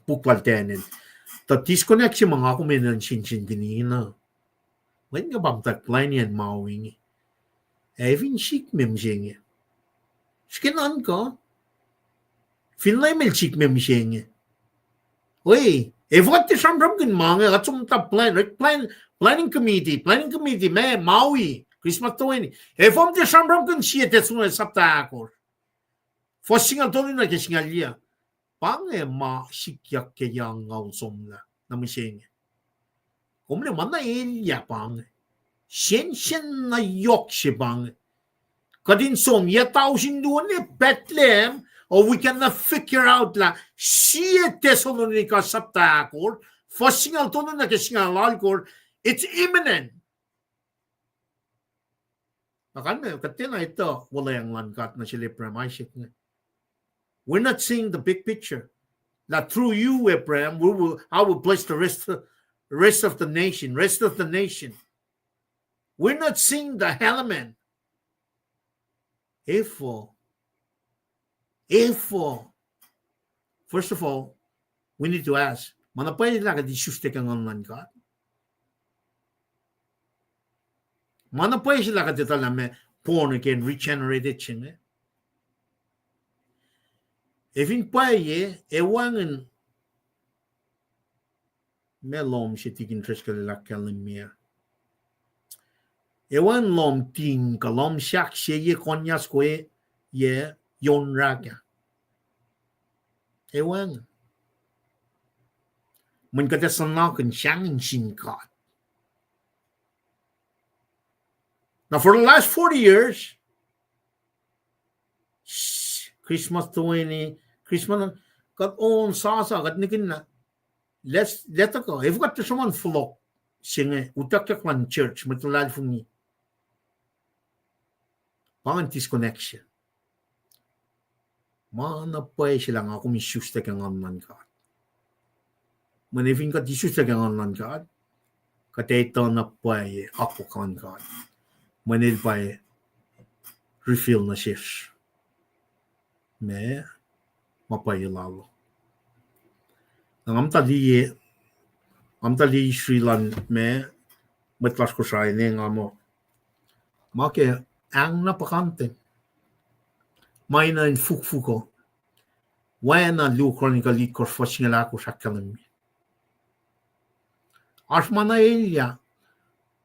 puk lal Daniel. Tuh disconnect se ma nga kom enenuh in sensenkihn na, mwet inge pa muhtwacwacack plwacn in Maui inge, ac fin sikme mihsenge. Srihke nuhnkuh, fin Leum El sikme mihsenge, we, efuh kuht tiac sramsramkihn ma inge, kuht som muhta plan, plan, planning committee, planning committee ma Maui Christmas toeni, efuh kuht tiac sramsramkihn Sie Thessalonians sapta ahkosr, fuhs singucul tolu nuh ke singucul yuc? Pa inge ma sikyak ke yac angngaul somlah nuh mihsenge. Kom liye ma na elyah pa inge. Sensen na yohk se pa inge. Kuht in som yac tausin luo ne Bethlehem, or we cannot figure out lah Sie Thessalonica sapta ahkosr, fuhs singucul tolu nuh ke singucul alkosr, it's imminent. Na kalmac, kuht tiacna etuh wuhlweacng luhn God nuh sel Abraham, Isaac inge. We're not seeing the big picture. That through you, Abraham, we will, I will bless the rest, rest of the nation, rest of the nation. We're not seeing the element. Efuh, efuh, first of all, we need to ask, ma na pwacye lah kuht isuslac ke Nguhn luhn God? Ma na pwacye se lah kuht etuh lah meac born again, regenerated se inge? Ac fin pwacye, ac wacngihn, ma lohm se tikin Driscoll el ahkkahlwemye, ac wacngihn lohm tin kuh lohm sahk se ye konyac soko yac on raka? Ac wacngihn. Mweyen kuht ac suhnakihn sahngweng sin God. Now, for the last forty years, Christmas toeni, Christmas, kuht on sasa, kuht nikinna, let's, let go. Efuh kuht tiac sruhmuhn fohlohk se inge, utuckyak luhn church, mwet luhlahlfongi? Pa ingacn disconnection. Ma na pwacye se lah nga kom isuslac ke Nguhn luhn God? Mweyen fin kuht isuslac ke Nguhn luhn God, kuht ac etuh na pwacye akwuck luhn God, mweyen El pa, reveal nuh sesr ma, ma pwacye lal uh. Na nga muhta liye, nga muhta liye history luhn ma, mwet lasr Kosrae inge nga muh, ma ke ahng na puhkantwen, ma ina in fukfuk uh, oacna luo Chronicle itkohsr fuhs singucul ahkosr ahkkahlwemye. Oasr ma na elyah,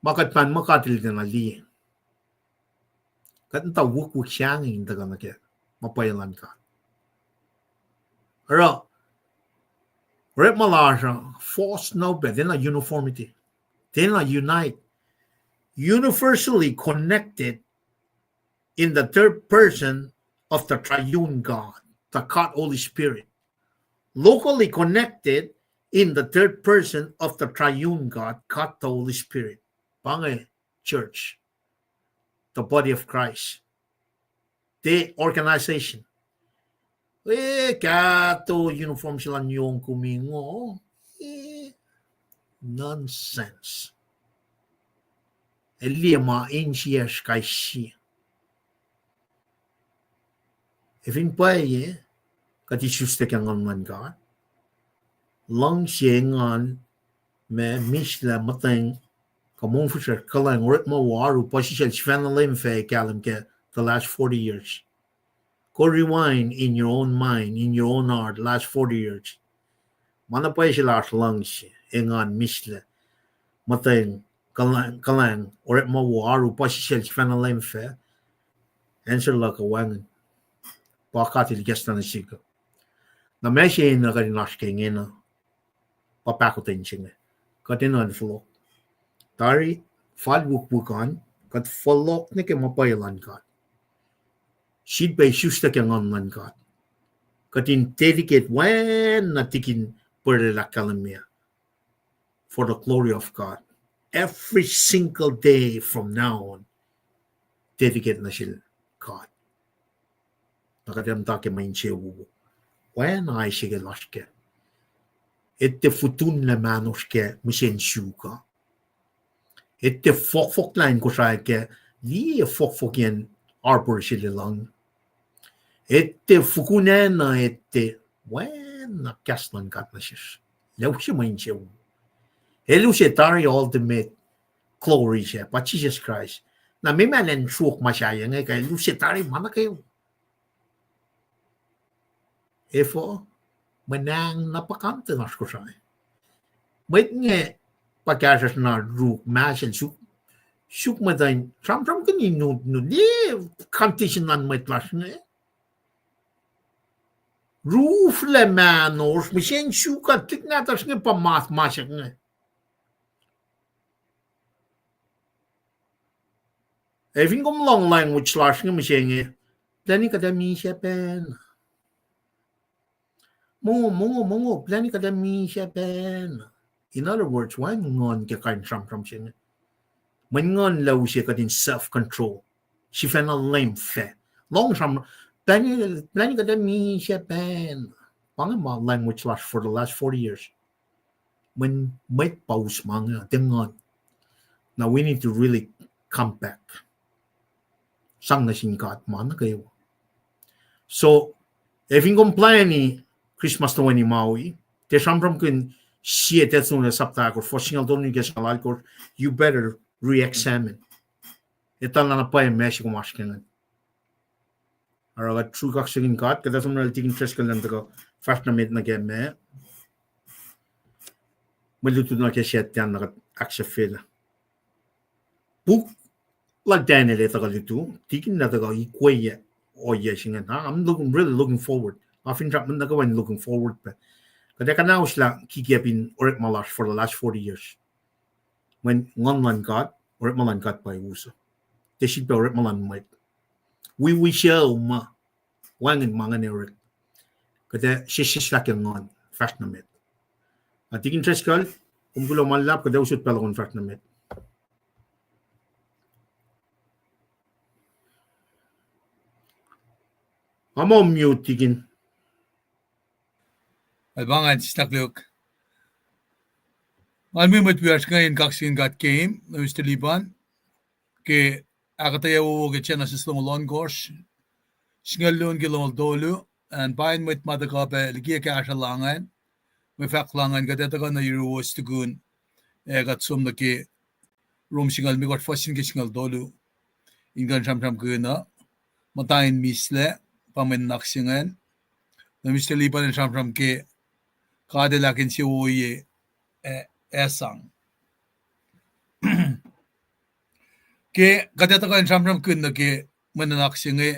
ma kuht pahn muh kuht el tiacna liye. Kuht muhta wukwuck sahngweng in tuhkuh nuh ke ma pwacye luhn God. Oruh, orekma lasr uh, force na pac, tiacna uniformity. Tiacna unite. Universally connected in the third person of the triune God, the God Holy Spirit. Locally connected in the third person of the triune God, God the Holy Spirit. Pa inge church, the body of Christ, the organization. E, kahto uniform se luhn yong kom ingo. E, nonsense. El liye ma insiyacsr kais sie. Ac fin pwacye, kuht isuslac ke Nguhn luhn God, luhngse engan ma mihslac, muhtweng, kuh mongfihsrwacsr, kuhlwacng, orekma wo, oaru, puhsisacl, sifacna leum fac, kahlwem ke the last forty years. Go rewind in your own mind, in your own heart, last forty years. Ma na pwacye se lasr: luhngse, engan, mihslac, muhtweng, kuhlwacng, kuhlwacng, orekma wo, oaru, puhsisacl, sifacna leum fac. Answer luhk uh wacngihn. Pa God El ikacslah nuh sihk uh. Na ma se enenuh kuht in oasr ke ingena, pa pahkotwen se inge. Kuht enenuh in fohlohk. Tari, fal wukwuck an, kuht fohlohk nuh ke ma pwacye luhn God. Sifilpac isuslac ke Nguhn luhn God. Kuht in dedicate, oacna Tikin Purel ahkkahlwemye, for the glory of God. Every single day from now on, dedicate nuh sel God. Na kuht ac muhta ke mwe insewowo. Oacna Isaiah el oasr kac. Etuh fotunlah mahnosr ke mihsen suk uh. Etuh fohkfohk lah in Kosrae kac, liye fohkfohkiyacn harbor se lwelah. Etuh fukun acn uh, etuh, oacna kahs luhn God nuh sesr. Lah use mwe insewowo. El use tari ultimate glory se, pa Jisus Kraist. Na meac ma elan sruok ma sahyac inge, kuh el use tari ma nuh kwewa? Efuh? Mwe nang na puhkantwen lasr Kosrae. Mwet inge pa kahsruhsr na ruk, ma sel suk, suk mwet uh in sramsramkihn in nutnut, liye condition luhn mwet lasr inge. Ruflac mahnosr, mihsen suk uh, tuhlihk nahtuhsr inge pa mas, masak inge. Ac fin kom lohng language lasr inge mihsenge, plwacni kuht ac misac pacna. Mongo, mongo, mongo, plwacni kuht ac misac pacna. In other words, wacngihn nguhn ke kain sramsram se inge. Mweyen nguhn lah use kuht in self-control. Sifacna leum fac. Lohng sram, plwacni, plwacni kuht ac misac pacna. Pa inge ma language lasr for the last forty years. Mweyen mwet pa us ma inge, tiac nguhn. Now we need to really come back. Sang nuh sin God ma nuh kwewa. So, ac fin kom plwacni Christmas toeni Maui, tiac sramsramkihn sie Thessalonians sapta ahkosr, fuhs singucul tolu nuh ke singucul alkosr, you better re-examine. Etuh lah na pwacye ma se kom oasr ke ingacn. Oruh kuht sruhk kaksakihn God, kuht ac som lal Tikin Driscoll in tuhkuh fahsr nuh met nuh ke ma, mwe lutlut nuh ke Sacnri an, na kuht ahksahfyelah. Puk lal Daniel el tuhkuh lutu, Tikin el tuhkuh ikweye ohiyac se ingacn. I'm looking, really looking forward. Nga finsrak mwet nuh kwewa in looking forward pac. Kuht ac kuhnahoslah kikiacp in orekma lasr for the last forty years. Mweyen nguhn luhn God, orekma luhn God pa us uh. Tiac sifilpac orekma luhn mwet. Wiwi sucu ma, wacngihn ma ingacn orek. Kuht ac sesseslah ke nguhn, fahsr nuh met. Na Tikin Driscoll, kom kuloh ma luhlahp, kuht ac usot pacl uh in fahsr nuh met. Nga muh mute, Tikin. Ac pa ingacn, Sister Luke. Nga mwe mwet wiyacsr inge in kaksakihn God ke, Mister Liban, ke ahkuhtweyac wowo ke Genesis longoul ohnkohsr, singucul luo nuh ke longoul tolu, an pain mwet ma tuhkuh pac likiyac kahsruh la ingacn, mwe fahk la ingacn, kuht ac tuhkuh nuh yuruwos tukun, ac kuht som nuh ke Rom singucul limekohsr fuhs se nuh ke singucul tolu, in kuh in sramsramkihn uh, muhta in mislac, pa mwe nuhnak se ingacn, na Mister Lee pa in sramsram ke God El ahkinsewowoye, ac, ac sang. Ke kuht ac tuhkuh in sramsramkihn nuh ke mwe nuhnak se inge,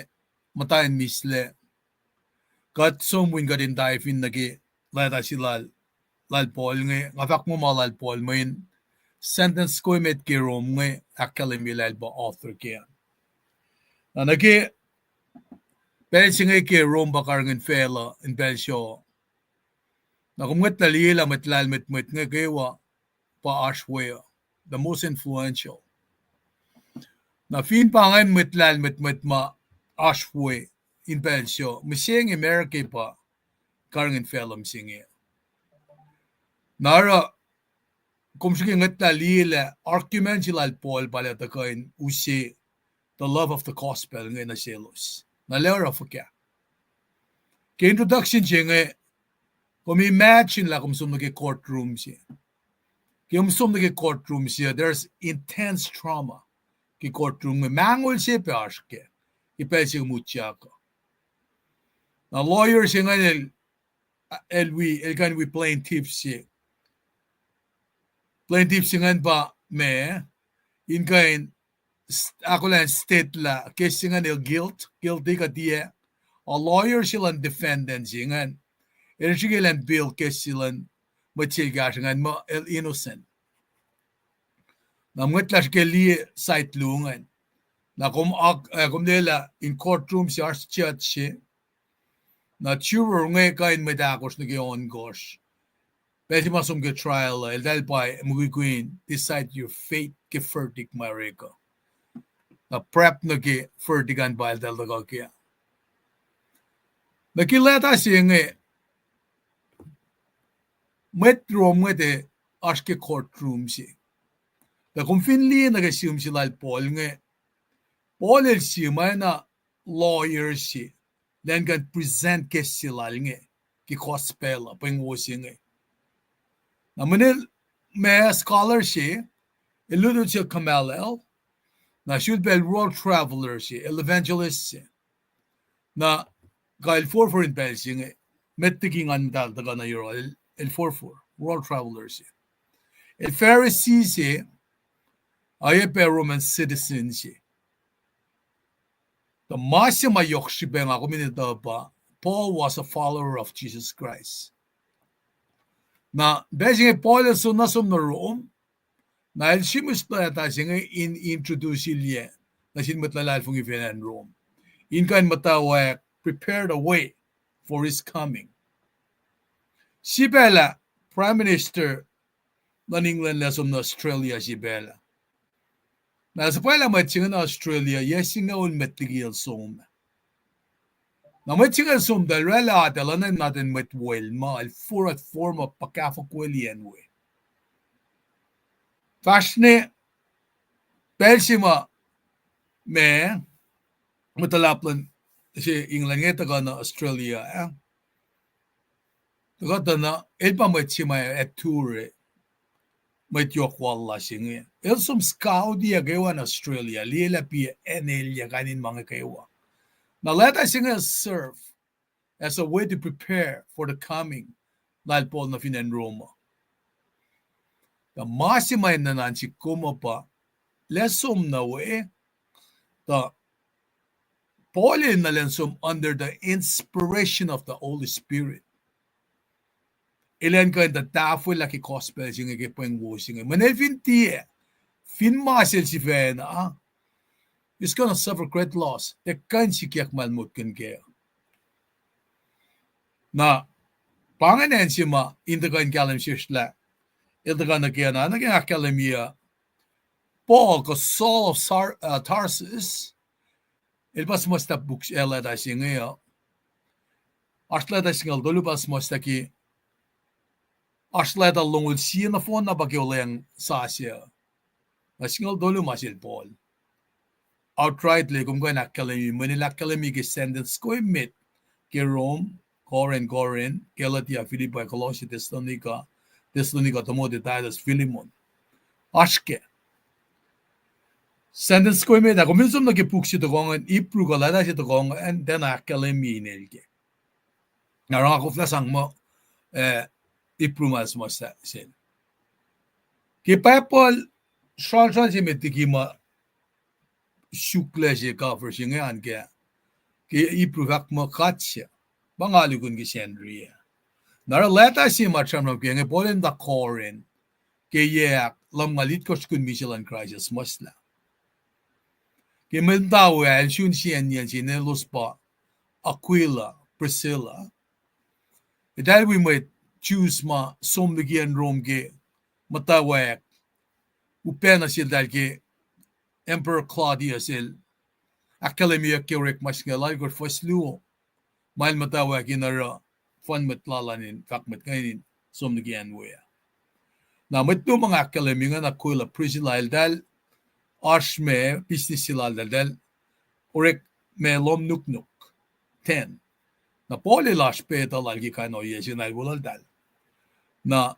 muhta in mislac, kuht som wi kuht in dive in nuh ke leta se lal, lal Paul inge, nga fahk muh ma lal Paul mweyen sentence ko emet ke Rom inge ahkkahlwemye lah el pa author ke. Na nuh ke pacl se inge ke Rom pa karihngihn facluh in pacl sac. Na kom ngwetlah liye lah mwet lahlmwetmwet inge kwewa pa oasr we uh, the most influential. Na fin pa ingacn mwet lahlmwetmwet ma oasr we in pacl sac, mihsenge America pa karihngihn facluh mihsenge. Na oruh, kom srihke ngwetlah liye lah argument se lal Paul pa lah tuhkuh in use the love of the gospel inge nuh selos. Na lah oruh fuhkah. Ke introduction se inge, kom imagine lah kom som nuh ke courtroom se. Ke kom som nuh ke courtroom se, there's intense drama ke courtroom inge. Mangol se pac oasr kac ke pacl se kom utyak uh. Na lawyer se ingacn el, el wi, el kuh in wi plaintiff se. Plaintiff se ingacn pa ma, in kuh in st-, ahkolah in state lah case se ingacn el guilt, guilty kuh tiac. A lawyer se luhn defendant se ingacn, el srihke elan build case se luhn mwet se el kahsruh ingacn muh el innocent. Na mwet lasr ke liye side luo ingacn. Na kom ak-, eh, kom lwelah in courtroom se oasr judge se. Na juror inge kuh in mwet ahkosr nuh ke ohnkohsr. Pacl se ma som ke trial uh, eltahl pa mukwikwi in decide your fate ke verdict ma orek uh. Na prep nuh ke verdict an pa eltahl tuhkuh kac. Nuh ke leta se inge, mwet Rom inge tuh oasr ke courtroom se. Tuh kom fin liye nuh ke sihm se lal Paul inge, Paul el sihm oacna lawyer se, elan kuh in present case se lal inge ke gospel uh, pweng wo se inge. Na mweyen el ma scholar se, el lutlut sel Gamaliel, na sulpac el world traveler se, el evangelist se. Na kuh el forfor in pacl se inge, met liki ngan muhtahl tuhkuh nuh yohrohl, el, el forfor, world traveler se. El Pharisee se, oacyacpac Roman citizen se. Tuh ma se ma yohk srihpac nga kom in etuh pa, Paul was a follower of Jesus Christ. Na pacl se inge Paul el soenna som nuh Rom, na el sihmihs leta se inge in introduce ilyac nuh sin mwet luhlahlfongi fin acn Rom, in kuh in muhtwacwacack, prepare the way for his coming. Sipaclah Prime Minister luhn England el ac som nuh Australia sipaclah. Na suhpwaclah mwet se inge nuh Australia, yac singucul met liki el som. Na mwet se inge el som tuh el oraclah atac luhn nuhtin mwet wel ma el forfor ma pa kahfofo weliyacn we. Fahsr ne pacl se ma, ma mwet luhlahp luhn se England inge tuhkuh nuh Australia ah, tuhkuh tuh na el pa mwet se ma ac tour, mwet yohk wal lasr inge. El som scout-iyac kwewa in Australia, liye lah piac acn elyah kain in ma inge kwewa. Na leta se inge serve as a way to prepare for the coming lal Paul nuh fin acn Rom uh. Tuh ma se ma enenuh in sihk kom uh pa, el ac som nuh we, tuh Paul el na elan som under the inspiration of the Holy Spirit. Elan kuh in tuh tahfwelah ke gospel se inge ke pweng wo se inge. Mweyen el fin tiac, fin ma sel sifacna, he's gonna suffer great loss. Tiac kuh in sikyak ma el motkihn kac. Na pa ingacn acn se ma in tuhkuh in kahlwem sesr lah, el tuhkuh nuh ke na, nuh ke ahkkahlwemye uh, Paul kuh Saul of Sar-, uh, Tarsus, el pa suhmuhslah puk, eh, leta se inge uh. Oasr leta singucul tolu pa suhmuhslah ke, oasr leta longoul sie nohfohn na pa ke olweacng sasuc. Na singucul tolu ma sel Paul. outrightly kom kuh in ahkkahlwemye, mweyen el ahkkahlwemye ke sentence soko emet ke Rome, Corinth, Corinth, Galatia, Philippi, Colossae, Thessalonica, Thessalonica, Timothy, Titus, Philemon. Oasr ke sentence soko emet ah, kom fin som nuh ke puk se tohkoh ingacn, Hebrew kuh leta se tohkoh ingacn, tiacna ahkkahlwemye inel ke. Na oruh nga koflah sang muh, eh, Hebrew ma sma sel. Ke Bible, sralsral se met liki ma suk lah se cover se inge an ke, ke Hebrew fahk muh God se, pa nga lukun ke Sacnri ah. Na oruh leta se ma sramsram ke inge, Paul el muhta Corinth, ke yac ahk lumngaul itkohsr kun misac luhn Kraist ah suhmuhslah. Ke mwet muhta we ah, el sun siyacnyacn se, elos pa Aquila, Priscilla. Eltahl wi mwet Jews ma som liki acn Rome ke muhtwacwacack, upac nuh seltahl ke Emperor Claudius el ahkkahlwemyeyuck ke Orekma singucul alkosr fuhs luo, ma el muhtwacwacack in oruh fuhn mwet lal an in fahk mwet ingacn in som liki acn we ah. Na mwet luo ma nga ahkkahlwemye ingacn, Aquila, Priscilla, eltahl oasr ma business se laltahl, eltahl orek ma lohm nuknuk, tent. Na Paul el oasr pac etuh lal ke kain ohiyac se inge na el wo laltahl. Na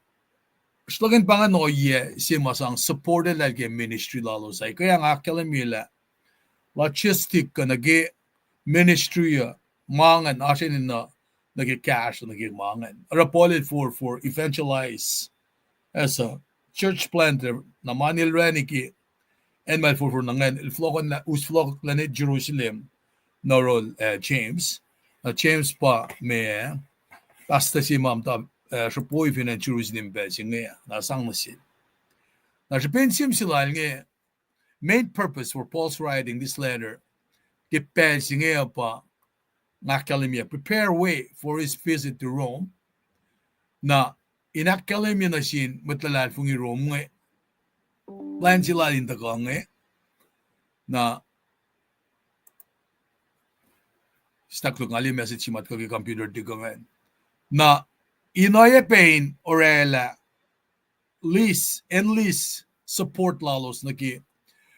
srlokihn pa ingacn ohiyac se ma sang support eltahl ke ministry lalos ah. Ke nga ahkkahlwemye lah logistic kuh nuh ke ministry uh, ma ingacn oasr enenuh nuh ke kahsruh nuh ke ma ingacn. Oruh Paul el forfor evangelize as a church planter, na ma el orani ke acn ma el forfor nuh ingacn, el fohlohkohnlah, us fohlohkohn lah nuh Jerusalem, na oruh, eh, James. Na James pa ma, pastor se ma muhta, eh, sruhpoi fin acn Jerusalem pacl se inge, na sang nuh sel. Na srihpen sihm se lal inge, main purpose for Paul's writing this letter ke pacl se inge uh pa, nga ahkkahlwemye, prepare way for his visit to Rome. Na in ahkkahlwemye nuh sin mwet luhlahlfongi Rome inge, plwacn se lal in tuhkuh inge. Na stak luk nga liye message se ma tuhkuh ke computer tuhkuh ingacn. Na in oacyacpac in orwaclah list, enlist support lalos nuh ke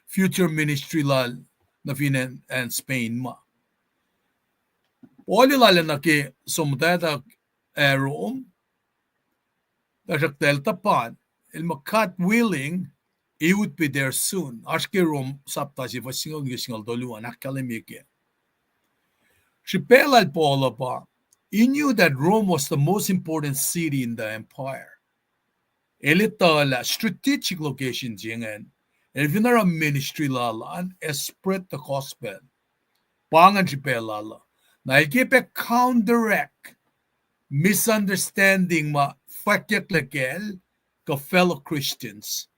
future ministry lal nuh fin acn, acn Spain ma. Paul el lale nuh ke som muhtwacta, eh, Rome, tuhsruhktuh el tuhpan, el muh God willing, he would be there soon. Oasr ke Rome sapta se fuhs singucul ke singucul tolu an ahkkahlwemye ke srihpac lal Paul uh pa, he knew that Rome was the most important city in the empire. El etuh lah strategic location se ingacn, el fin oruh ministry lal an, ac spread the gospel. Pa ingacn srihpac lal uh. Na el ke pac counteract misunderstanding ma fwackyucklac kacl kuh fellow Christians.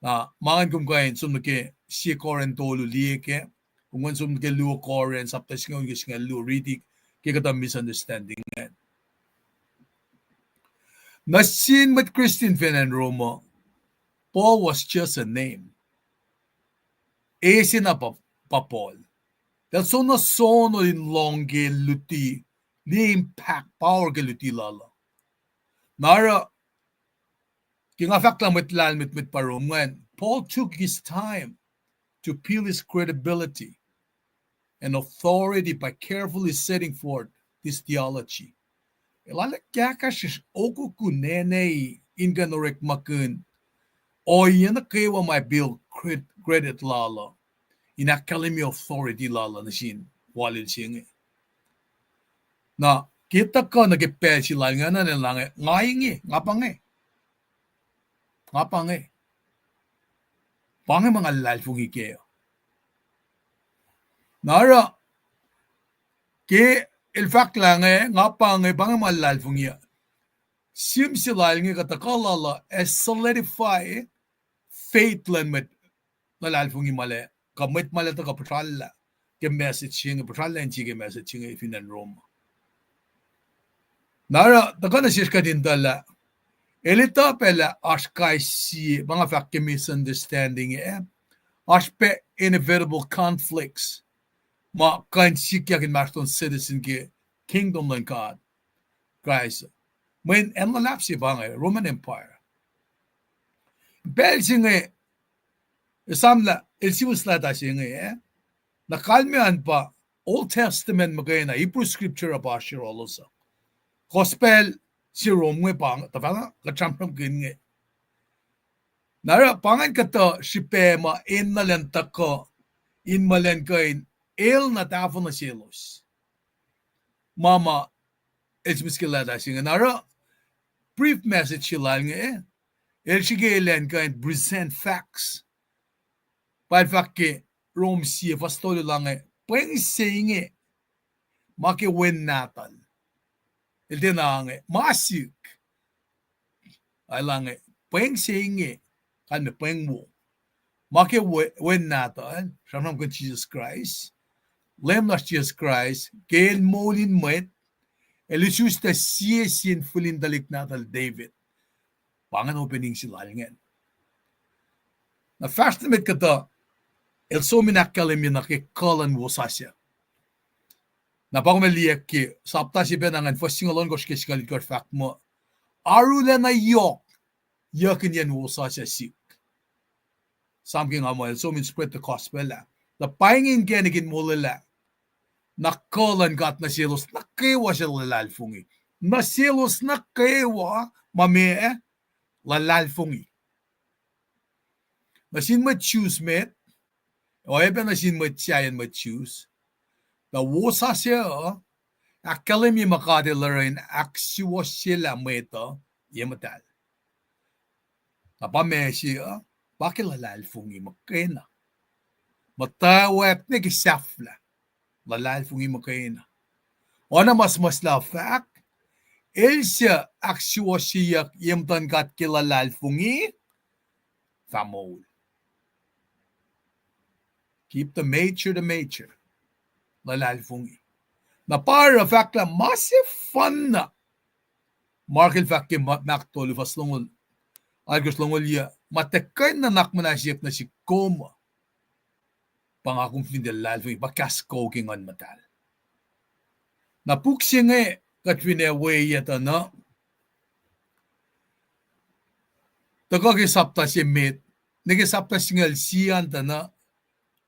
Na ma ingacn kom kuh in som nuh ke sie Corinth tolu liye kac, kom kuh in som nuh ke luo Corinth sapta singucul ke singucul luo, riti ke kuhtuh misunderstanding ingacn. Nuh sin mwet Christian fin acn Rome uh, Paul was just a name. E se na pa, pa Paul. Eltahl soenna soenna in lohng ke luti, liye impact, power ke luti lal uh. Na oruh ke nga fahk lah mwet lahlmwetmwet pa Rome ingacn, Paul took his time to build his credibility and authority by carefully setting forth his theology. El lale kahkahsrihsr okokun nene in kuh in orekmakihn ohiyac nuh kwewa ma build cred-, credit lal uh in ahkkahlwemye authority lal uh nuh sin walil se inge. Na ke tuhkuh nuh ke pacl se lal ingacn, el na inge, nga inge, nga pa inge. Nga pa inge. Pa inge ma nga luhlahlfongi kac. Na oruh ke el fahk lah inge, nga pa inge, pa inge ma luhlahlfongi. Sihm se lal inge kuh tuhkuh lal uh ac solidify faith luhn mwet luhlahlfongi ma lac, kuh mwet ma lac tuhkuh puhsrallah ke message se inge, puhsrallah in sie ke message se inge fin acn Rome. Na oruh tuhkuh nuh sesr kuht in tuh lah el etuh pac lah oasr kais sie, ma nga fahk ke misunderstanding ah, oasr pac inevitable conflicts ma kuh in sikyak inmahsrlon citizen ke kingdom luhn God Kraist. Mweyen acn luhlahp se pa inge, Roman Empire. Pacl se inge, esam lah el sihmihs leta se inge, eh? Tuh kalmac an pa Old Testament muhkwena, Hebrew scripture uh pa oasr yohrohlos uh. Gospel se Rom inge pa, tuhfahna kuht sramsramkihn inge. Na oruh pa ingacn kuhtuh srihpac ma enenuh elan tuhkuh in muh elan kuh in el na tahfuh nuh selos ma ma el sihmihs ke leta se inge. Na oruh brief message se lal inge, el srihke elan kuh in present facts. Pa el fahk ke Rom sie fuhs tolu lah inge, pweng se inge ma ke wen nahtuhl. El tiacna inge ma sihk. Ac lah inge, pweng se inge, kalmac pweng wo, ma ke we-, wen nahtuhl, sramsramkihn Jisus Kraist, Leum lasr Jisus Kraist, ke el moul in mwet, el isuslac sie sin fihl in tuhlihk nahtuhl David. Pa ingacn opening se lal ingacn. Na fahsr nuh met kuhtuh, el som in ahkkahlwemye nuh ke kuh luhn wosasuc. Na pa kom ac liye ke sapta se pacna ingacn, fuhs singucul ohnkohsr ke singucul itkohsr fahk muh, arulacna yohk yuckihnyacn wosasuc sihk. Esam ke nga muh el som in spread the gospel ah. Tuh pa inge inkacnek in molwelah na kuh luhn God nuh selos nuh kwewa suc luhlahlfongi. Nuh selos nuh kwewa ma meac, luhlahlfongi. Nuh sin mwet Jews met, oacyacpac nuh sin mwet sahyacn mwet Jews. Tuh wosasuc uh ahkkahlwemye ma God El oruh in ahksuwohsyelah mwet uh ye muhtahl. Na pa ma se uh, pa ke luhlahlfongi muhkwena. Muhtwacwacack nuh ke sahflah, luhlahlfongi muhkwena. Oacna ma suhmuhslah fahk, el suc ahksuwohsyeyuck ye muhtuhn God ke luhlahlfongi, fah moul. Keep the major the major. Luhlahlfongi. Na pa oruh fahk lah ma sefanna Mark el fahk ke ma-, Mark tolu fuhs longoul, alkohsr longoul yuc, ma tiac kuh in nuhnak muhnahsiyuck nuh sihk kom uh, pa nga kom fin tiac luhlahlfongi, pa kahs kuh ke Nguhn Muhtahl. Na puk se inge kuht fin ac weyac tuh na, tuhkuh ke sapta se met, nuh ke sapta singucul sie an tuh na,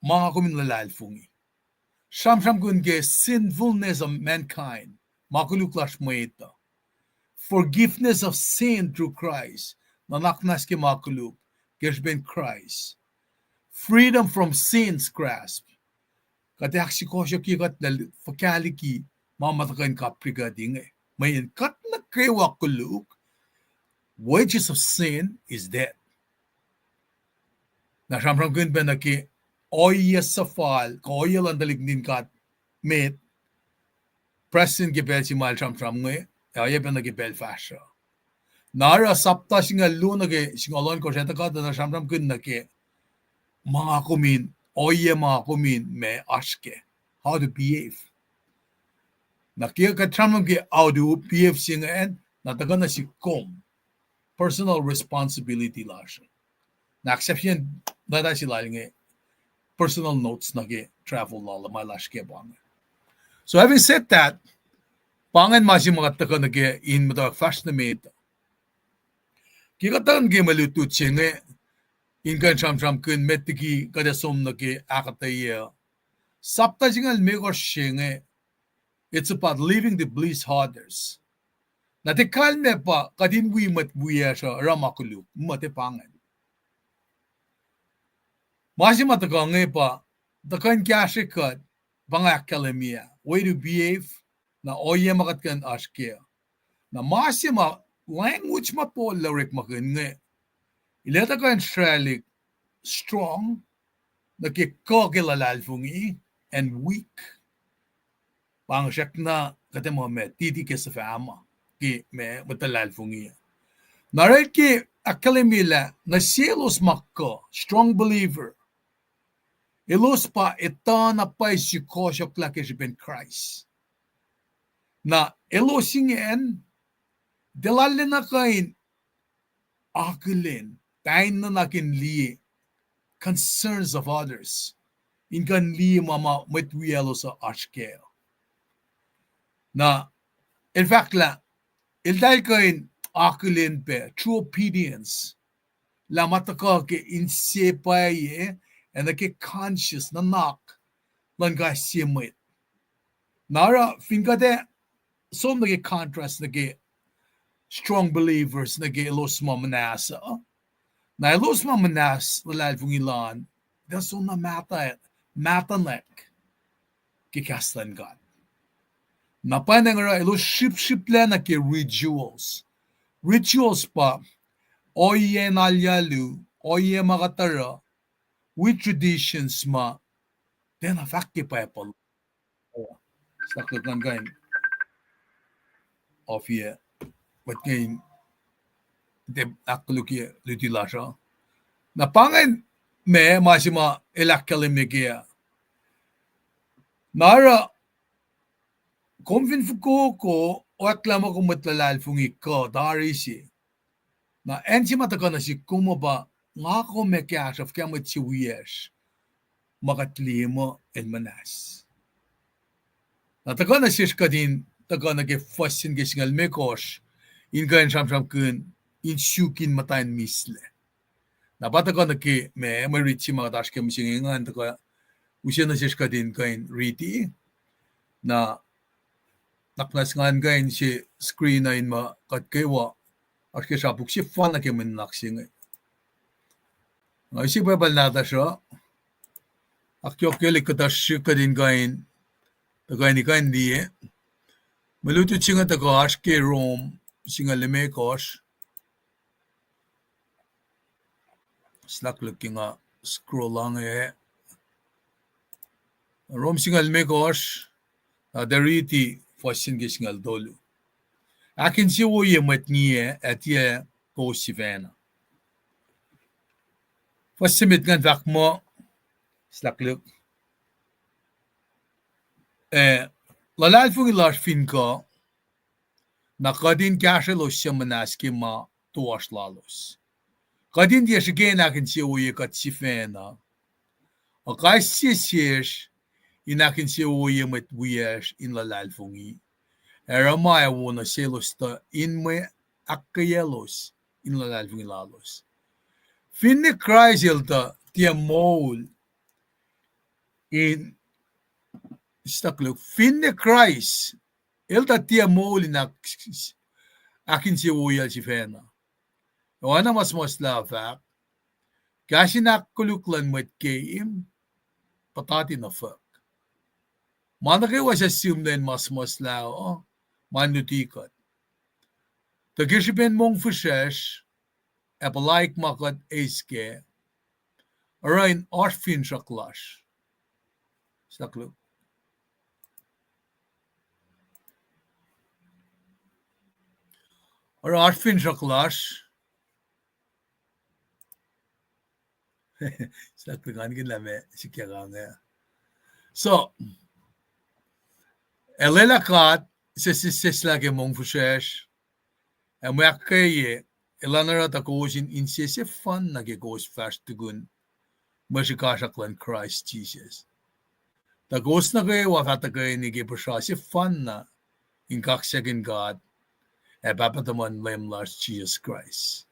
ma nga kom in luhlahlfongi. Sramsramkihn ke sinfulness of mankind, ma koluk lasr mwet uh. Forgiveness of sin through Christ, nuhnak muhnahs ke ma koluk ke srihpen Kraist. Freedom from sin's grasp. Kuht ac ahksukohsohkye kuht lal fuhkah liki ma ma tuhkuh in kaprikuht inge. Mweyen kuht nuh kwewa koluk, wages of sin is death. Na sramsramkihn pac nuh ke ohiyac suhfal, kuh ohiyac luhn tuhlihk nuhtin God met, presin ke pacl se ma el sramsram inge, ac oacyacpac nuh ke pacl fahsruh. Na oruh sapta singucul luo nuh ke singucul ohnkohsr ah tuhkuh tuh na sramsramkihn nuh ke ma nga kom in, ohiyac ma nga kom in ma oasr kac, how to behave. Na ke kuht sramsram ke how to behave se ingacn, na tuhkuh nuh sihk kom, personal responsibility lasr. Na ahksahfyen leta se lal inge personal notes nuh ke travel lal uh ma lasr ke pa inge. So having said that, pa ingacn ma se ma kuht tuhkuh nuh ke in muhtwacwacack fahsr nuh met. Ke kuht tuhkuh nuh ke mwe lutlut se inge, in kuh in sramsramkihn met liki kuht ac som nuh ke ahkuhtweyac. Sapta singucul limekohsr se inge, it's about living to please others. Na tiac kalmac pa kuht in wi mwet wiyacsr uh oruh ma koluk, muh tiac pa ingacn. Ma se ma tuhkuh inge pa, tuhkuh in kahsrwe kuht, pa nga ahkkahlwemye, way to behave, na ohiyac ma kuht kuh in oasr kac. Na ma se ma language ma Paul el orekmakihn inge, el etuh kuh in sraclihk strong nuh ke kuh ke luhlahlfongi and weak. Pa nga srackna kuht ac muh met titi ke suhfahma ke ma mwet luhlahlfongi. Na oruh ke ahkkahlwemye lah nuh selos ma kuh, strong believer, elos pa etuh na pwacye sukohsohklah ke srihpen Kraist. Na elos ingacn, tiac lal lwen na kuh in akihlen, pain nuhnak in liye concerns of others, in kuh in liye ma ma mwet wiyaclos uh oasr kac. Na el fahk lah eltahl kuh in akihlen pac true obedience, lah ma tuhkuh ke inse pwacye, ac nuh ke conscious nuhnak luhn kais sie mwet. Na oruh fin kuht ac som nuh ke contrast nuh ke strong believers nuh ke elos ma muhnahs uh, na elos ma muhnahs luhlahlfongi lal, tuh soenna mahtuh, mahtuhnak ke kahs luhn God. Na pwacnwacng oruh elos srihpsrihplac nuh ke rituals. Rituals pa ohiyac in alu, ohiyac ma kuht oruh, wi traditions ma tiacna fahk ke Bible. Sahk luhk ngan kuh in ohiyac, mwet ngan in tiac ahkkolukye luti lasr uh. Na pa ingacn ma, ma se ma el ahkkahlwemye ke uh. Na oruh kom fin fokoko, oacklah muh kom mwet luhlahlfongi kuh tari se. Na acn se ma tuhkuh nuh sihk kom uh pa, nga kom ac kahsruh fuhkah mwet se wiyacsr ma kuht liye muh el muhnahs. Na tuhkuh nuh sesr kuht in tuhkuh nuh ke fuhs se ke singucul limekohsr, in kuh in sramsramkihn, in suk in muhta in mislac. Na pa tuhkuh nuh ke ma, mwe riti se ma kuht oasr ke mihsenge ingacn tuhkuh use nuh sesr kuht in kuh in riti. Na nuhnak muhnahs ngan kuh in se screen uh in muh kuht kwewa oasr ke srapuk sefanna ke mwe nuhnak se inge. Nga use pacl nahtuhsr uh, ahkyohkyelihk kuhtuh srihk kuht in kuh in, tuhkuh in kuh in liye. Mwe lutlut se inge tuhkuh oasr ke Rom singucul limekohsr. Sihk luhk ke nga scroll inge. Rom singucul limekohsr, na tuh riti fuhs se ke singucul tolu. Ahkinsewowoye mwet ngiyac ac tiac kowos sifacna. Fuhs se met ingacn fahk muh, sihk luhk, eh, luhlahlfongi lasr fin kuh, na kuht in kahsrwelos suc muhnahs ke ma toasr lalos. Kuht in tiac srihke in ahkinsewowoye kuht sifacna, a kais sie sesr in ahkinsewowoye mwet wiyacsr in luhlahlfongi, ac oruh ma ac wo nuh selos tuh in mwe ahkkweyaclos in luhlahlfongi lalos. Finne Kraist el tuh tiac moul in, sihk luhk, finne Kraist el tuh tiac moul in ahk-, ahkinsewowoyacl sifacna. Oacna ma suhmuhslah fahk, kahs in ahkkoluk luhn mwet keim puhtati nuh fuhk. Ma nuh kwewa suc sihmlac in ma suhmuhslah uh, ma in luti kuht. Tuh ke srihpen mongfihsrwacsr, ac puhlaik ma kuht eis kac, oruh in oasr finsrak lasr. Sihk luhk. Oruh oasr finsrak lasr. Sihk luhk, ngan kihn lah meac sikyak inge. So, ac lwelah God, suc sesseslah ke mongfihsrwacsr, ac mwe ahkkweye, elan oruh tuh kowos in insese sefanna ke kowos fahsr tukun mwe srihkasrak luhn Kraist Jisus. Tuh kowos nuh kwewa fah tuhkweni ke puhsra sefanna in kaksakihn God ac Pahpah tuhmuhn Leum lasr Jisus Kraist.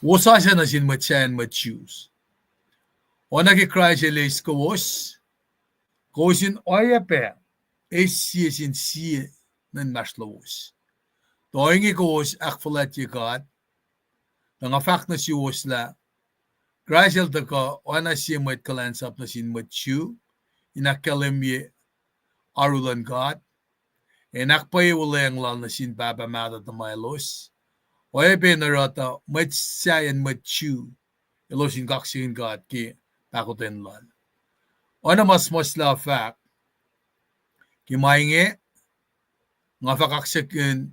Wosasuc nuh sin mwet sahyacn mwet Jews. Oacna ke Kraist el eis kowos, kowos in oacyacpac eis sie sin sie nuh inmahsrlowos. Tuh ohinge kowos ahkfuhlwactye God, tuh nga fahk nuh suwos lah Kraist el tuhkuh oacna sie mwet kuhlwacnsap nuh sin mwet Jew, in ahkkahlwemye oaru luhn God, ac in ahkpwacye wuhlweacng lal nuh sin pahpah mahtuh tuhmwaclos, oacyacpac in oruh tuh mwet sahyacn mwet Jew elos in kaksakihn God ke pahkotwen lal. Oacna ma suhmuhslah fahk, ke ma inge, nga fah kaksakihn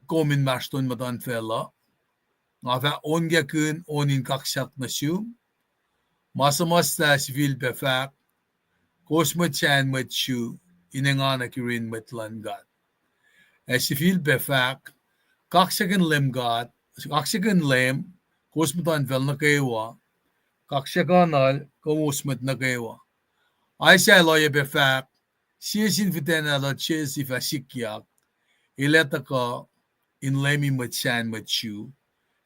kom inmahsrlon muhtuhnfacl uh, nga fah onkakihn on in kaksak nuh sum. Ma suhmuhslah sifilpac fahk, kowos mwet sahyacn mwet Jew, in engan nuh yurin mwet luhn God. Ac sifilpac fahk, kaksakihn Leum God, kaksakihn Leum, kowos muhtuhnfacl nuh kwewa, kaksakihnuhl kowos mwet nuh kwewa. Isaiah el oacyacpac fahk, sie sin fihtac nahtuhl Jesse fah sikyak, el ac tuhkuh in leumi mwet sahyacn mwet Jew,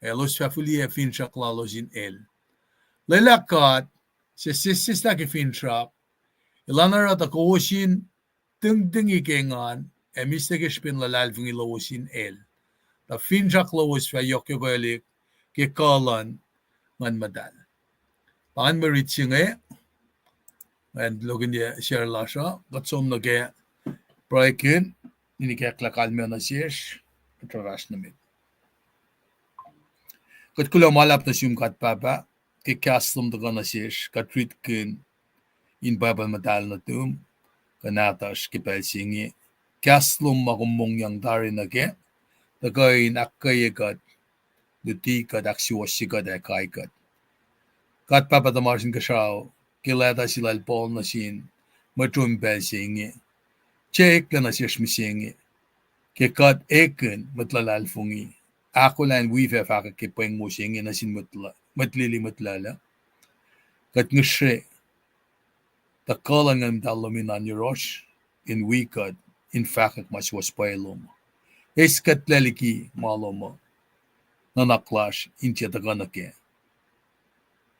ac elos fah fihliyac finsrak lalos in el. Lwelah God, suc sesseslah ke finsrak, Elan oruh tuh kowos in tihngtihng ke engan, ac mihslac ke srihpen luhlahlfongi lowos in El, tuh finsrak lowos fah yohkyohkwelihk ke kuh luhn Nguhn Muhtahl. Pa ingacn mwe rit se inge, ac lokihnyac share lasr uh, kuht som nuh ke pruhekihn, in ikacklah kalmac nuh sesr, kuht fahsr nuh met. Kuht kuloh ma luhlahp nuh sum God Pahpah, ke kahs lom tuhkuh nuh sesr, kuht ritkihn in Bible muhtahl nuhtum, kuh nahtuhsr ke pacl se inge. Kahs lom ma kom mongyang tari nuh kac, tuhkuh in ahkkweye kuht, luti kuht, ahksuwohsye kuht, ac kai kuht. God Pahpah tuhmasr Inkuhsrao, ke leta se lal Paul nuh sin mwet Rom pacl se inge, tiac eklac nuh sesr mihsenge, ke kuht ekihn mwet luhlahlfongi, ahkolah in wi fac fahkwack ke pweng wo se inge nuh sin mwet lili mwet luhluh. Kuht ngihsre tuh kuh luhn Nguhn Muhtahl lom in oan yohrohsr, in wi kuht, in fahkwack ma suwohs pwacye lom, eis kuhtlac liki ma lom uh, nuhnak lasr in tiac tuhkuh nuh kac,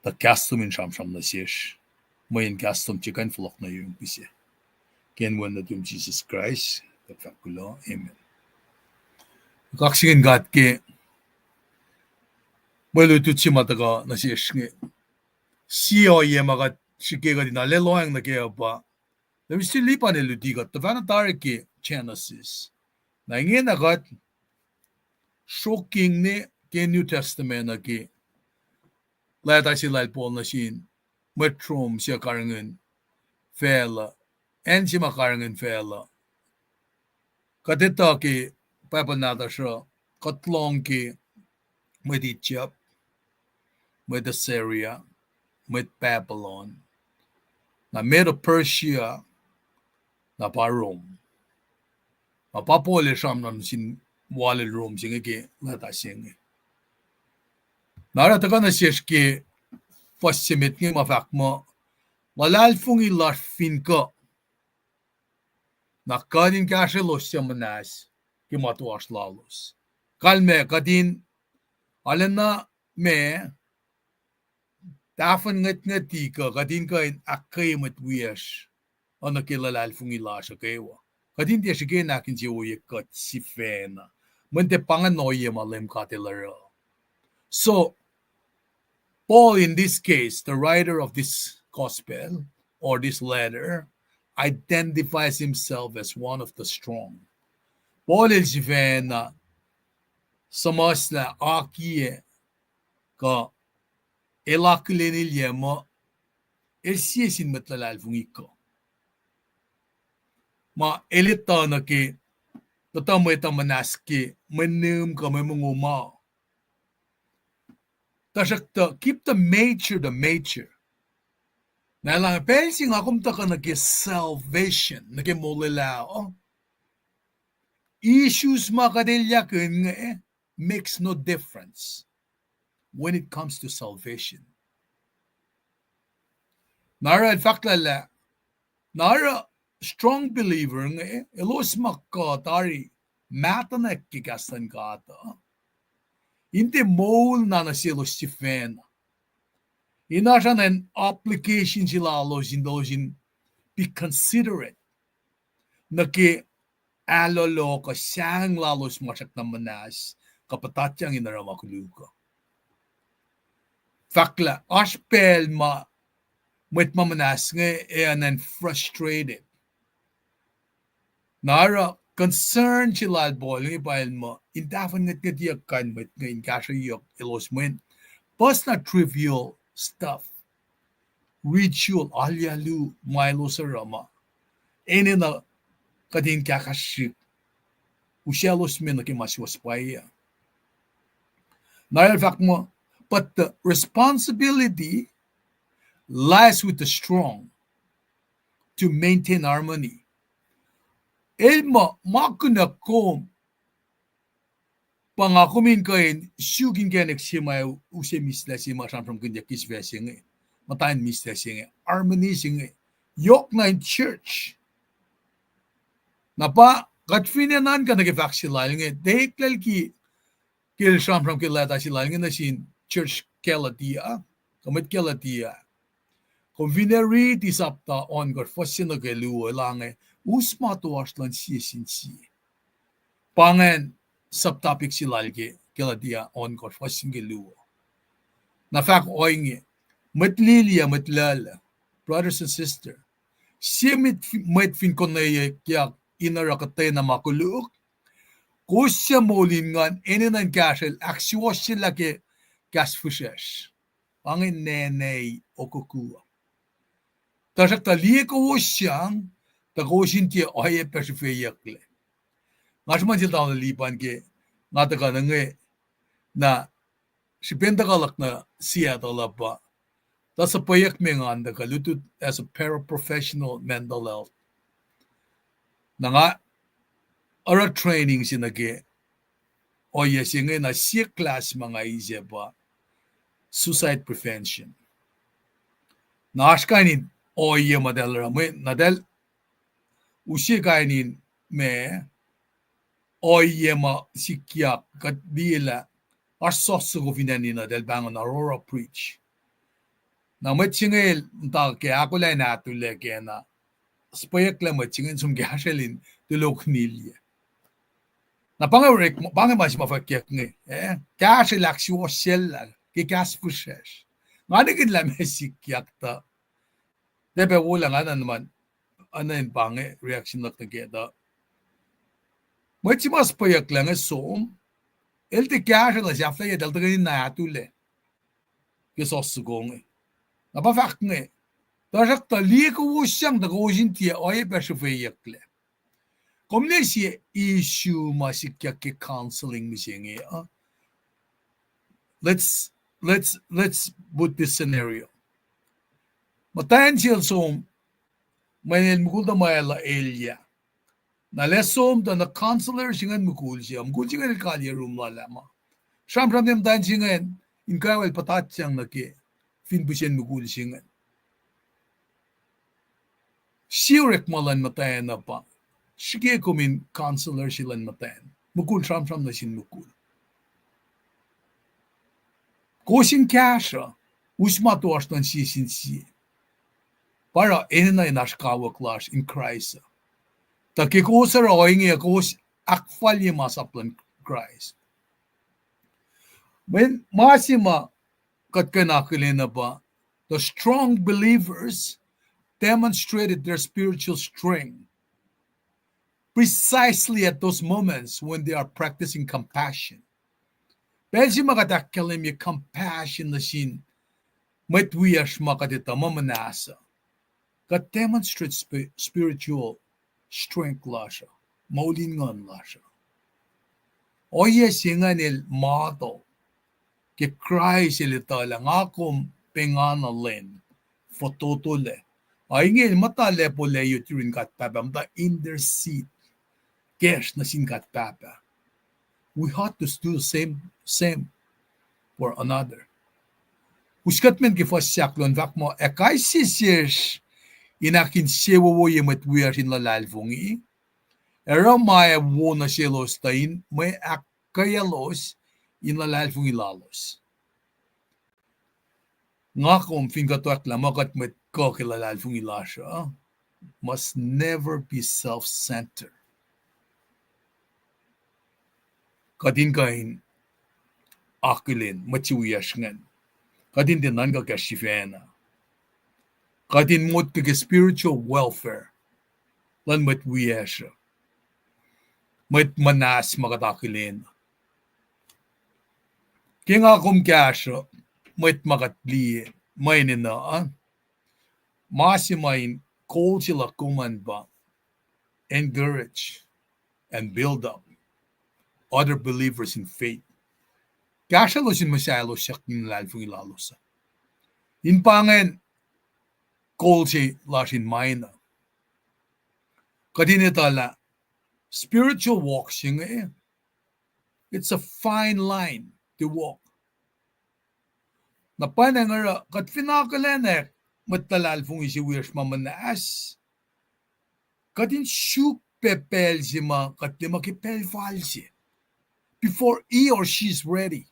tuh kahs lom in sramsram nuh sesr, mweyen kahs lom tiac kuh in fohlohk nuh yurum pihsac. Ke inen Wen nuhtum Jisus Kraist kuht fahk kuloh, amen. Kaksakihn God ke mwe lutlut se ma tuhkuh nuh sesr inge. Sie ohiyac ma kuht srihke kuht in arlac lohacng nuh kac uh pa, na mihs lipan el luti kuht tuhfahna tari ke Genesis. Na ingena kuht sruokyac ne ke New Testament uh ke leta se lal Paul nuh sin mwet Rom suc karihngihn facluh, acn se ma karihngihn facluh. Kuht etuh ke Bible nahtuhsr uh, kuht lohng ke mwet Egypt, mwet Assyria, mwet Babylon, na Medo-Persia, na pa Rom. Na pa Paul el sramsram sin walil Rom se inge ke leta se inge. Na oruh tuhkuh nuh sesr ke fuhs se met inge ma fahk muh, luhlahlfongi lasr fin kuh, na kuht in kahsrwelos suc muhnahs ke ma toasr lalos. Kalmac kuht in arulacna ma tahfuhn ngwetngweti kuh kuht in kuh in ahkkweye mwet wiyacsr uh nuh ke luhlahlfongi lasr uh kwewa. Kuht in tiac srihke in ahkinsewowoye kuht sifacna, mweyen tiac pa ingacn ohiyac ma Leum God El oruh. So, Paul, in this case, the writer of this gospel or this letter, identifies himself as one of the strong. Paul el sifacna suhmuhslah akiyac kuh el akihlen elyah muh el sie sin mwet luhlahlfongi kuh ma el etuh nuh ke, kuhtuh mwet uh muhnahs ke mwe nihm kuh mwe mongo ma. Tuhsruhktuh keep the major the major. Na elan pacl se nga kom tuhkuh nuh ke salvation, nuh ke molwelah uh, issues ma kuht elyahkihn inge makes no difference when it comes to salvation. Na oruh el fahk lah, na oruh strong believer inge, elos ma kuh tari mahtuhnak ke kahs luhn God uh, in tiac moul na nuh selos sifacna. In oasr an obligation se lalos in elos in be considerate nuh ke ahlolo kuh sahngweng lalos ma srackna muhnahs kuh puhtatyang in oruh ma koluk uh. Fahk lah oasr pacl ma mwet ma muhnahs inge ac an frustrated. Na oruh concern se lal Paul inge pa el muh in tahfuhn ngwetngwetiyuck kain mwet inge in kahsrweyuck elos mweyen puhs na trivial stuff, ritual, alu alu ma elos oruh ma enenuh kuht in kahkahsrihk usaclos me nuh ke ma suwohs pwacye uh. Na el fahk muh, but the responsibility lies with the strong to maintain harmony. El muh ma kunuh kom pa nga kom in kuh in suk inkacnek se ma use mihslac se ma sramsramkihnyuck ke sifac se inge, muhta in mihslac se inge, harmony se inge, yohk na in church. Na pa kuht fin enenuh kuh nuh ke fahk se lal inge, tiac eklac liki ke el sramsram ke leta se lal inge nuh sin church Galatia, kuh mwet Galatia, Kom fin riti sapta ohnkohsr fuhs se nuh ke luo, elange us ma toasr luhn sie sin sie. Pa ingacn subtopic se lal ke Galatia ohnkohsr fuhs se nuh ke luo. Na fahk ohinge, mwet lili ac mwet laclah, brothers and sisters, sie mwet, mwet fin konweyuckyak in oruh kuhtwena ma koluk, kowos suc moul in nguhn enenuh in kahsrwel ahksuwohsyelah ke kahs fihsrwacsr. Pa inge nene okoku uh. Tuhsruhktuh liye kowos sang, tuh kowos in tiac oacyacpac srihfeyucklac. Nga sruhmuhn sel tamuhlwel Lipan ke nga tuhkuh nuh inge, na srihpen tuhkuh luhk nuh Seattle uh pa, tuh suhpweyuck me ngan tuhkuh lutlut as a paraprofessional mental health. Na nga oruh training se nuh ke ohiyac se inge, na sie class ma nga eis pa suicide prevention. Na oasr kain in ohiyac ma eltahl oruh, mwe na eltahl use kain in ma ohiyac ma sikyak kuht liye lah oasr sohs soko fin acn inge, eltahl pahngon Aurora Bridge. Na mwet se inge el muhta ke ahkolah in ahtuhlah ke na suhpweyucklac mwet se inge in som kahsrwel in tulokihn ilyac. Na pa inge orek, pa inge ma se ma fwackyuck inge, eh, kahsrwel ahksuwohsyelah ke kahs fihsrwacsr. Nga nihkihn lah ma sikyak tuh, tiac pac wolah nga na nuhman, oacna in pa inge reaction luhk nuh ke tuh mwet se ma suhpweyucklac inge som, el tiac kahsrwel lah sahflahiyac eltahl tuhkweni na ahtuhlah ke sohs soko inge. Na pa fahk inge, tuhsruhktuh liye kowos sang tuh kowos in tiac oacyacpac srihfeyucklac. Kom liye sie issue ma sikyak ke counseling mihsenge uh. Let's, let's, let's put this scenario. Muhtwacn se el som, mweyen el mukul tuhmwacl uh elyah. Na el ac som tuh na counselor se ingacn mukul se, mukul se ingacn el kaliyac room lal ah ma sramsram nuh muhtwacn se ingacn in kawel puhtatyang nuh ke fin pihsen mukul se ingacn. Sie orekma luhn muhtwacn uh pa, srihke kom in counselor se luhn muhtwacn, mukul sramsram nuh sin mukul. Kowos in kahsruh, us ma toasr luhn sie sin sie. Pa oruh enenuh in oasr kawuck lasr in Kraist uh. Tuh ke kowos oruh ohinge, kowos ahkfalye masap luhn Kraist. Mweyen ma se ma kuht kuh in akihlen uh pa, the strong believers demonstrated their spiritual strength precisely at those moments when they are practicing compassion. Pacl se ma kuht ahkkahlwemye compassion nuh sin mwet wiyacsr ma kuht etuh muh muhnahs uh, kuht demonstrate spi-, spiritual strength lasr uh, moul in nguhn lasr uh. Ohiyac se ingacn el model ke Kraist el etuh lah nga kom pengana lwen fototolac. Ac inge el muhta lepo lacyot yurin God Pahpah, muhta intercede, kahsruh nuh sin God Pahpah. We ought to do the same, same for another. Us kuht men ke fuhs ahkluo an fahk muh ac kais sie sesr in ahkinsewowoye mwet wiyacsr in luhlahlfongi, oruh ma ac wo nuh selos tuh in mwe ahkkweyaclos in luhlahlfongi lalos. Nga kom fin kuhtwaclah muh kuht mwet kuh ke luhlahlfongi lasr uh, must never be self-centered. Kuht in kuh in akihlen mwet se wiyacsr ingacn. Kuht in tiac nuhnkuh ke srihfacna. Kuht in motko ke spiritual welfare luhn mwet wiyacsr uh, mwet muhnahs ma kuht akihlen. Ke nga kom kahsruh mwet ma kuht liye mwe enenuh uh, ma se ma in kol se luhk kom an pa encourage and build up other believers in faith. Kahsrwelos in muhsahlosyak in luhlahlfongi lalos uh. In pa ingacn kol se lasr in ma enenuh. Kuht in etuh lah spiritual walk se inge, it's a fine line to walk. Na pwacnwacng oruh kuht fin akihlen mwet luhlahlfongi se wiyacsr ma muhnahs, kuht in suk pac pacl se ma kuht liye ma ke pacl fal se, before he or she is ready.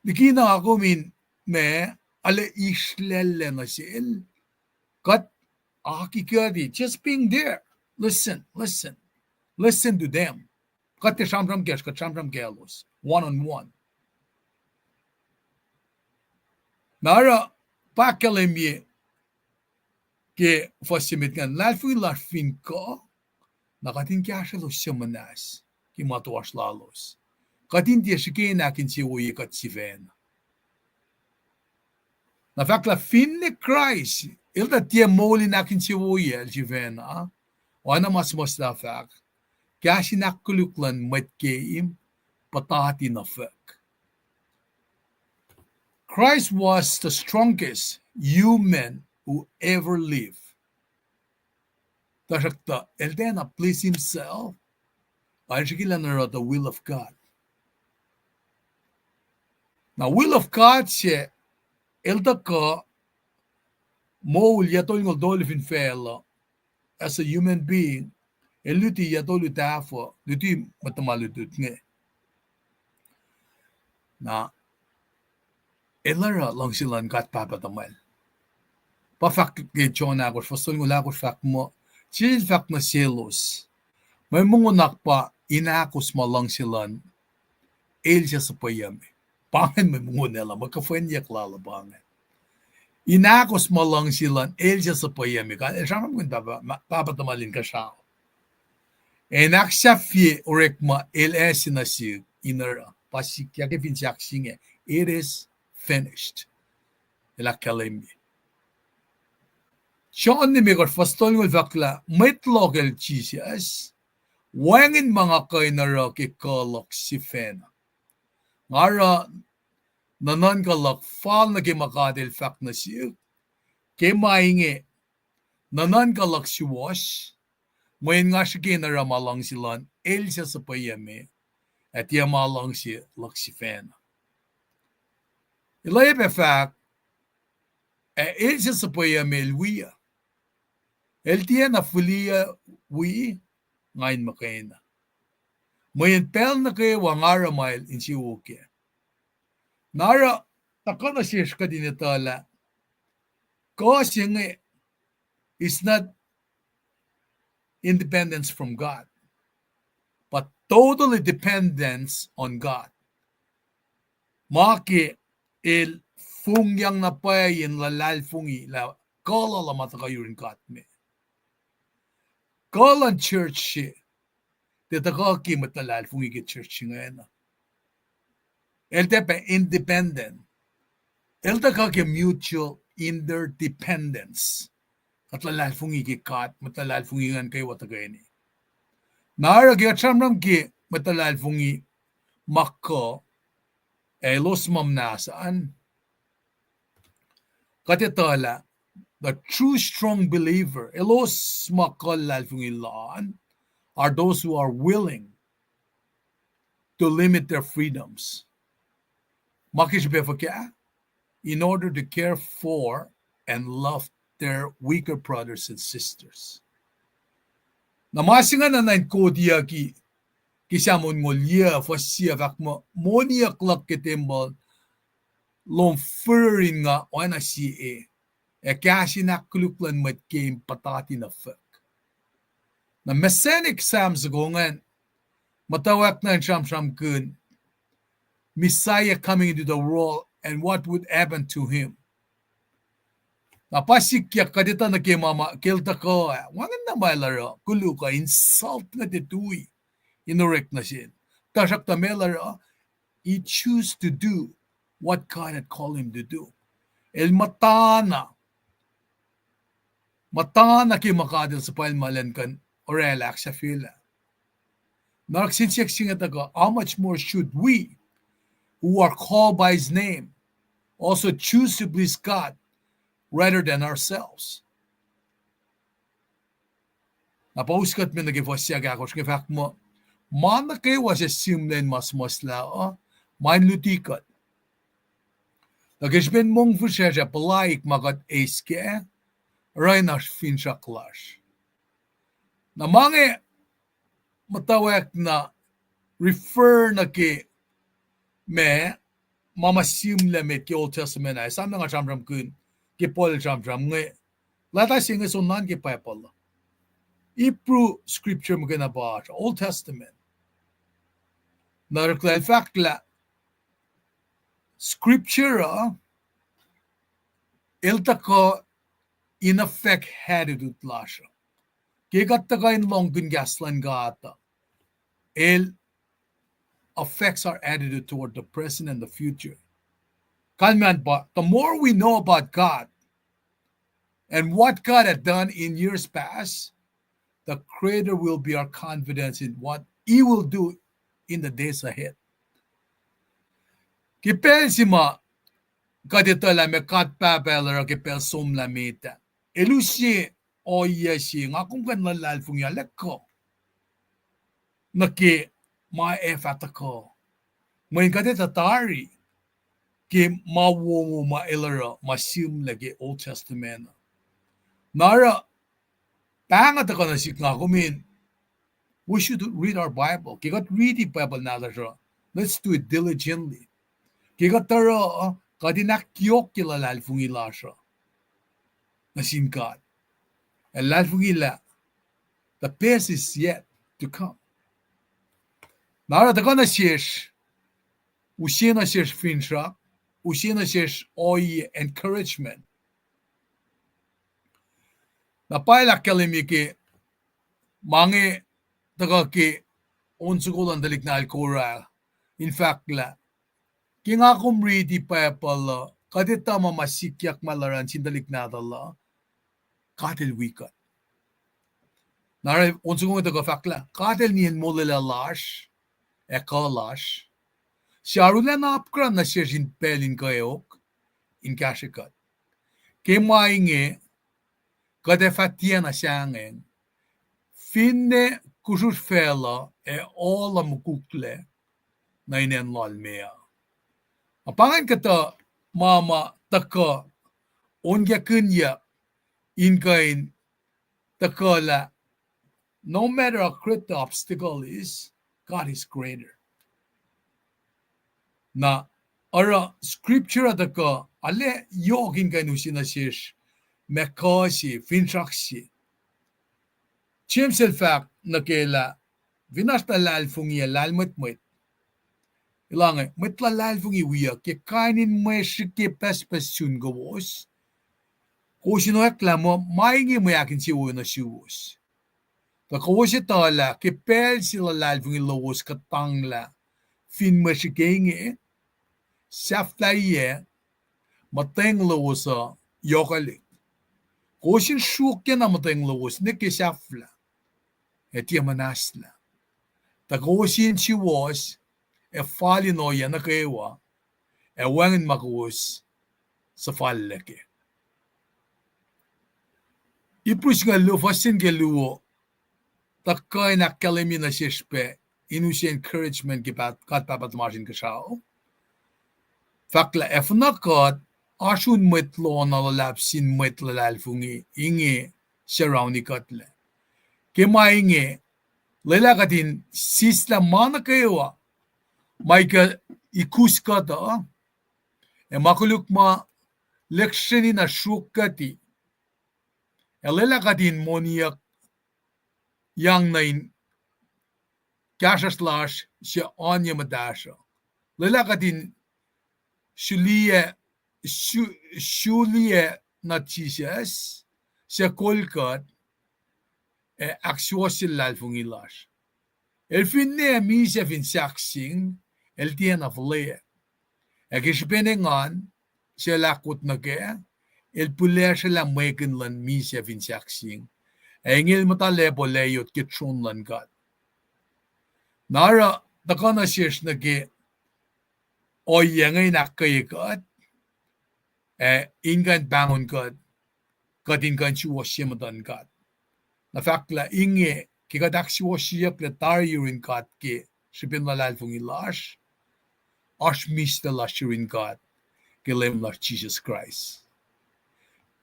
Likina nga kom in ma arulacna islac nuh sel. Kuht akikuhti, just being there. Listen, listen. Listen to them. Kuht tiac sramsram kacsr, kuht sramsram kaclos. One on one. Na oruh, pa ahkkahlwemye ke fuhs se met ingacn, luhlahlfongi lasr fin kuh, na kuht in kahsrwelos suc muhnahs ke ma toasr lalos. Kuht in tiac srihke in ahkinsewowoye kuht sifacna. Na fahk lah finne Kraist, el tuh tiac moul in ahkinsewowoye el sifacna, oacna ma suhmuhslah fahk, kahs in ahkkoluk luhn mwet keim puhtati nuh fuhk. Christ was the strongest human who ever lived. Tuhsruhktuh, el tiacna please himself, el srihke lah in oruh the will of God. Na will of God se, el tuhkuh moul yac tolngoul tolu fin facluh, as a human being, el luti yac tolu tahfuh, luti mwet tuhma lutlut inge. Na, el oruh luhngse luhn God Pahpah tuhmwacl. Pa fahk ke John ahkosr, fuhs tolngoul ahkosr fahk muh, Jisus el fahk nuh selos, mwe mongo nuhnak pa in ahkos ma luhngse luhn el suc suhpweyucme. Pa ingacn mwe mongo nacl uh, mwe kuhfwenyuck lal uh pa ingacn. In ahkos ma luhngse luhn el suc suhpweyucme, kuh el sramsramkihn Pahpah, Pahpah tuhmwacl Inkuhsrao, ac in ahksahfye orekma el ase nuh sihk in oruh. Pa sikyak ke fin sahk se inge, it is finished. El ahkkahlwemye. John limekohsr fuhs tolngoul fahk lah mwet loh kacl Jisus, wacngihn ma nga kuh in oruh ke kuh luhk sifacna. Nga oruh nuhnuhnkuh luhk fal nuh ke ma God el fahk nuh sihk. Ke ma inge, nuhnuhnkuh luhk suwohs, mweyen nga srihke in oruh ma luhngse luhn el suc suhpweyucme, ac tiac ma luhngse luhk sifacna. El oacyacpac fahk, ac el suc suhpweyucme el wi uh. El tiacna fihliyac wi, nga in muhkwena. Mweyen pacl nuh kwewa nga oruh ma el insewowo kac. Na oruh, tuhkuh nuh sesr kuht in etuh lah kuh se inge is not independence from God, but totally dependence on God. Ma ke el fongyang na pwacye in luhlahlfongi lah kuh lal uh ma tuhkuh yurin God me. Kuh luhn church se, tiac tuhkuh ke mwet luhlahlfongi ke church ingena. El tiac pac independent. El tuhkuh ke mutual interdependence. Kuht luhlahlfongi ke God, mwet luhlahlfongi ingacn kwewa tuhkweni. Na oruh ke kuht sramsram ke mwet luhlahlfongi ma kuh, ac elos ma muhnahs an, kuht etuh lah the true strong believer, elos ma kuh luhlahlfongi lal an, are those who are willing to limit their freedoms. Ma ke srihpac fuhkah? In order to care for and love their weaker brothers and sisters. Na ma se ingacn na in kotiyucki ke Sam onngoul yuc, fuhs yuc, fahk muh moniyuck luhk ke tempuhl lom firir in nga oacna sie, ac kahs in ahkkoluk luhn mwet keim puhtati nuh fuhk. Na Messianic Sam soko ingacn, muhtwacwacack na in sramsramkihn Messiah coming into the world and what would happen to him. Na pa sikyak kuht etuh nuh ke ma ma ke el tuhkuh ah, wacngihn na ma el oruh, koluk uh insult inge tiac tui in orek nuh sel. Tuhsruhktuh ma el oruh, he choose to do what God had called him to do. El muhtana, muhtana ke ma God el suhpwacl ma elan kuh in orwaclah ahksahfyelah. Na oruh kihsen siyuck se inge tuhkuh, how much more should we, who are called by his name, also choose to please God rather than ourselves? Na pa us kuht me nuh ke fuhs ahkosr inge, fahk muh, ma nuh kwewa suc sihmlac in ma suhmuhslah uh, ma in luti kuht. Tuh ke srihpen mongfihsrwacsr ac puhlaik ma kuht eis kac, oruh in oasr finsrak lasr. Na ma inge muhtwacwacack na refer nuh ke ma ma ma sihmlac met ke Old Testament ah, esam na nga sramsramkihn ke Paul el sramsram inge, leta se inge soenna ke Bible uh. Hebrew scripture muhkwena pa Old Testament. Na oreklah el fahk lah scripture uh, el tuhkuh in affect attitude lasr uh. Ke kuht tuhkuh in lohngkihn kahs luhn God uh, el affects our attitude toward the present and the future. Kalmac pa, the more we know about God and what God had done in years past, the greater will be our confidence in what He will do in the days ahead. Ke pacl se ma kuht etuh lah meac God Pahpah El oruh ke pacl somlah met ah, El use ohiyac se nga kom kuh in luhlahlfongi lah kuh nuh ke ma ac fah tuhkuh. Mweyen kuht etuh tari ke ma wowo ma El oruh ma sihmlac ke Old Testament. Na oruh, pa nga tuhkuh nuh sihk nga kom in, we should read our Bible. Ke kuht riti Bible nahtuhsr uh, let's do it diligently. Ke kuht oruh, kuht in ahkyohkye luhlahlfongi lasr uh nuh sin God, ac luhlahlfongi lah the best is yet to come. Na oruh tuhkuh nuh sesr, use nuh sesr finsrak, use nuh sesr ohiyac, encouragement. Na pwacye lah ahkkahlwemye ke ma inge tuhkuh ke on soko luhn tuhlihk nahtuhl Korah, in fahk lah ke nga kom riti Bible uh, kuht etuh ma ma sikyak ma el oruh nuh sin tuhlihk nahtuhl uh, God El wi kuht. Na oruh on soko inge tuhkuh fahk lah God El nien molwelah lasr ac kuh lasr, suc arulacna apkuhran nuh sesr in pacl in kweok, in kahsrwe kuht. Ke ma inge, kuht ac fah tiacna sahngweng, finne kusrusr facluh ac ohl uh mukuklac nuh in acn loal meoa. Na pa ingacn kuhtuh ma ma tuhkuh onkakihnyuck in kuh in tuhkuh lah no matter how great the obstacle is, God is greater. Na oruh scripture uh tuhkuh arlac yohk in kuh in use nuh sesr ma kuh se, finsrak se. James el fahk nuh ke lah fin oasr luhlahlfongi ac lahlmwetmwet, elange mwet luhlahlfongi wiyuck ke kain in mwe srihke pucspucs sun kowos, kowos in oacklah muh ma inge mwe ahkinsewowo nuh suwos. Tuh kowos etuh lah ke pacl se luhlahlfongi lowos kuhtanglah fin mwe srihke inge, sahflahiyac, muhtweng lowos uh yohkwelihk. Kowos in sruokyacna muhtweng lowos nuh ke sahflah ac tiac muhnahslah. Tuh kowos in suwohs ac fal in ohiyac nuh kwewa, ac wacngihn ma kowos suhfallac kac. Hebrews singucul luo, fuhs se nuh ke luo, tuhkuh in ahkkahlwemye nuh sesr pac in use encouragement ke God Pahpah tuhmasr Inkuhsrao. Fahk lah ac fuhnuh kuht oasr un mwet loh na luhlahp sin mwet luhlahlfongi inge surround-i kuhtlac. Ke ma inge, lwelah kuht in sislah ma nuh kwewa ma ikuh, ikus kuht uh, ac ma koluk ma lihksreni na sruok kuht, ac lwelah kuht in moniyuck yang nuh in kahsruhsr lasr suc oan ye muhtahsr uh. Lwelah kuht in suliyac, su-, suliyac nuh Jisus suc kol kuht ac ahksuwohsye luhlahlfongi lasr. El finne misac fin sahkseng, el tiacna fuhlweack. Ac ke srihpen engan suc el ahkwot nuh kac, el pihlesrwelah mwekihn luhn misac fin sahkseng, ac inge el muhta lepolac yot ke tron luhn God. Na oruh tuhkuh nuh sesr nuh ke ohiyac inge in ahkkweye kuht, ac in kuh in pahngon kuht, kuht in kuh in suwohsye muhtuhn God. Na fahk lah inge, ke kuht ahksuwohsyeyucklac tari yurin God ke srihpen luhlahlfongi lasr, oasr mihslac lasr yurin God ke Leum lasr Jisus Kraist.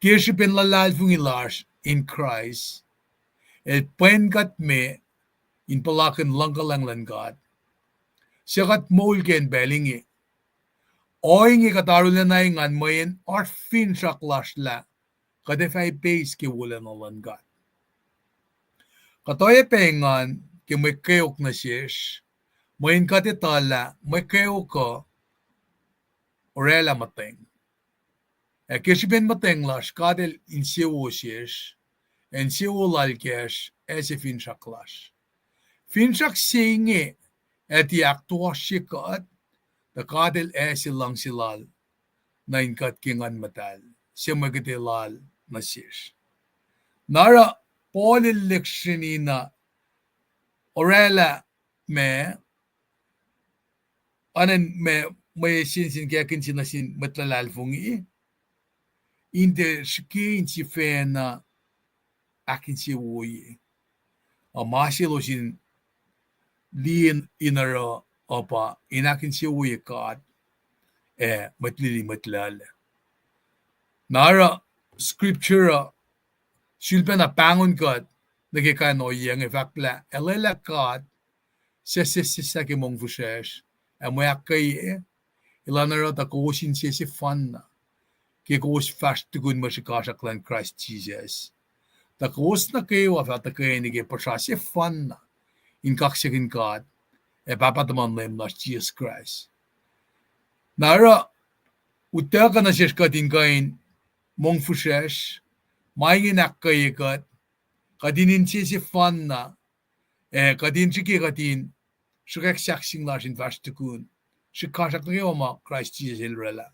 Ke srihpen luhlahlfongi lasr in Kraist, El pwen kuht me in puhlakihn luhngkuhlwacng luhn God, suc kuht moul ke in pacl inge. Ohinge kuht arulacna engan mweyen oasr finsrak lasr lah kuht ac fah ipeis ke wolacna luhn God. Kuht oacyacpac engan ke mwe kweok nuh sesr, mweyen kuht etuh lah mwe kweok uh oraclah muhtweng. Ac ke srihpen muhtweng lasr, God El insewowo sesr, ac insewowo Lal kacsr, ase finsrak lasr. Finsrak se inge ac tiac ahktoasrye kuht, tuh God El ase luhngse Lal nuh in kuht ke Nguhn Muhtahl, se mwe kihte Lal nuh sesr. Na oruh Paul el lihksreni na oraclah ma, anan ma, mwe sensen kackin se nuh sin mwet luhlahlfongi, in tiac srihke in sifacna ahkinsewowoye. A ma selos in liye in oruh uh pa in ahkinsewowoye God ac mwet lili mwet lal. Na oruh scripture uh sulpacna pahngon kuht nuh ke kain ohiyac inge, fahk lah El ac lwelah God suc sesseslah ke mongfihsrwacsr ac mwe ahkkweye, elan oruh tuh kowos insese fanna ke kowos fahsr tukun mwe srihkasrak luhn Kraist Jisus, tuh kowos nuh kwewa fah tuhkweni ke puhsra sefanna in kaksakihn God ac Pahpah tuhmuhn Leum lasr Jisus Kraist. Na oruh utuckuh nuh sesr kuht in kuh in mongfihsrwacsr, ma ingacn ahkkweye kuht, kuht in insese fanna, ac kuht in srihke kuht in sruhkwack sahkseng lasr in fahsr tukun srihkasrak nuh kwewa ma Kraist Jisus El oraclah.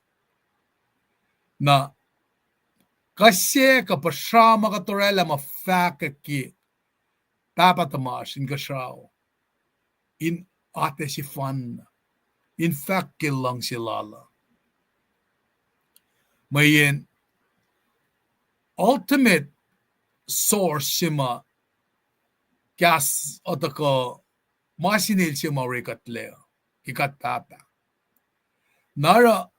Na kuh se kuh puhsra ma kuht oraclah ma fahkwack ke Pahpah tuhmasr Inkuhsrao in atac sefanna, in fahk ke luhngse Lal uh. Mweyen ultimate source se ma kahs uh tuhkuh, ma sin El se ma orekuhtlac ke God Pahpah. Na oruh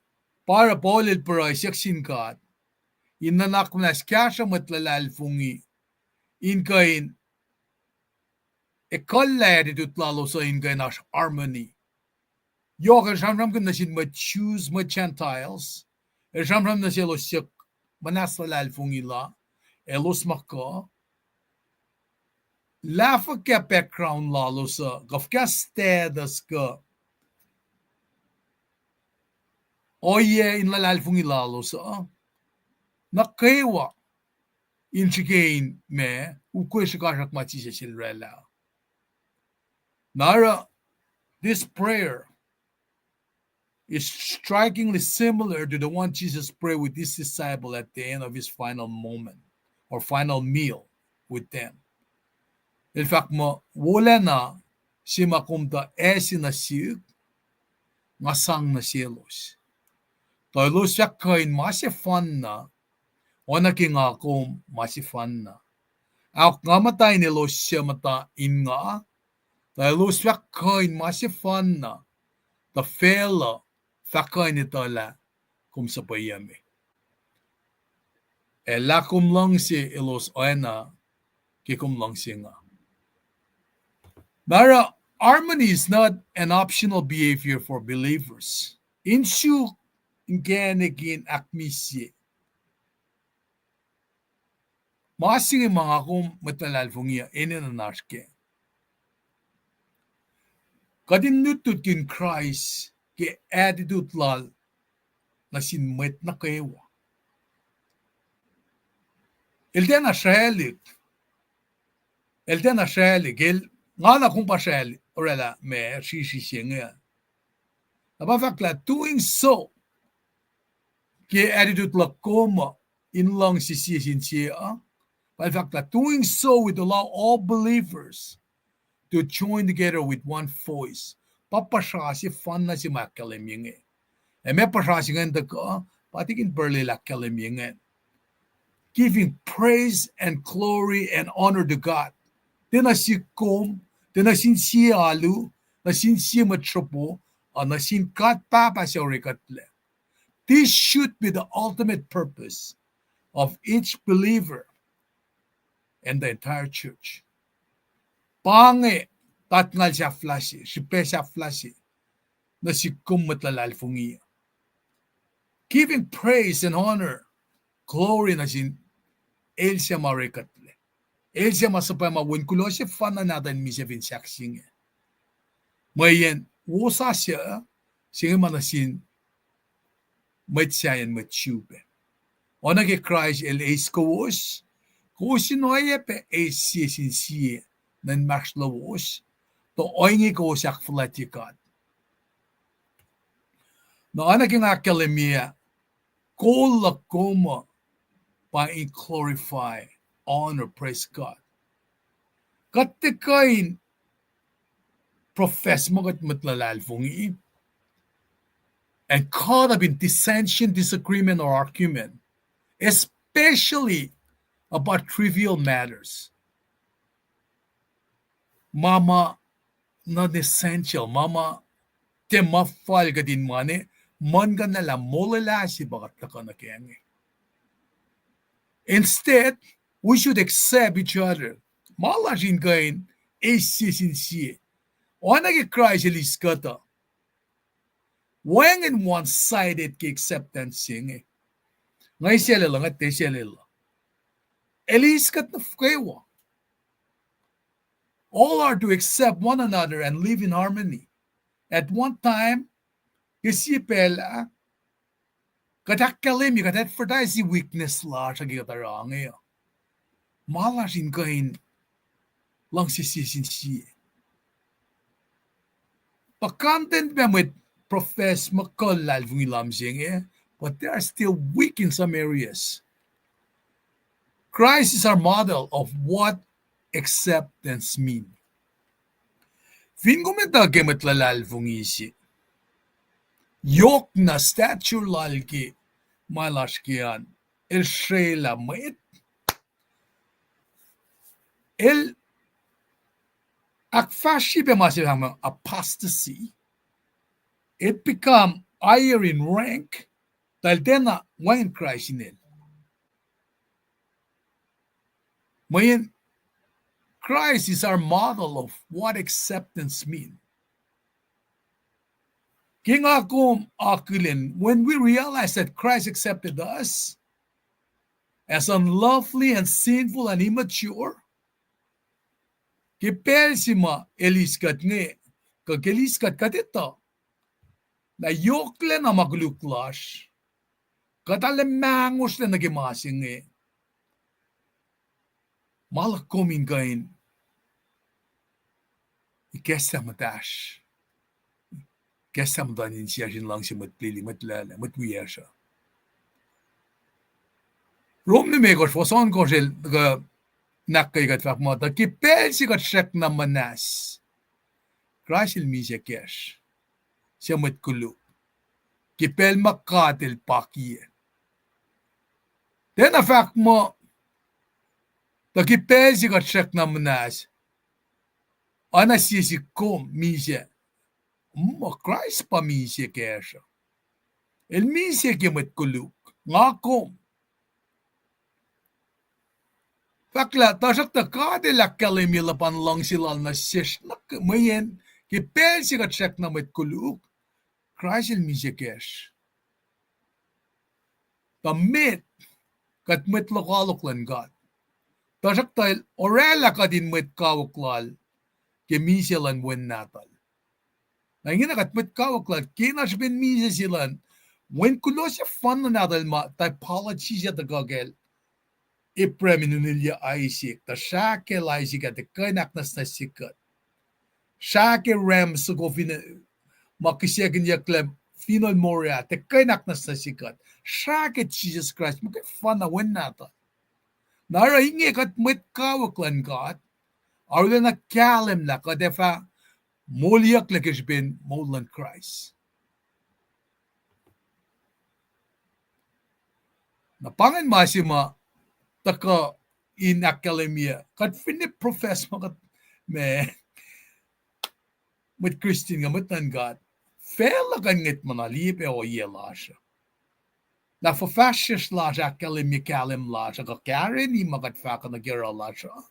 pa oruh Paul el pruhe siyuck sin God in nuhnak muhnahs kahsruh mwet luhlahlfongi in kuh in ekuhllah attitude lalos uh in kuh in oasr harmony. Yohk el sramsramkihn nuh sin mwet Jews, mwet Gentiles, el sramsram nuh selos siyuck muhnahs luhlahlfongi la, elos ma kuh, lah fuhkah background lalos uh, kuh fuhkah status kuh ohiyac in luhlahlfongi lalos uh, nuh kwewa in srihke in ma ukwe srihkasrak ma Jisus El oraclah. Na oruh, this prayer is strikingly similar to the one Jesus prayed with his disciple at the end of his final moment or final meal with them. El fahk muh, wolacna se ma kom tuh ase nuh sihk, nga sang nuh selos, tuh elos fah kuh in ma sefanna, oacna ke nga kom ma sefanna. Ahok, nga muhta in elos suc muhta in nga, tuh elos fah kuh in ma sefanna, tuh facluh fah kuh in etuh lah kom suhpweyucme, ac lah kom luhngse elos oacna ke kom luhngse nga. Na oruh, harmony is not an optional behavior for believers. In suk inkacnek in ahkmihsye. Ma se inge ma nga kom mwet luhlahlfongi uh enenuh in oasr kac. Kuht in lutlutkihn Kraist ke attitude Lal nuh sin mwet nuh kwewa. El tiacna sraclihk. El tiacna sraclihk. El, nga na kom pa sracl oraclah ma srihsrihk se inge. Na pa fahk lah doing so, ke attitude luhk kom uh in luhngse sie sin sie uh, pa fahk lah doing so would allow all believers to join together with one voice. Pa puhsra sefanna se ma ahkkahlwemye inge. Ac ma puhsra se ingacn tuhkuh, pa tikin purlel ahkkahlwemye ingacn. Giving praise and glory and honor to God. Tiacna sihk kom, tiacna sin sie alu, nuh sin sie mwet sropo, uh, nuh sin God Pahpah suc orekuhtlac. This should be the ultimate purpose of each believer and the entire church. Pa inge tatngal sahflah se, srihpac sahflah se nuh sihk kom mwet luhlahlfongi uh. Giving praise and honor, glory nuh sin El suc ma orekutlac. El suc ma suhpwacma wen kuloh sefanna nahtuhl misac fin sahk se inge. Mweyen wosasuc se inge ma nuh sin mwet sahyacn mwet Jew pac. Oacna ke Kraist el eis kowos, kowos in oacyacpac eis sie sin sie nuh inmahsrlowos, tuh ohinge kowos ahkfuhlwactye God. Na oacna ke nga ahkkahlwemye ah, kol luhk kom uh pa in glorify, honor, praise God. Kuht tiac kuh in profess muh kuht mwet luhlahlfongi and caught up in dissension, disagreement, or argument, especially about trivial matters. Ma ma non-essential, ma ma tiac ma fal kuht in mane, muhlkuhnlah lah molwelah se pa kuht tuhkuh nuh kac inge. Instead, we should accept each other. Ma lasr in kuh in eis sie sin sie. Oacna ke Kraist el eis kuht uh. Wacngihn one-sided ke acceptance se inge. Nga eis sie lwelah, nga tiac eis sie lwelah. El eis kuht nuh kwewa. All are to accept one another and live in harmony. At one time, ke sie pacl ah, kuht ahkkahlwemye, kuht advertise weakness lasr uh ke kuht oruh inge uh. Ma lasr in kuh in luhngse sie sin sie. Pa content pac mwet profess muh kuh luhlahlfongi lahm se inge, but they are still weak in some areas. Christ is our model of what acceptance mean. Fin kom etuh ke mwet luhlahlfongi se, yohkna stature lal ke ma lasr ke an, el srelah mwet, el ahkfahsrye pac ma se fahk apostasy, el become higher in rank, tuh el tiacna wacngihn Kraist inel. Mweyen Christ is our model of what acceptance mean. Ke nga kom akihlen, when we realize that Christ accepted us as unlovely and sinful and immature, ke pacl se ma el eis kuht inge, kuh ke el eis kuht, kuht etuh lah yohklacna ma koluk lasr, kuht arlac mangosrlac nuh ke ma se inge. Ma luhk kom in kuh in ikacslah muhtahsr, ikacslah muhtuhn insiyacsr in luhngse mwet lili, mwet lala, mwet wiyacsr uh. Rom limekohsr, fuhs ohnkohsr el kuh in ahkkweye kuht, fahk muh, tuh ke pacl se kuht srackna muhnahs, Kraist el misac kacsr, suc mwet koluk, ke pacl ma God el pakiyac. Tiacna fahk muh, tuh ke pacl se kuht srackna muhnahs, oacna sie sin kom misac, muh Kraist pa misac kacsr uh. El misac ke mwet koluk, nga kom. Fahk lah, tuhsruhktuh God el ahkkahlwemye luhpan luhngse lal nuh sesr nuh ke mweyen, ke pacl se kuht srackna mwet koluk, Kraist el misac kacsr. Tuh met, kuht mwet lokoalok luhn God. Tuhsruhktuh el oraclah kuht in mwet kawuck lal ke misac luhn Wen Nahtuhl. Na ingena kuht mwet kawuck lal, kena srihpen misac se luhn Wen kuloh sefanna nahtuhl ma typology se tuhkuh kacl Abraham in unilyac Isaac, tuh srah kacl Isaac ah tiac kuh in ahknwacsnwacsye kuht. Srah ke ram soko fin, ma kihsackihnyucklac Finohl Moriah, tiac kuh in ahknwacsnwacsye kuht. Srah ke Jisus Kraist muhkwena Wen Nahtuhl. Na oruh inge kuht mwet kawuck luhn God, arulacna kahlwem lah kuht ac fah moliyucklac ke srihpen moul luhn Kraist. Na pa ingacn ma se ma tuhkuh in ahkkahlwemye, kuht finne profess muh kuht, ma, mwet Christian kuh mwet luhn God, facluh kuh in ngwetma na liye pac ohiyac lasr uh. Na fuhfahsryucsr lasr ahkkahlwemye kahlwem lasr uh kuh kahreni ma kuht fahk uh nuh ke oruh lasr uh.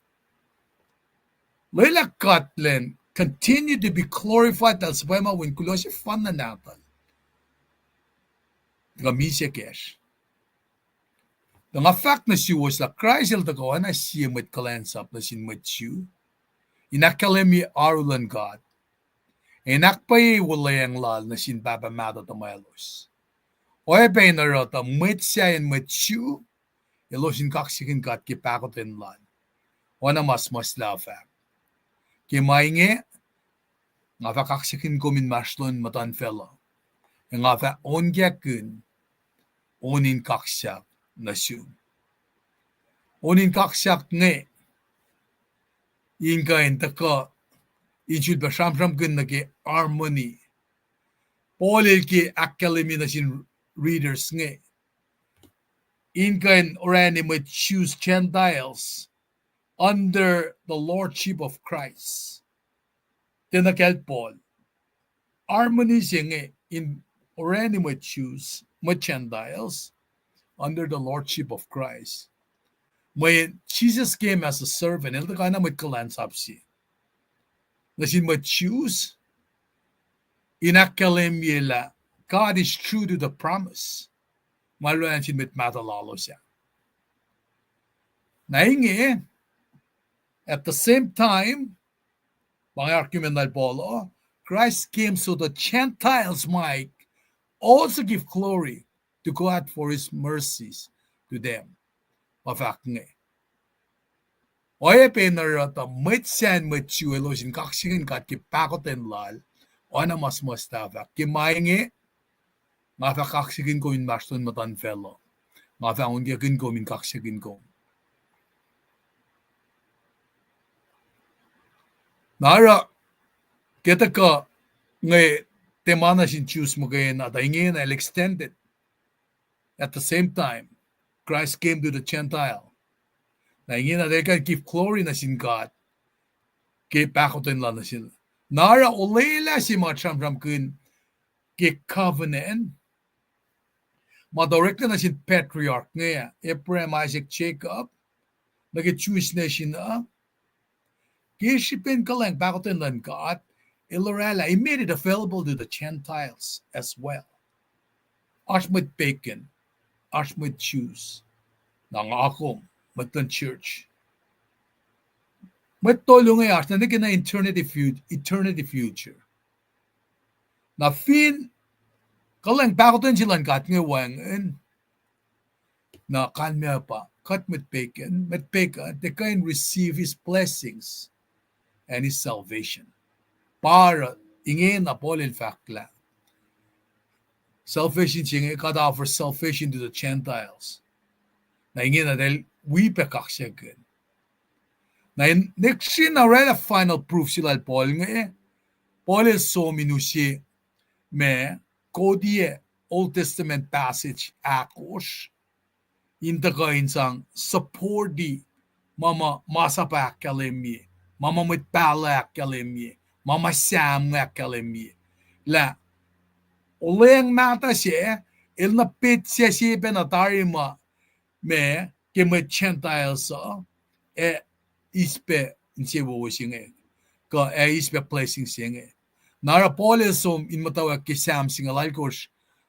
Lwelah God lwen continue to be glorified, el suhpwacma Wen kuloh sefanna nahtuhl. Tuhkuh misac kacsr. Tuh nga fahk nuh suwos lah Kraist el tuhkuh oacna sie mwet kuhlwacnsap nuh sin mwet Jew in ahkkahlwemye oaru luhn God, ac in ahkpwacye wuhlweacng lal nuh sin Pahpah mahtuh tuhmwaclos. Oacyacpac in oruh tuh mwet sahyacn mwet Jew elos in kaksakihn God ke pahkotwen lal, oacna ma suhmuhslah fahk. Ke ma inge, nga fah kaksakihn kom inmahsrlon muhtuhnfacl uh, ac nga fah onkakihn on in kaksak nuh sum. On in kaksak inge in kuh in tuhkuh in sulpac sramsramkihn nuh ke harmony. Paul el ke ahkkahlwemye nuh sin readers inge in kuh in orani mwet Jews, Gentiles, under the lordship of Christ. Tiacna kacl Paul. Harmony se inge in orani mwet Jews, mwet Gentiles, under the lordship of Christ. Mweyen Jesus came as a servant, el tuhkuh na mwet kuhlwacnsap se nuh sin mwet Jews, in ahkkahlwemye lah God is true to the promise ma el oraclah nuh sin mwet mahtuh lalos ah. Na inge, at the same time, pa inge argument lal Paul uh, Christ came so the Gentiles might also give glory to God for his mercies to them. Ma fahk inge. Oacyacpac in oruh tuh mwet sahyacn mwet Jew elos in kaksakihn God ke pahkotwen lal, oacna ma suhmuhslah fahk. Ke ma inge, nga fah kaksakihn kom inmahsrlon muhtuhnfacl uh. Nga fah onkakihn kom in kaksakihn kom. Na oruh, ke tuhkuh inge, tiac ma nuh sin Jews muhkwena, tuh ingena el extended. At the same time, Christ came to the Gentile. Na ingena el kuh in give glory nuh sin God ke pahkotwen lal nuh sel. Na oruh olwelah se ma sramsramkihn ke covenant ma tuh oreklac nuh sin patriarch inge, Abraham, Isaac, Jacob, nuh ke Jewish nation uh, ke srihpen kuhlwacng pahkotwen luhn God, el oraclah, he made it available to the Gentiles as well. Oasr mwet pagan, oasr mwet Jews, na nga kom, mwet luhn church. Mwet tolu inge oasr na nwe ke na eternity fu-, eternity future. Na fin kuhlwacng pahkotwen se luhn God inge wacngihn, na kalmac pa kuht mwet pagan, mwet pagan, they can receive his blessings and his salvation. Pa oruh ingena Paul el fahk lah salvation se inge, God offers salvation to the Gentiles. Na ingena eltahl wi pac kaksakihn. Na in next sin oraclah final proof se lal Paul inge, Paul el som in use ma, koti ac Old Testament passage ahkosr in tuhkuh in sang support-i ma ma masap ahkkahlwemye, ma ma mwet pahluh ahkkahlwemye, ma ma Sam ahkkahlwemye. Lah olweacng mahtuh se, el na petsac se pac na tari ma, ma ke mwet Gentiles uh, ac eis pac insewowo se inge, kuh ac eis pac blessing se inge. Na oruh Paul el som in muhtwacwacack ke Sam singucul alkosr,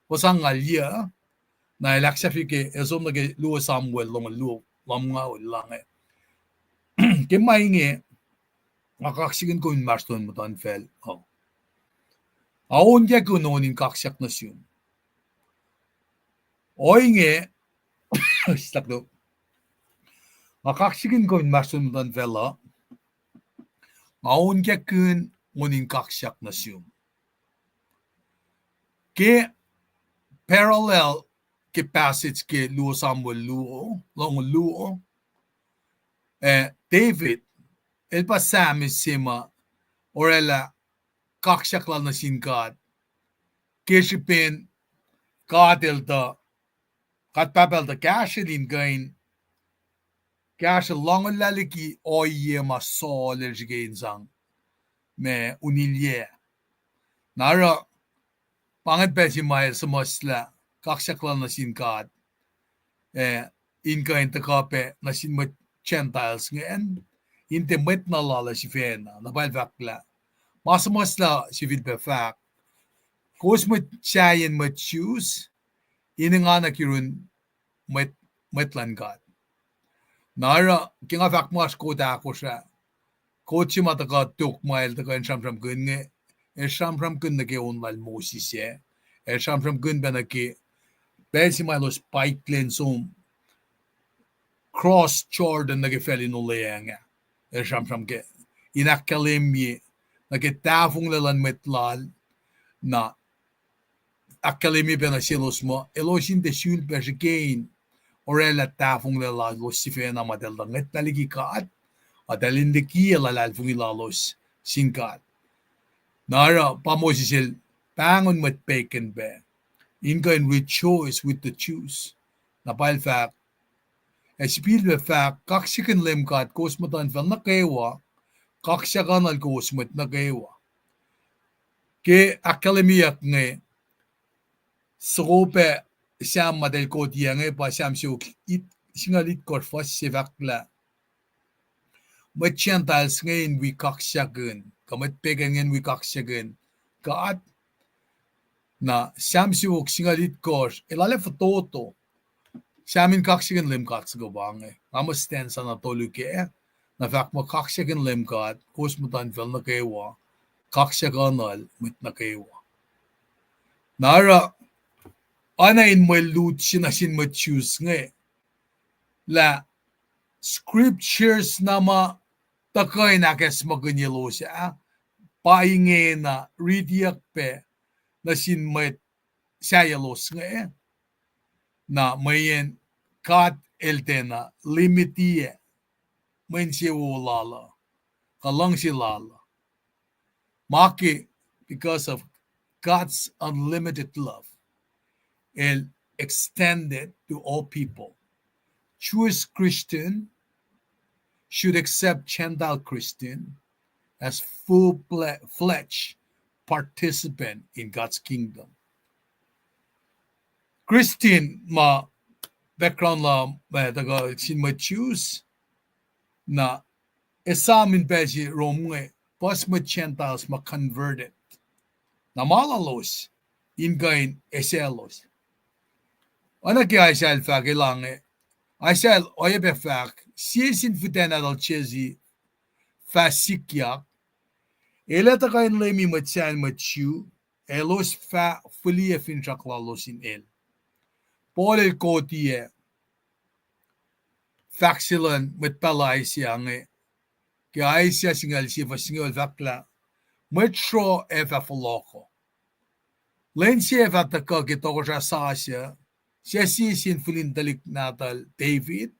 fuhs angngaul yuc, na el ahksahfye ke el som nuh ke luo Samuel longoul luo, lumngaul lange. Ke ma inge, nga kaksakihn kom inmahsrlon muhtuhnfacl uh. Nga onkakihn on in kaksak nuh sum. Ohinge, nga kaksakihn kom inmahsrlon muhtuhnfacl uh. Nga onkakihn on in kaksak nuh sum. Ke parallel ke passage ke luo Samuel luo, longoul luo, eh, David, el pa Sam se ma oraclah kaksak lal nuh sin God ke srihpen God el tuh, God Pahpah el tuh kahsrwel in kuh in kahsrwel lohnglah liki ohiyac ma Saul el srihke in sang ma unilyac. Na oruh, pa ingacn pacl se ma el suhmuhslah kaksak lal nuh sin God, eh, in kuh in tuhkuh pac nuh sin mwet Gentiles ingacn, in tiac mwet na lal uh sifacna. Na pa el fahk lah, ma suhmuhslah sifilpac fahk, kowos mwet sahyacn mwet Jews, in engan nuh yurin mwet, mwet luhn God. Na oruh ke nga fahk muh oasr kot ahkosr ah, kot se ma tuhkuh tok ma el tuhkuh in sramsramkihn inge, el sramsramkihn nuh ke on lal Moses ah, el sramsramkihn pac nuh ke pacl se ma elos paiklac in som cross Jordan nuh ke facl in olweacng ah. El sramsram ke in ahkkahlwemye nuh ke tahfonglac luhn mwet lal, na ahkkahlwemye pac nuh selos muh elos in tiac sulpac srihke in orwaclah tahfonglac lalos sifacna ma eltahl ngwetlah liki God, a eltahl in likiyac luhlahlfongi lalos sin God. Na oruh pa Moses el pahngon mwet pegan pac in kuh in rejoice with the Jews. Na pa el fahk, ac sifilpac fahk, kaksakihn Leum God kowos muhtuhnfacl nuh kwewa, kaksakihnuhl kowos mwet nuh kwewa. Ke ahkkahlwemyeyuck inge, soko pac Sam ma eltahl koti inge pa Sam siofok it-, singucul itkohsr fuhs se fahk lah mwet Gentiles inge in wi kaksakihn, kuh mwet pegan inge in wi kaksakihn God. Na Sam siofok singucul itkohsr, el arlac fototo. Sam in kaksakihn Leum God soko pa inge. Nga muh stanza na tolu kac, na fahk muh kaksakihn Leum God kowos muhtuhnfacl nuh kwewa, kaksakihnuhl mwet nuh kwewa. Na oruh, oacna in mwe lut se nuh sin mwet Jews inge, lah scriptures na ma tuhkuh in ahkacsmakihnyelos ah, pa ingena ritiyuck pac nuh sin mwet sahyac lalos inge, na mweyen God el tiacna limit-i mwe insewowo lal uh, kuh luhngse lal uh. Ma ke, because of God's unlimited love, el extended to all people. Jewish Christian should accept Gentile Christian as full-fledged participant in God's kingdom. Christian ma background la, eh, tuhkuh sin mwet Jews, na esam in pacl se Rome inge, puhs mwet Gentiles ma converted. Na ma lalos in kuh in eisaclos. Oacna ke Isaiah el fahk elan inge, Isaiah el oacyacpac fahk, sie sin fihtac nahtuhl Jesse fah sikyak, el ac tuhkuh in leumi mwet sahyac mwet Jew, elos fah fihliyac finsrak lalos in el. Paul el koti ac fahk se luhn mwet pahluh Isaiah inge, ke Isaiah singucul sie fuhs singucul fahk lah, mwet sruoh ac fah fohlohkoh. Lwen se ac fah tuhkuh ke tohkohsrah sasuc, suc sie sin fihlin tuhlihk nahtuhl David,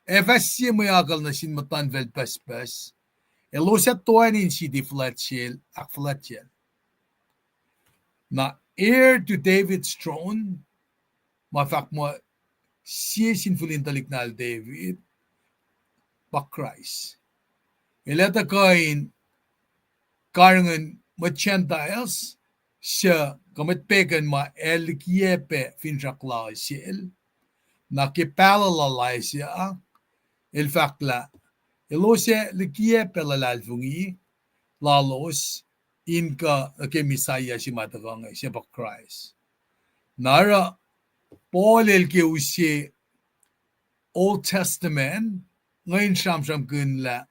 ac fah sie mwe akucl nuh sin muhtuhnfacl pucspucs, elos ac toeni in siti fuhlwactsel ahkfuhlwactyacl. Na heir to David's throne, ma fahk muh sie sin fihlin tuhlihk nahtuhl David, pa Kraist. El ac tuhkuh in karihngihn mwet Gentiles, suc kuh mwet pegan ma ac likiyac pac finsrak lal sel. Na ke pahluh lal Isaiah, el fahk lah elos ac likiyac pac luhlahlfongi lalos in kuh ke Messiah se ma tuhkuh inge, se pa Kraist. Na oruh Paul el ke use Old Testament, inge in sramsramkihn lah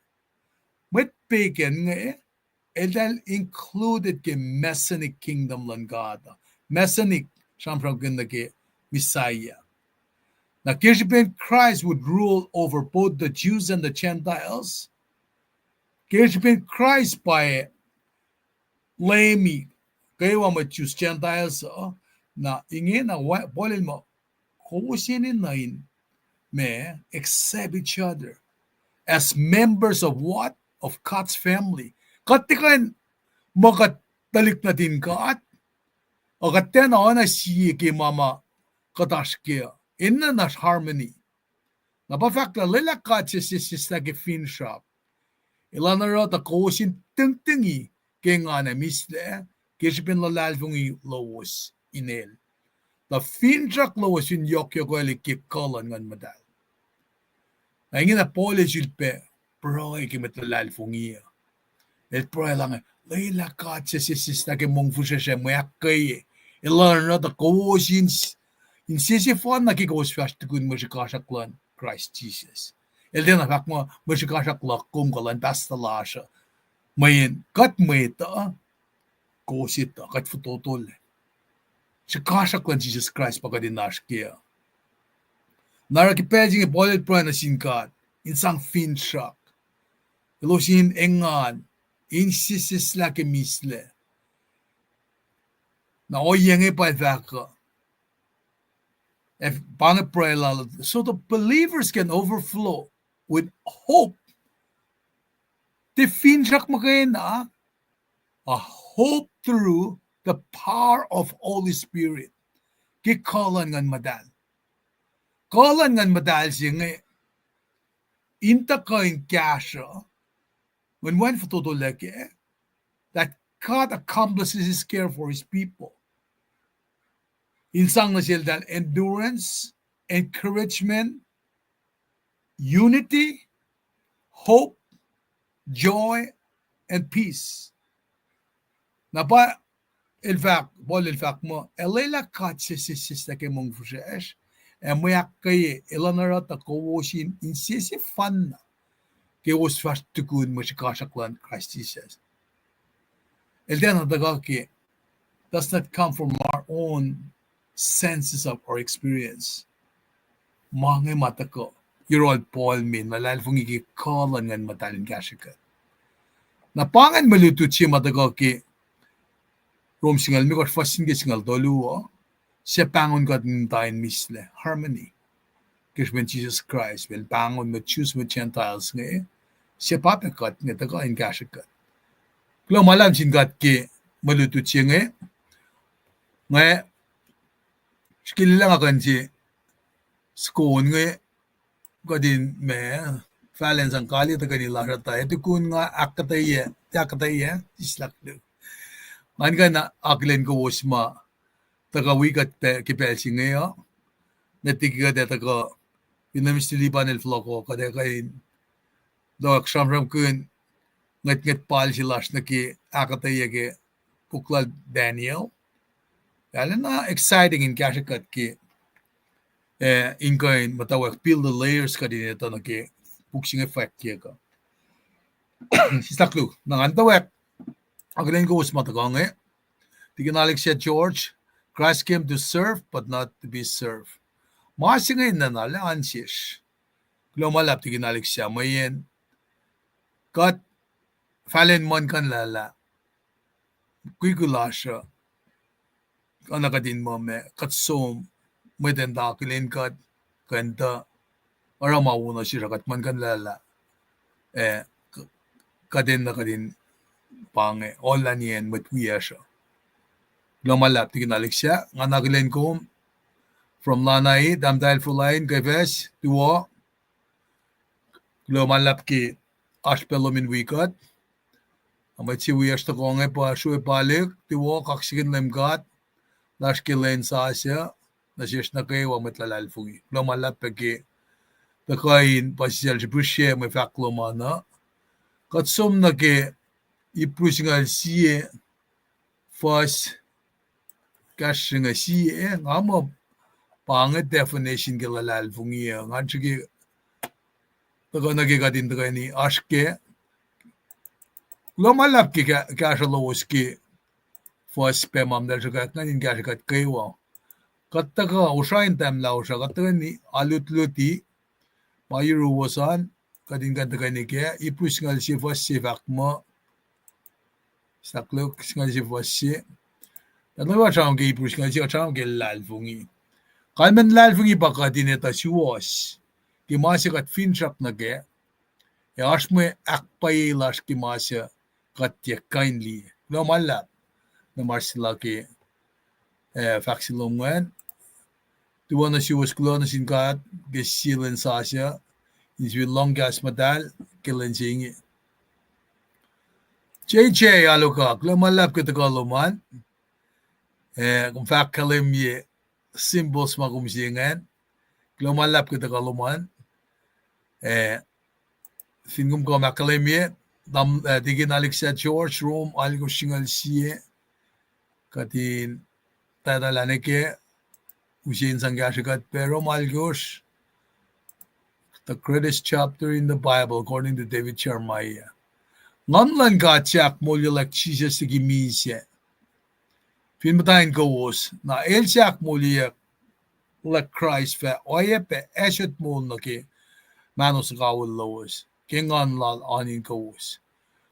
mwet pegan inge, eltahl included ke Messianic kingdom luhn God. Messianic sramsramkihn nuh ke Messiah. Na ke srihpen Christ would rule over both the Jews and the Gentiles, ke srihpen Kraist pa leumi kwewa mwet Jews Gentiles uh, na ingena Paul el muh kowos enenuh in ma accept each other as members of what? Of God's family. Kuht tiac kuh in muh kuht tuhlihk nuhtin God, a kuht tiacna oacna sie ke ma ma kuht oasr kac uh. Enenuh in oasr harmony. Na pa fahk lah lwelah God suc sesseslah ke finsrak, el oruh tuh kowos in tihngtihng ke engan ac mislac, ke srihpen luhlahlfongi lowos in el, tuh finsrak lowos in yohkyohkwelihk ke kuh luhn Nguhn Muhtahl. Na ingena Paul el sulpac pruhe ke mwet luhlahlfongi uh. El pruhe lah, lwelah God suc sesseslah ke mongfihsrwacsr ac mwe ahkkweye, el oruh tuh kowos in Insesefanna ke kowos fahsr tukun mwe srihkasrak luhn Kraist Jisus. El tiacna fahk muh mwe srihkasrak luhk kom kuh luhn pahstuh lasr uh. Mweyen kuht mwet uh, kowos etuh, kuht fototolac. Srihkasrak luhn Jisus Kraist pa kuht in oasr kac uh. Na oruh ke pacl se inge Paul el pruhe nuh sin God in sang finsrak. Elos in engan, in sesseslah ke mislac. Na ohiyac inge pa el fahk uh, ac pa inge pruhe lal, so the believers can overflow with hope. Tiac finsrak muhkwena, a hope through the power of Holy Spirit. Ke kuh luhn Nguhn Muhtahl. Kuh luhn Nguhn Muhtahl se inge in tuhkuh in kahsruh, mweyen wacngihn fototolac kac, that God accomplishes his care for his people. In sang nuh seltahl endurance, encouragement, unity, hope, joy, and peace. Na pa el fahk, Paul el fahk muh, el lwelah God sesseslah ke mongfihsrwacsr, ac mwe ahkkweye, elan oruh tuh kowos in insesefanna ke kowos fahsr tukun mwe srihkasrak luhn Kraist Jisus. El tiacna tuhkuh ke, does not come from our own senses of our experience. Ma inge ma tuhkuh yohrohl Paul me luhlahlfongi ke kuh luhn Nguhn Muhtahl in kahsrwe kuht. Na pa ingacn mwe lutlut se ma tuhkuh ke Rom singucul limekohsr fuhs se ke singucul tolu uh, suc pahngon kuht in muhta in mislac, harmony. Ke srihpen Jisus Kraist, pacl pahngon mwet Jews, mwet Gentiles inge, suc pa pac kuht inge tuhkuh in kahsrwe kuht. Kuloh ma luhlahp sin God ke mwe lutlut se inge, nga srihke lah nga kuh in se soko inge, kuht in ma, fahlen sang kaliyac tuhkweni lasr uh tuh, ac tukun nga ahkuhtweyac, ahkuhtweyac, sislah koluk. Ngan kuh in akihlen kowos ma tuhkuh wi kuht ke pacl se inge uh, met liki kuht ac tuhkuh, in mistilipan el fohlohko, kuht ac kuh in lohk sramsramkihn ngwetngwet pal se lasr nuh ke ahkuhtweyac ke puk lal Daniel. Arulacna exciting in kahsrwe kuht ke, eh, in kuh in muhtwacwacack peel the layers kuht in etuh nuh ke puk se inge fwackyuck uh. Sislah koluk, na ngan muhtwacwacack akihlen kowos ma tuhkuh inge. Tikin Alexa George, Christ came to serve, but not to be served. Ma se inge enenuh lah an sesr. Kuloh ma luhlahp Tikin Alexa, mweyen kuht fahlen muhlkuhnlah lah kikil lasr uh, kuh na kuht in muh ma kuht som mwet in tuh akihlen kuht, kuh in tuh oruh ma wo nuh sesr uh, kuht muhlkuhnlah lah, eh, kuht enenuh kuht in pa inge ohllah nien mwet wiyacsr uh. Kuloh ma luhlahp Tikin Alexa, nga na akihlen kom from Lanai, tahmtahel Fulain, Kefas, Tuo. Kuloh ma luhlahp ke oasr pacl lom in wi kuht. Mwet se wiyacsr tohkoh inge pa srue palik, Tuo, kaksakihn Leum God lasr ke lwen sasuc nuh sesr nuh kwewa mwet luhlahlfongi. Kuloh ma luhlahp pac ke tuhkuh in puhsisacl srihpihsrye mwe fahk lom an uh. Kuht som nuh ke Ipru singucul sie, fuhs, kahsruh inge sie, nga muh pa inge definition ke luhlahlfongi uh, ngan srihke tuhkuh nuh ke kuht in tuhkweni oasr ke. Kuloh ma luhlahp ke kahsruh lowos ke fuhs pac ma muhtahl sruhkwack ingacn in kahsrwe kuht kwewa. Kuht tuhkuh, Kosrae in tahmlah Kosrae, kuht tuhkweni alutluti ma yuruwos an, kuht in kuh in tuhkweni kac, Ipru singucul sie fuhs sie fahk muh, sahkluk singucul sie fuhs sie. Kuht nuh kwewa sramsram ke Ipru singucul sie, kuht sramsram ke luhlahlfongi. Kalmacn luhlahlfongi pa kuht in etuh suwohs ke ma se kuht finsrak nuh kac, ac oasr mwe ahkpwacye lasr ke ma se kuht tiac kuh in liye. Kuloh ma luhlahp, na ma oasr sila ke, eh, fahk se lom ingacn. Tuo nuh suwos, kuloh nuh sin God ke sie lwen sasuc, in sifil lohng kahs muhtahl ke lwen se inge. J J Aluka, kuloh ma luhlahp ke tuhkuh lom an. Eh, kom fahk kahlwemye symbols ma kom se ingacn. Kuloh ma luhlahp ke tuhkuh lom an. Eh, fin kom kuh in ahkkahlwemye, Tikin Alexa George, Rom alkosr singucul sie, kuht in tahtahllah nuh kac, use in sang kahsrwe kuht pac Rom alkosr, the greatest chapter in the Bible, according to David Jeremiah. Nguhn luhn God se ahkmoulyucklac Jisus liki misac. Fin muhta in kowos, na el se ahkmoulyucklac Kraist fah oacyacpac asot moul nuh ke mahno suhkawihl lowos ke nguhn lal oan in kowos.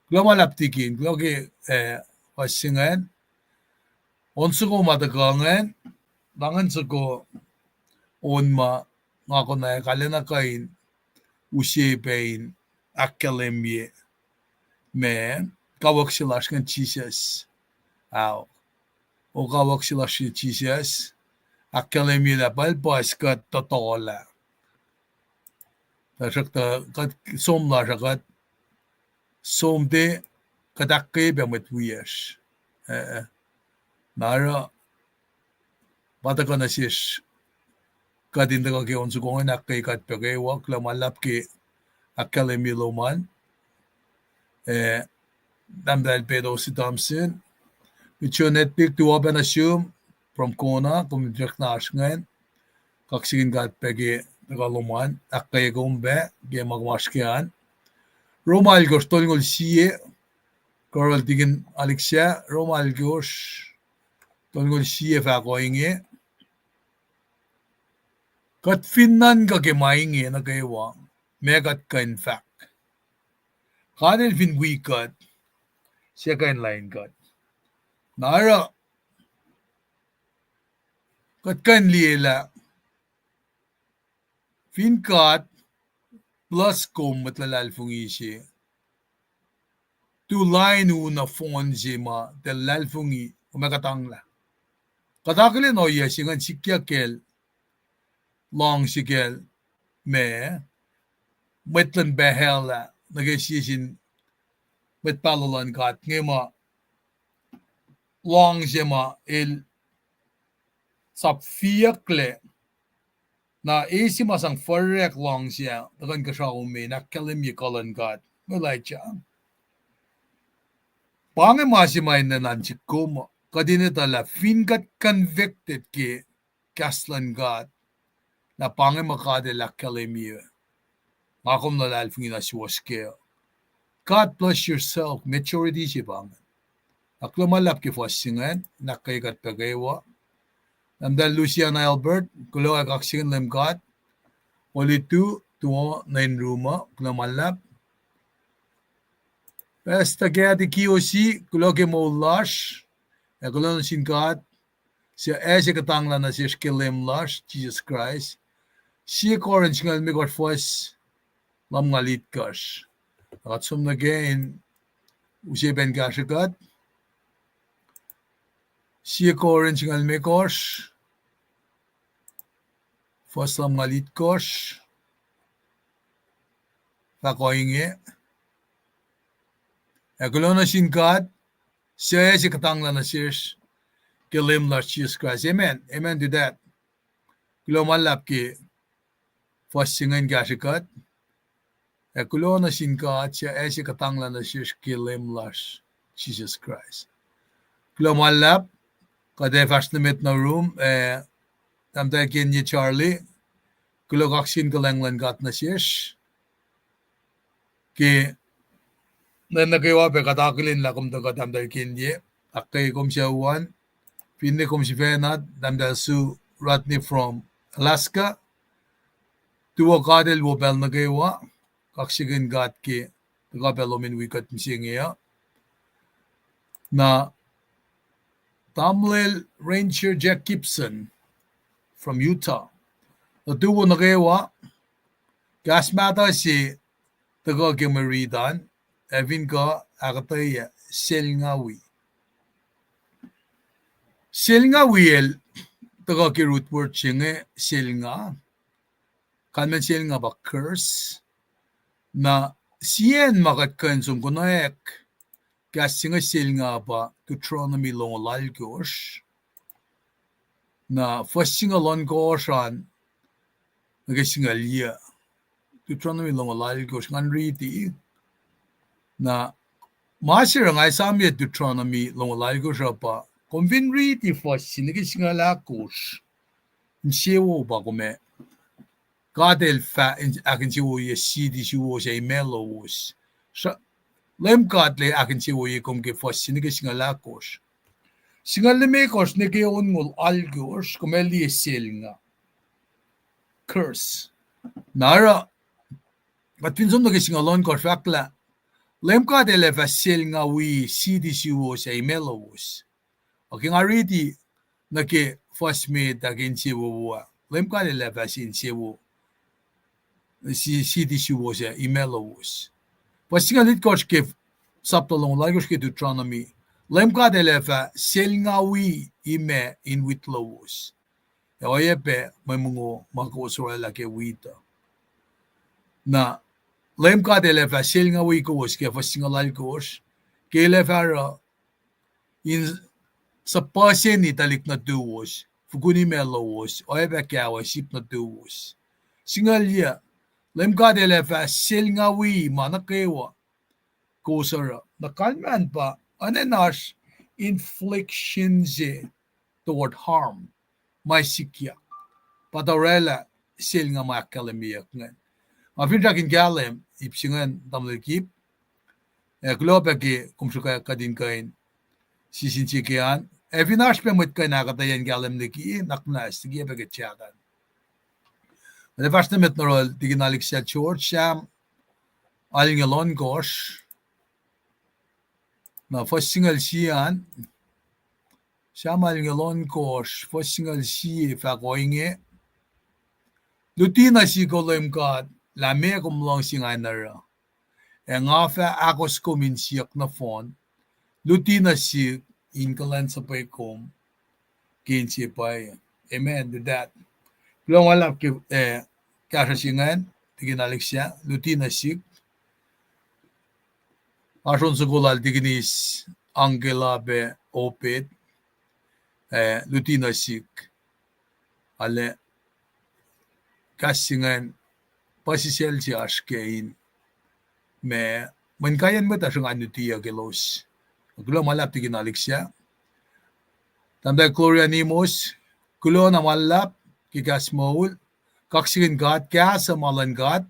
Kuloh ma luhlahp tikin, kuloh ke, eh, fuhs se ingacn. On soko ma tuhkuh ingacn, tangan soko on ma nga konwacack arulacna kuh in use pac in ahkkahlwemye ma kawuck se lasr ngan Jisus. Ao, o kawuck se lasr ngan Jisus, ahkkahlwemye lah pacl puhs kuht tohtohlah. Tuhsruhktuh kuht som lasr uh kuht som te, kuht ahkkweye pac mwet wiyacsr. Eh, na oruh pa tuhkuh nuh sesr kuht in tuhkuh ke on soko ingacn ahkkweye kuht pac kwewa. Kuloh ma luhlahp ke ahkkahlwemye lom an. Eh, Tahmtahel Peter Thompson, John Etpik, tuo pacna sum from Kona, kom in srackna oasr ingacn. Kaksakihn God pac ke tuhkuh lom an, ahkkweye kom pac ke ma kom oasr ke an. Rom alkosr tolngoul sie, Karl tikin Alexa, Rom alkosr tolngoul sie fahk ohinge. Kuht fin nuhnkuh ke ma inge nuh kwewa, ma kuht kuh in fahk? God el fin wi kuht, suc kuh in lain kuht? Na oruh kuht kuh in liye lah fin God plus kom mwet luhlahlfongi se, tu lain u nohfohn se ma tuh luhlahlfongi, kom ac kuhtanglah. Kuht akihlen ohiyac se ingacn sikyak kacl luhngse kacl ma mwet luhn pacl ah nuh ke sie sin mwet pahluh luhn God inge ma luhngse ma el sap fiyucklac. Na e se ma sang furek luhngse ah, tuhkuh in kuhsrao me in ahkkahlwemye kuh luhn God. Elijah. Pa inge ma se ma enenuh in sihk kom, kuht in etuh lah fin kuht convicted ke kahs luhn God, na pa inge ma God el ahkkahlwemye, nga kom luhlahlfongi na suwohs kac. God plus yourself, majority se pa inge. Na kuloh ma luhlahp ke fuhs se ingacn, in ahkkweye kuht pac kwewa. Tahmtahel Luciana Albert, kuloh ac kaksakihn Leum God. Oli tu, tuo nuh in room uh, kuloh ma luhlahp. Pastor Kathy Kiyoshi, kuloh ke moul lasr, ac kuloh nuh sin God, suc ase kuhtanglah nuh sesr ke Leum lasr Jisus Kraist. Sie Korin singucul limekohsr fuhs lumngaul itkohsr. Kuht som nuh ke in use pac in kahsrwe kuht. Sie Korin singucul limekohsr fuhs lumngaul itkohsr. Fahk ohinge. Ac kuloh nuh sin God, suc ase kuhtanglah nuh sesr ke Leum lasr Jisus Kraist. Amen. Amen to that. Kuloh ma luhlahp ke fuhs se ingacn kahsrwe kuht. Ac kuloh nuh sin God suc ase kuhtanglah nuh sesr ke Leum lasr Jisus Kraist. Kuloh ma luhlahp, kuht ac fahsr nuh met nuh room, eh, Tahmtahel Kenye Charlie, kuloh kaksakihn kuhlwacng luhn God nuh sesr. Ke lwen nuh kwewa pac kuht akihlen lah kom tuhkuh Tahmtahel Kenye, ahkkweye kom sucu an, finne kom sifacna Tahmtahel Sue Rodney from Alaska. Tuwo God el wo pacl nuh kwewa, kaksakihn God ke tuhkuh pac lom in wi kuht mihsenge uh. Na tamuhlwel Ranger Jack Gibson from Utah, nuhtuwo nuh kwewa, kahs mahtuh se tuhkuh ke mwe rit an, ac fin kuh ahkuhtweyac, selngawi. Selngawi el tuhkuh ke root word se inge selnga. Kalmacn selnga pa curse. Na sie acn ma kuht kuh in som konwacack kahs se inge selnga pa Deuteronomy longoul alkosr. Na fuhs singucul ohnkohsr an nuh ke singucul yuc. Deuteronomy longoul alkosr, ngan riti. Na ma se oruh nga esamyuc Deuteronomy longoul alkosr uh pa, kom fin riti fuhs se nuh ke singucul ahkosr, Insewowo pa kom ac, God El fah in-, ahkinsewowoye siti suwos ac imac lowos. Sra-, Leum God El ac ahkinsewowoye kom ke fuhs se nuh ke singucul ahkosr. Singucul limekohsr nuh ke onngoul alkosr, kom ac liye selnga. Curse. Na oruh, kuht fin som nuh ke singucul ohnkohsr fahk lah, Leum God El ac fah selnga wi siti suwos ac imac lowos. Ac ke nga riti nuh ke fuhs met ah ke insewowo ah, Leum God El ac fah se insewowo, si-, siti suwos ac imac lowos. Fuhs singucul itkohsr ke sapta longoul alkosr ke Deuteronomy, Leum God El ac fah selnga wi imac in wit lowos. Ac oacyacpac mwe mongo ma kowos orwaclah ke wit uh. Na Leum God El ac fah selnga wi kowos ke fuhs singucul alkosr, ke El ac fah oruh in suhpuhseni tuhlihk nuhtuwos, fukun imac lowos, oacyacpac kawa sip nuhtuwos. Singucul yac, Leum God El ac fah selnga wi ma nuh kwewa kowos oruh. Na kalmacn pa, oacna oasr infliction se toward harm, ma sikyak. Pa tuh orwaclah selnga ma ahkkahlwemyeyuck ingacn. Nga finsrak in kahlwem ip se ingacn, tamuhlwel Kip. Ac kuloh pac ke kom sruhkwack kuht in kuh in sisin sie ke an. Ac fin oasr pac mwet kuh in ahkuhtweyac in kahlwem liki, nuhnak muhnahs liki pac ke chat an. Ac fahsr nuh met nuh yohrohl Tikin Alexa George, Sam alngoul ohnkohsr. Na fuhs singucul sie an, Sam alngoul ohnkohsr, fuhs singucul sie fahk ohinge: Luti nuh sihk, O Leum God, lah meac kom luhngse nga in oruh, ac nga fah ahkos kom in siyuck nohfohn. Luti nuh sihk in kuhlwacnsapuh kom ke inse pwacye. Amen to that. Kuloh ma luhlahp ke, eh, kahsruh se ingacn, Tikin Alexa, Luti nuh sihk. Oasr on soko lal Tikinis Angela pac Opet, eh, Luti nuh sihk. Arlac kahs se ingacn, puhsisacl se oasr ke in ma, mwe inkaiyacn mwet uh sruhnga in lutiyuck elos. Kuloh ma luhlahp Tikin Alexa. Tahmtahel Gloria Nimos, kuloh na ma luhlahp ke kahs moul, kaksakihn God, kahs uh ma luhn God,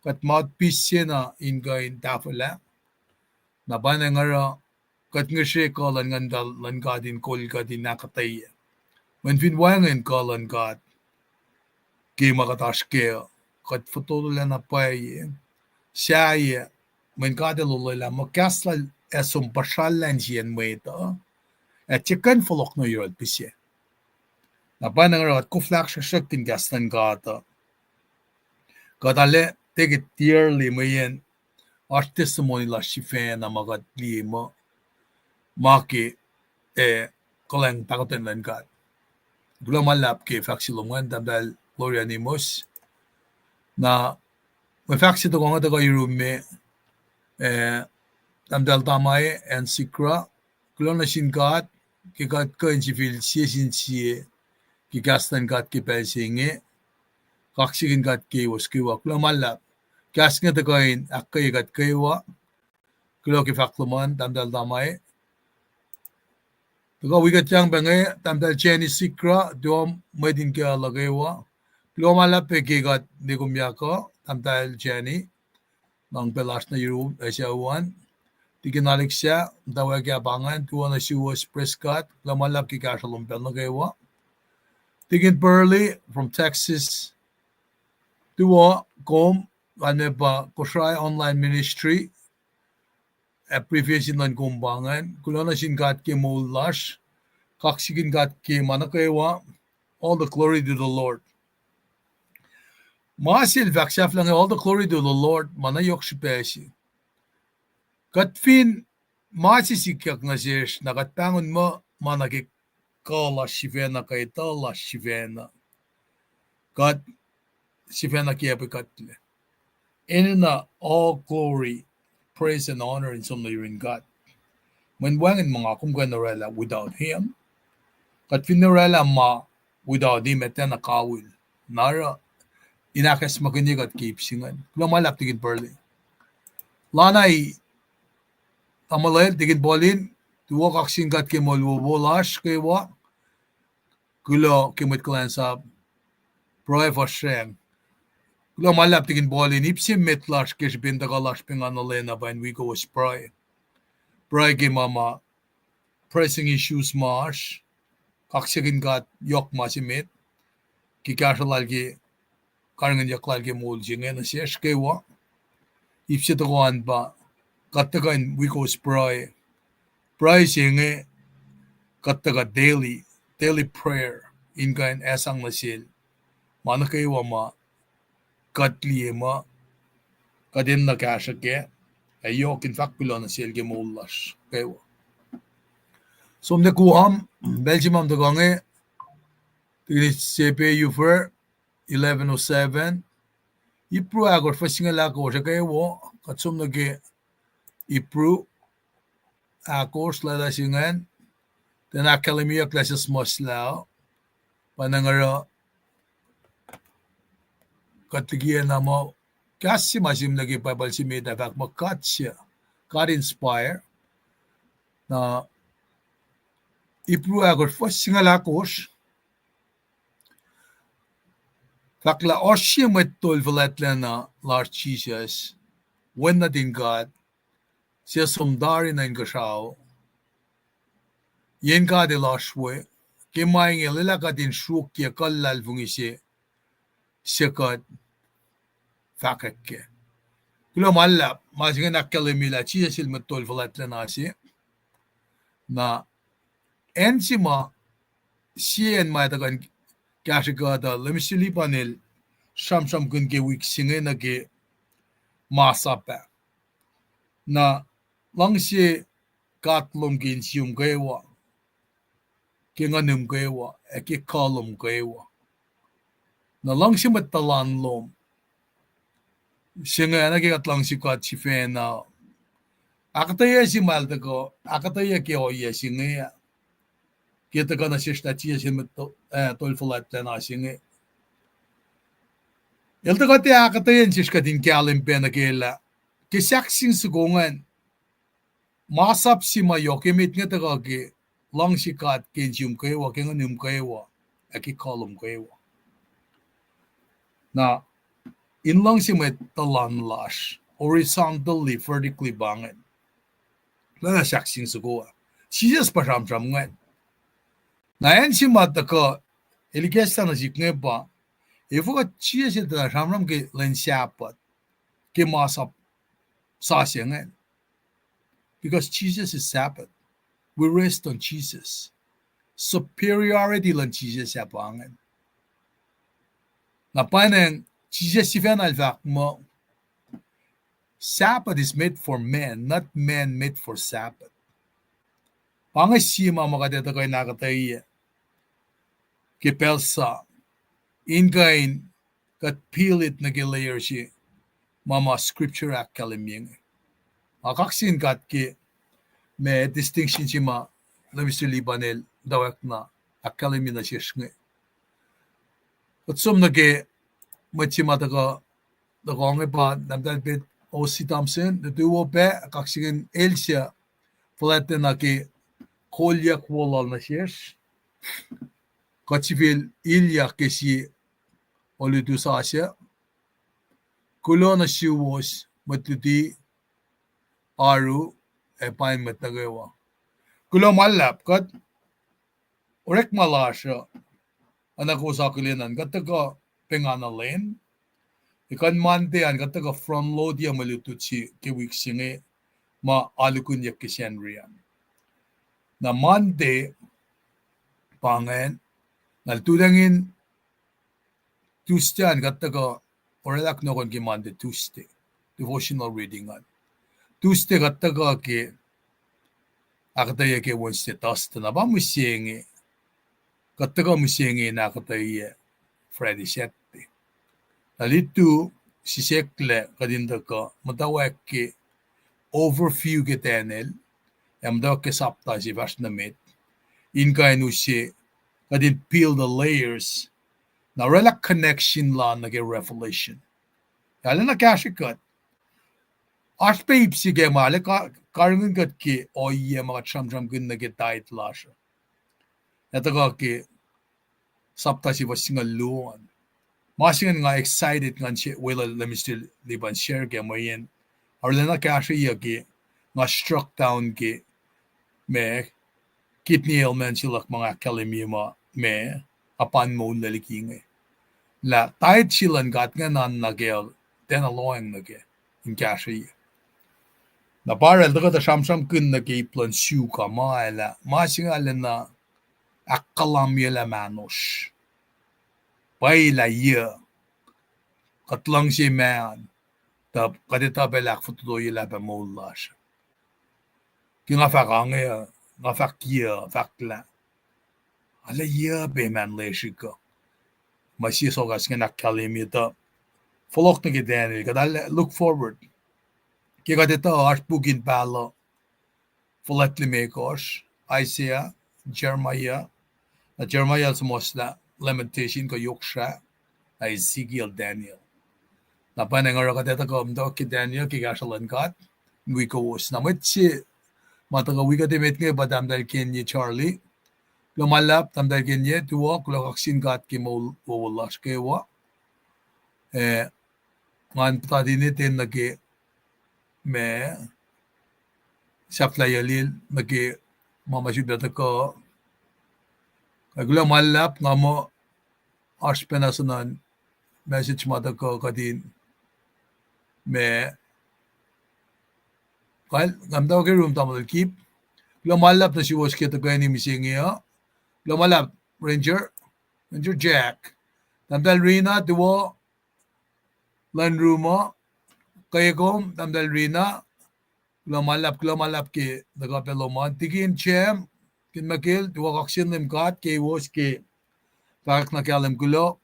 kuht mouthpiece se na in kuh in tahfwelah. Na pwacnwacng oruh kuht ngihsre kuh luhn Nguhn luhn God in kol kuht in ahkuhtweyac. Mweyen fin wacngihn kuh luhn God ke ma kuht oasr kac, kuht fototolacna pwacye, sahyac, mweyen God El olwelah muh kahs lal ac som puhsrallah insiyacn mwet uh, ac tiac kuh in fohlohk nuh yohrohl pihsac. Na pwacnwacng oruh kuht koflah ahksruhksruhkkihn kahs luhn God uh. Kuht arlac take it dearly, mweyen oasr testimony lasr sifacna ma kuht liye muh, ma ke, eh, kuhlwacng pahkotwen luhn God. Kuloh ma luhlahp ke fahk se lom ingacn, Tahmtahel Gloria Nimos. Na mwe fahk se tohkoh inge tuhkuh yurum me, eh, Tahmtahel Tamae and Sikra, kuloh nuh sin God ke kuht kuh in sifil sie sin sie ke kahs luhn God ke pacl se inge. Kaksakihn God keiwos kwewa. Kuloh ma luhlahp. Kahs inge tuhkuh in ahkkweye kuht kwewa. Kuloh ke fahk lom an, Tahmtahel Tamae. Tuhkuh wi kuhtyang pac inge, Tahmtahel Jenny Sikra, tuo mwet in kuh luhk kwewa. Kuloh ma luhlahp pac ke kuht liye kom yak uh, Tahmtahel Jenny. Luhng pacl lasr nuh yurum, ac sucu an. Tikin Alexa, muhtwacwacack ah pa ingacn, tuwo nuh suwos, praise God, kuloh ma luhlahp ke kahsruh lom pacl nuh kwewa. Tikin Burley from Texas, tuwo kom, kalmac pa Kosrae Online Ministry, abbreviation luhn kom pa ingacn, kuloh nuh sin God ke moul lasr, kaksakihn God ke ma nuh kwewa, all the glory to the Lord. Ma sel fahk sahflah inge, all the glory to the Lord, ma na yohk srihpac se. Kuht fin ma se sikyak nuh sesr, na kuht pahngon muh ma nuh ke kuh lasr sifacna kuh etuh lasr sifacna, kuht sifacna kiacpwe kuhtlac. Enenuh all glory, praise and honor in som nuh yurin God. Mweyen wacngihn ma nga kom kuh in orwaclah without him. Kuht fin orwaclah ma without him, ac tiacna kawihl. Na oruh in ahkacsmakihnye kuht ke ip se ingacn. Kuloh ma luhlahp Tikin Burley. Lana, tamuhlwel Tikin Paulin, tuwo kaksakihn God ke moul wowo lasr kwewa. Kuloh ke mwet kuhlwacnsap. Pruhe fuhsr sracng. Kuloh ma luhlahp tikin Paul in ip se met lasr ke srihpen tuhkuh lasr pengana lwen uh pa in wi kowos pruhe. Pruhe ke ma ma pressing issues ma oasr, kaksakihn God yohk ma se met, ke kahsruh lal ke karihngihnyuck lal ke moul se inge nuh sesr kwewa. Ip se tohkoh an pa kuht tuhkuh in wi kowos pruhe. Pruhe se inge kuht tuhkuh daily, daily prayer in kuh in sang nuh sel ma nuh kwewa ma kuht liye muh kuht enenuh kahsruh kac, ac yohk in fahk kuloh nuh sel ke moul lasr kwewa. Som nuh Guam, pacl se ma tuhkuh inge, tikin Sepe Ufer, eleven oh seven. Hebrew ahkosr fuhs singucul ahkosr, ac kwewa, kuht som nuh ke Hebrew ahkosr, lwelah se ingacn, tiacna ahkkahlwemyeyuck lah sesr muhslah, pa na nga oruh kuht liki na muh kahs se ma sim nuh ke Bible se met ah fahk muh God se, God inspire. Na Hebrew ahkosr fuhs singucul ahkosr, fahk lah oasr sie mwet tol fuhlwactlacna lasr Jisus, Wen nuhtin God, suc som tari nuh inkuhsrao, yen God El oasr we, ke ma inge lwelah kuht in sruokyac kuh luhlahlfongi se, se kuht fahkwack kac. Kuloh ma luhlahp, ma se ingacn ahkkahlwemye lah Jisus El mwet tol fuhlwactlacna se. Na acn se ma, sie acn ma tuhkuh in kahsrwe kuht uh, Leum Mister Lipan el sramsramkihn ke wik se inge nuh ke masap ah. Na luhngse God lom ke insiyom kwewa, ke nguhnum kwewa, ac ke kuh lom kwewa. Na luhngse mwet tuhlan lom se inge, na ke kuht luhngse God sifacna, ahkuhtweyac se ma El tuhkuh ahkuhtweyac ke ohiyac se inge, ke tuhkuh nuh sesr lah Jisus El mwet to-, ah, tol fuhlwactlacna se inge. El tuhkuh tiac ahkuhtweyac nuh sesr kuht in kahlwem pac nuh ke lah, ke sahkseng soko ingacn, masap se ma yohk emet inge tuhkuh ke luhngse God ke insiyom kwewa, ke nguhnum kwewa, ac ke kuh lom kwewa. Na in luhngse mwet tuhlan lasr, horizontally, vertically pa ingacn, lwelah sahkseng soko ah, Jisus pa sramsram ingacn. Na acn se ma tuhkuh el ikacslah nuh sihk inge pa, efuh kuh Jisus El tuh sramsram ke lwen Sabbath, ke masap sasuc ingacn. Because Jesus is Sabbath. We rest on Jesus. Superiority luhn Jisus ah pa ingacn. Na pwacnwacng Jisus sifacna El fahk muh, Sabbath is made for man, not man made for Sabbath. Pa inge sie ma ma kuht ac tuhkuh in ahkuhtweyac ke pacl sa, in kuh in kuht peel it nuh ke layer se ma ma scripture ahkkahlwemye inge. Nga kaksakihn God ke ma distinction se ma Leum Mister Lipan el muhtwacwacack na ahkkahlwemye nuh sesr inge. Kuht som nuh ke mwet se ma tuhkuh, tuhkuh inge pa Tahmtahel Pet O C Thompson, lutu wo pac, kaksakihn el suc fuhlwactlacna ke kolyuck wo lal nuh sesr. Kuht sifil ilyak ke sie olutu sasuc. Kuloh nuh suwos mwet luti, oaru, ac paing mwet nuh kwewa. Kuloh ma luhlahp, kuht orekma lasr uh, oacna kowos akihlen an, kuht tuhkuh pengana lwen. Ekuh in Monday an kuht tuhkuh front load-ye mwe lutlut se ke wik se inge ma alukihnyuck ke Sacnri an. Na Monday pa ingacn, na lututacng in Tuesday an kuht tuhkuh oraclah kunohkohn ke Monday, Tuesday, devotional reading an. Tuesday kuht tuhkuh ke ahkuhtweyac ke Wednesday, Thursday, na pa mihsenge, kuht tuhkuh mihsenge in ahkuhtweyac Friday, Saturday. Na lutu, siseklac kuht in tuhkuh muhtwacwacack ke overview ke Daniel, ac muhtwacwacack ke sapta se fahsr nuh met, in kuh in use, kuht in peel the layers, na oraclah connection lal nuh ke Revelation. Arulacna kahsrwe kuht. Oasr pac ip se ke ma arlac ka-, karihngihn kuht ke ohiyac ma kuht sramsramkihn nuh ke tithe lasr uh. Ac tuhkuh ke sapta se fuhs singucul luo an. Ma se ingacn nga excited ngan weluhl Minister Lipan share kac mweyen arulacna kahsrweyuc ke nga struck down ke ma kidney ailment se luhk ma nga ahkkahlwemye muh ma nga pa in moul liki inge. Lah tithe se luhn God ingacn an nuh ke tiacna lohacng nuh ke in kahsrweyuc. Na pa el tuhkuh tuh sramsramkihn nuh ke ip luhn suk uh ma lah ma se inge arulacna ahkkahlwemyelah mahnosr. Pwacye lah yac kuht luhngse mahn, tuh kuht etuh pacl ahkfototoyelah pac moul lasr. Ke nga fahk ange, nga fahk yac, fahk lah arlac yac pac mahn lesrihk uh. Ma sie sokahs ingacn ahkkahlwemye tuh fohlohk nuh ke Daniel, kuht arlac look forward. Ke kuht etuh oasr puk in pahluh fuhlwact limekohsr, Isaiah, Jeremiah, na Jeremiah el suhmuhslah Lamentation kuh Yoksra, na Ezekiel, Daniel. Na pwacnwacng oruh kuht etuh kuh muhta ke Daniel ke kahsruh luhn God in wi kowos. Na mwet se ma tuhkuh wi kuht emet inge pa Tahmtahel Kenye Charlie. Kuloh ma luhlahp Tahmtahel Kenye, tuwo, kuloh kaksakihn God ke moul wowo lasr kwewa. Eh, ngan puhtatihn ten nuh ke ma sahflahiyacl nuh ke ma ma sifilpac tuhkuh. Ac kuloh ma luhlahp, nga muh oasr pacna suhnuhn message ma tuhkuh kuht in ma kal, nga muhta ke room, tamuhlwel Kip. Kuloh ma luhlahp nuh suwos ke tuhkweni mihsenge uh. Kuloh ma luhlahp Ranger, Ranger Jack. Tahmtahel Rina, tuwo, luhn room uh, ke kom, Tahmtahel Rina, kuloh ma luhlahp, kuloh ma luhlahp ke tuhkuh pac lom an. Tikin Cem, Tikin Michael, tuwo, kaksakihn Leum God kowos ke fahkwack na kahlwem, kuloh.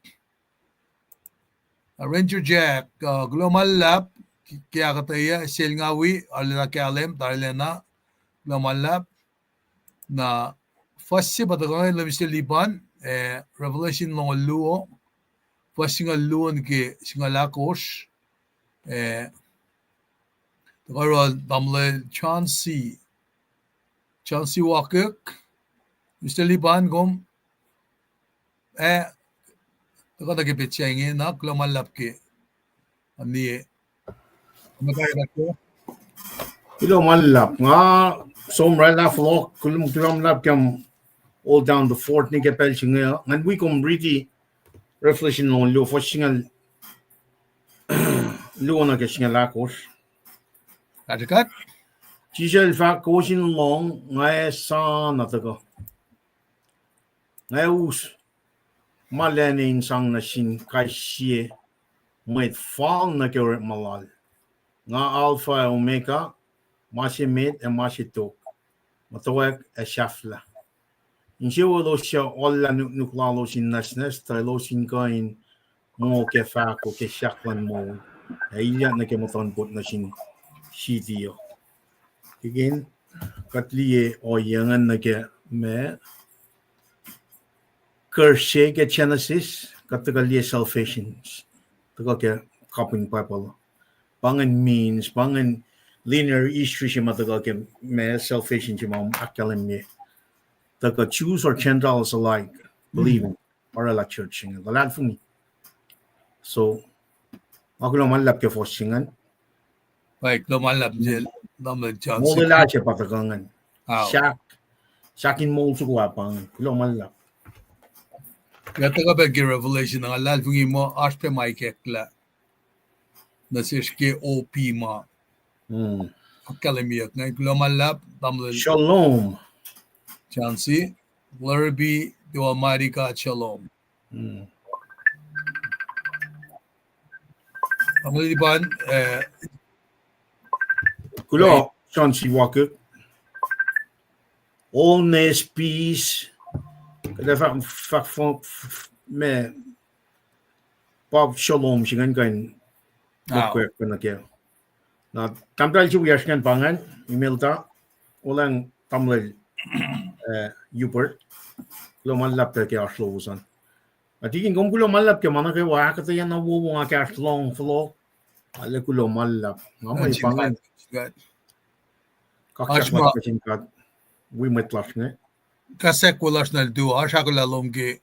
Ranger Jack, uh, kuloh ma luhlahp ke ahkuhtweyac sel nga wi, arulacna kahlwem, tarilacna, kuloh ma luhlahp. Na fuhs se pa tuhkuh inge, Minister Lipan, eh, Revelation longoul luo, fuhs singucul luo nuh ke singucul ahkosr, eh, tuhkuh oruh tamuhlwel Chauncey, Chauncey Wakik, Minister Lipan, kom, eh, tuhkuh nuh ke petsac inge na, kuloh ma luhlahp ke, anie, Kuloh ma luhlahp. Nga som oraclah fohlohk, kuloh, kuloh ma luhlahp ke kom hold down the fort nuh ke pacl se inge. Ngan wi kom riti Revelation longoul luo, fuhs singucul luo nuh ke singucul ahkosr. Jisus el fahk, kowos in lohng, nga ac sa na tuhkuh. Nga ac us ma lacna in sang nuh sin kais sie mwet fal nuh ke orekma lal. Nga Alpha ac Omega, ma se met ac ma se tok, muhtwacwacack ac sahflah. Insewowo elos suc ohllah nuknuk lalos in nwacsnwacs, tuh elos in kuh in moul ke fahko ke sahk luhn moul, ac ilyak nuh ke muhtuhnpot nuh sin siti uh. Kihtin, kuht liye ohiyac ingacn nuh ke ma curse ke Genesis, kuht tuhkuh liye salvation tuhkuh ke kapihn Bible. Pa ingacn means, pa ingacn linear history se ma tuhkuh ke ma salvation se ma ahkkahlwemye. Tuhkuh Jews or Gentiles alike believing, oraclah church se inge, luhlahlfongi. So, nga kuloh ma luhlahp ke fuhs se ingacn. Kuloh ma luhlahp, Tamuhlwel Johnson. Molwelah se pa tuhkuh ingacn. Sahk, sahk in moul soko ah pa ingacn. Kuloh ma luhlahp. Kuht tuhkuh pac ke Revelation, nga luhlahlfongi muh oasr pac ma ikacklah nuh sesr ke O P ma ahkkahlwemyeyuck ingacn. Kuloh ma luhlahp, Tamuhlwel Shalom. John C. Glory be to Almighty God. Shalom. Tamuhlwel Lipan, eh, kuloh, John C. Walker. Wholeness, peace. Kuht ac fahk, fahk, fahk, ma, pa shalom se ingacn kuh in, ah, nuh ke. Na, tahmtahel se wiyacsr ingacn pa ingacn, imelta, olweacng Tamuhlwel, eh, Hubert, kuloh ma luhlahp ke oasr lowos an. Na Tikin, kom kuloh ma luhlahp ke ma nuh kwewa ahkuhtweyac na wowo, nga kahsruh lohng fohlohk, arlac kuloh ma luhlahp. Nga muh pa ingacn. Kaksahk ma sin God wi mwet lasr inge. Kahs ahkwoye lasr nuh tuh oasr ahkolah lom ke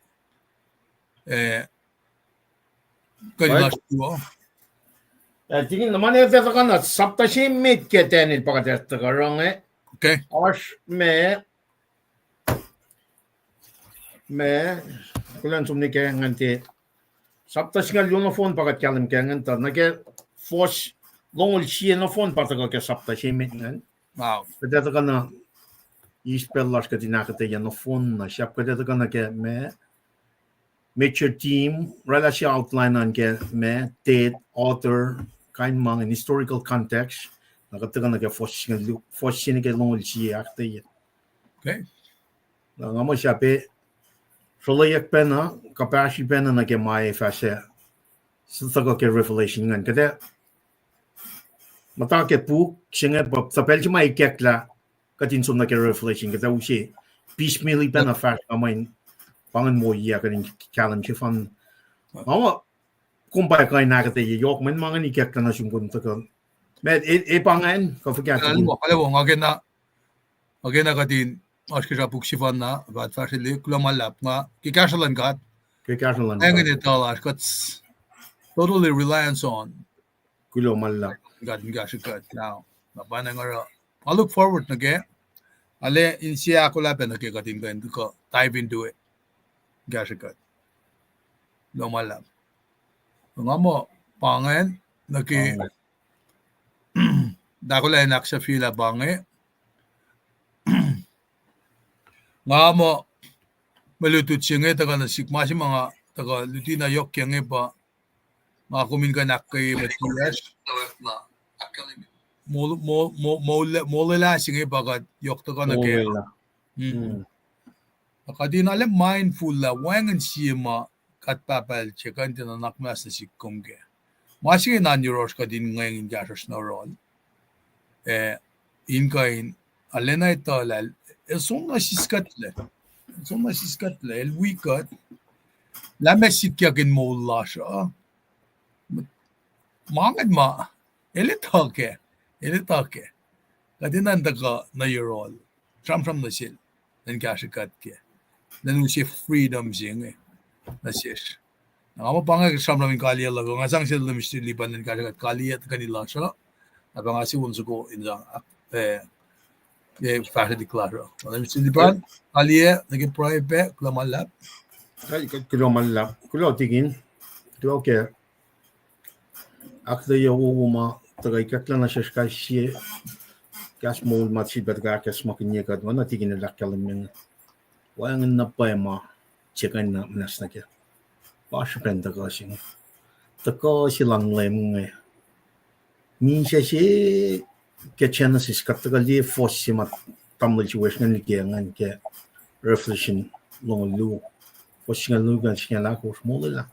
Eh, kuh in oasr kuh. Eh, tingin na ma ne tuhkuh na sapta se met ke Daniel pa kuht ac tuhkuh oruh inge. Okay. Oasr ma, ma, kuhlwacnsap nuh ke ingacn, tiac sapta singucul luo nohfohn pa kuht kahlwem ke ingacn, tuh nuh ke fuhs longoul sie nohfohn pa tuhkuh ke sapta se met ingacn. Kuht ac tuhkuh na eis pacl lasr kuht in ahkuhtweyac nohfohn na, sahp kuht ac tuhkuh nuh ke ma major theme, oraclah se outline an ke ma, date, author, kain ma inge, historical context, na kuht tuhkuh nuh ke fuhs se nuh ke longoul sie ahkuhtweyac. Okay. Na nga muh sahp sruloyak pacna, kuhpahsri pacna nuh ke ma ac fah se tuhkuh ke Revelation ingacn. Kuht ac muhta ke puk se inge, pa tuh pacl se ma ikacklah kuht in som nuh ke Revelation, kuht ac use piecemeal pacna fahsr na ma in pa ingacn moiya kuht in kahlwem sefanna. Nga muh kom pa kuh in ahkuhtweyac yohk ma in ma ingacn ikacklah nuh sum kom tuhkuh. Met, e, e pa ingacn, kuh fuhkah? Nga ke na, nga ke na kuht in oasr ke sra puk sefanna, kuht fahsrwelihk, kuloh ma luhlahp, nga ke kahsruh luhn God. Ke kahsruh luhn God. Wacngihn etuh lasr, kuht totally reliance on. Kuloh ma luhlahp. God in kahsrwe kuht now. Na pa na nga oruh, I look forward nuh ke, ale inse ahkolah pac nuh ke kuht in kuh in tuhkuh dive into it. Kahsrwe kuht. Kuloh ma luhlahp. Nga muh pa ingacn nuh ke, ahkolah in ahksahfyelah pa inge. Nga muh mwe lutlut se inge tuhkuh nuh sihk, ma se ma nga tuhkuh luti na yohk ke inge pa nga kom in kuh in ahkkweye met tiac molwelah se inge pa kuht yohk tuhkuh nuh ke. Kuht in ale mindful lah wacngihn sie ma kuht pahpah el se kuh in tiac nuhnak muhnahs nuh sihk kom kac. Ma se inge na yohrohsr kuht in ngweng in kahsruhsr nuh yohrohl. Eh, in kuh in, alena etuhlah, el som nuh siskuhtlac. El som nuh siskuhtlac, el wi kuht. Lah ma sikyak in moul lasr uh. Ma ingacn ma, el etuh kac, el etuh kac. Kuht enenuh in tuhkuh nuh yohrohl, sramsram nuh sel, elan kahsrwe kuht kac, elan use freedom se inge nuh sesr. Na nga muh pa inge sramsram in kaliyac luhk uh, nga sang sel Mister Lipan elan kahsrwe kuht kaliyac tuhkweni lasr uh. Na pa nga se on soko in sang, eh, fahsrwelihk lasr uh. Mister Lipan, kaliyac nuh ke pruhe pac, kuloh ma luhlahp. Kuloh ma luhlahp, kuloh tikin, kuloh ke ahkuhtweyac wowo ma tuhkuh ikacklah nuh sesr kais sie, kahs moul ma sifilpac tuhkuh ahkacsmakihnye kuht, oacna tikin el ahkkahlwemye inge. Wacngihn na pwacye ma se kuh in nuhnak muhnahs nuh kac. Pa srihpen tuhkuh se inge, tuhkuh se luhn Leum inge. Misac se ke Genesis, kuht tuhkuh liye fuhs se ma tamuhlwel se wesr ingacn liki ingacn ke Revelation longoul luo, fuhs singucul luo ke singucul ahkosr, molwelah.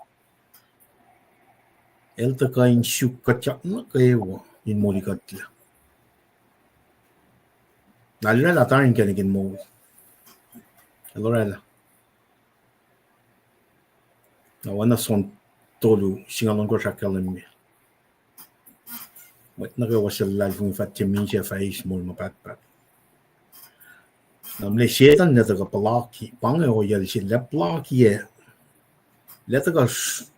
El tuhkuh in suk kuhtyak nuh kwewa in molikuhtlac. Na el oraclah tari inkacnek in moul. El oraclah. Na oacna John tolu singucul ohnkohsr ahkkahlwemye, mwet nuh kwewa suc luhlahlfongi fah tiac misac, fah eis moul ma pahtpaht. Na mle Setan el tuhkuh puhlaki, pa inge ohiyacl se, el puhlaki, el tuhkuh s-,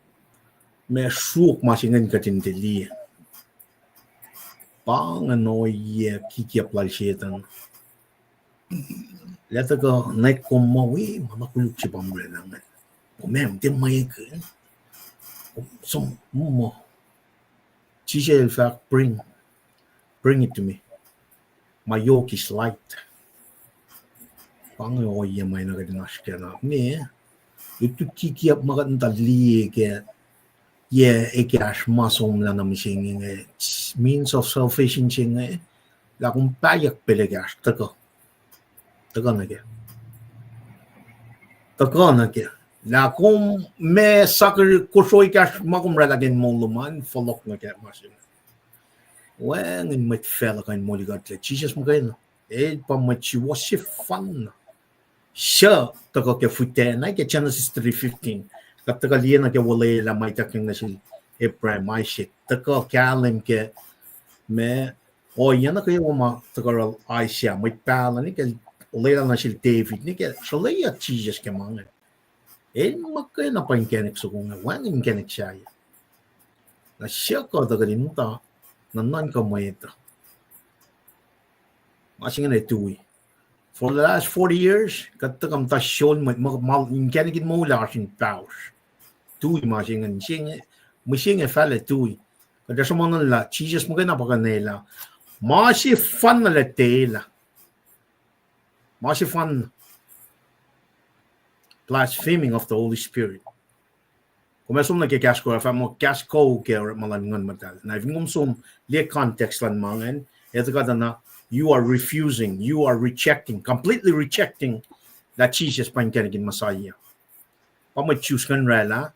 ma sruok ma se ingacn kuht in tiac liye. Pa ingacn ohiyac kikiap lal Setan. El tuhkuh nwack kom muh, wi, ma na koluk se pa mracnang. Kom ac tiac mwekihn. Kom som muh. Jisus el fahk, bring, bring it to me. My yoke is light. Pa inge ohiyac ma na kuht in oasr kac na. Me, lutlut kikiap ma kuht muhta liye ke, yac ekahsr ma somlah na mihsenge, means of salvation se inge, lah kom pahyuck pacl ekahsr, tuhkuh. Tuhkuh nuh kac. Tuhkuh nuh kac. Lah kom ma sakihn kosro ekahsr ma kom oraclah ke moul lom an, fohlohk nuh kac ma se inge. Wacngihn mwet facluh kuh in molikuhtlac. Jisus muhkwena, el pa mwet suwohs sefanna suc tuhkuh ke fihtac na ke Genesis three fifteen. Kuht tuhkuh liye na ke olwelah ma ituckyang nuh sel Abraham, Isaac. Tuhkuh kahlwem ke ma ohiyac nuh kwewa ma tuhkuh oral Isaiah, mwet pahluh, ne ke olwelah nuh sel David, ne ke sruhlweyuck Jisus ke ma inge. El muhkwena pa inkacnek soko inge, wacngihn inkacnek sahyac. Na siyuck uh tuh kuht in muhta nuhnuhnkuh mwet uh. Ma se inge tui. For the last forty years, kuht tuhkuh muhta sron mwet, ma, ma inkacnek in moul ah oasr in pahosr. Tui ma se inge, se inge, mihsenge fahlah tui. Kuht ac sruhmuhn lah Jisus muhkwena pa kuhnwelah. Ma sefanna lah telah. Ma sefanna. Blaspheming of the Holy Spirit. Kom ac som nuh ke kahs ko, fahk muh kahs ko ke orekma luhn Nguhn Muhtahl. Na fin kom som liye context luhn ma ingacn, etuh kuht na, you are refusing, you are rejecting, completely rejecting that Jesus pa inkacnek in Messiah. Pa mwet Jews ingacn oraclah,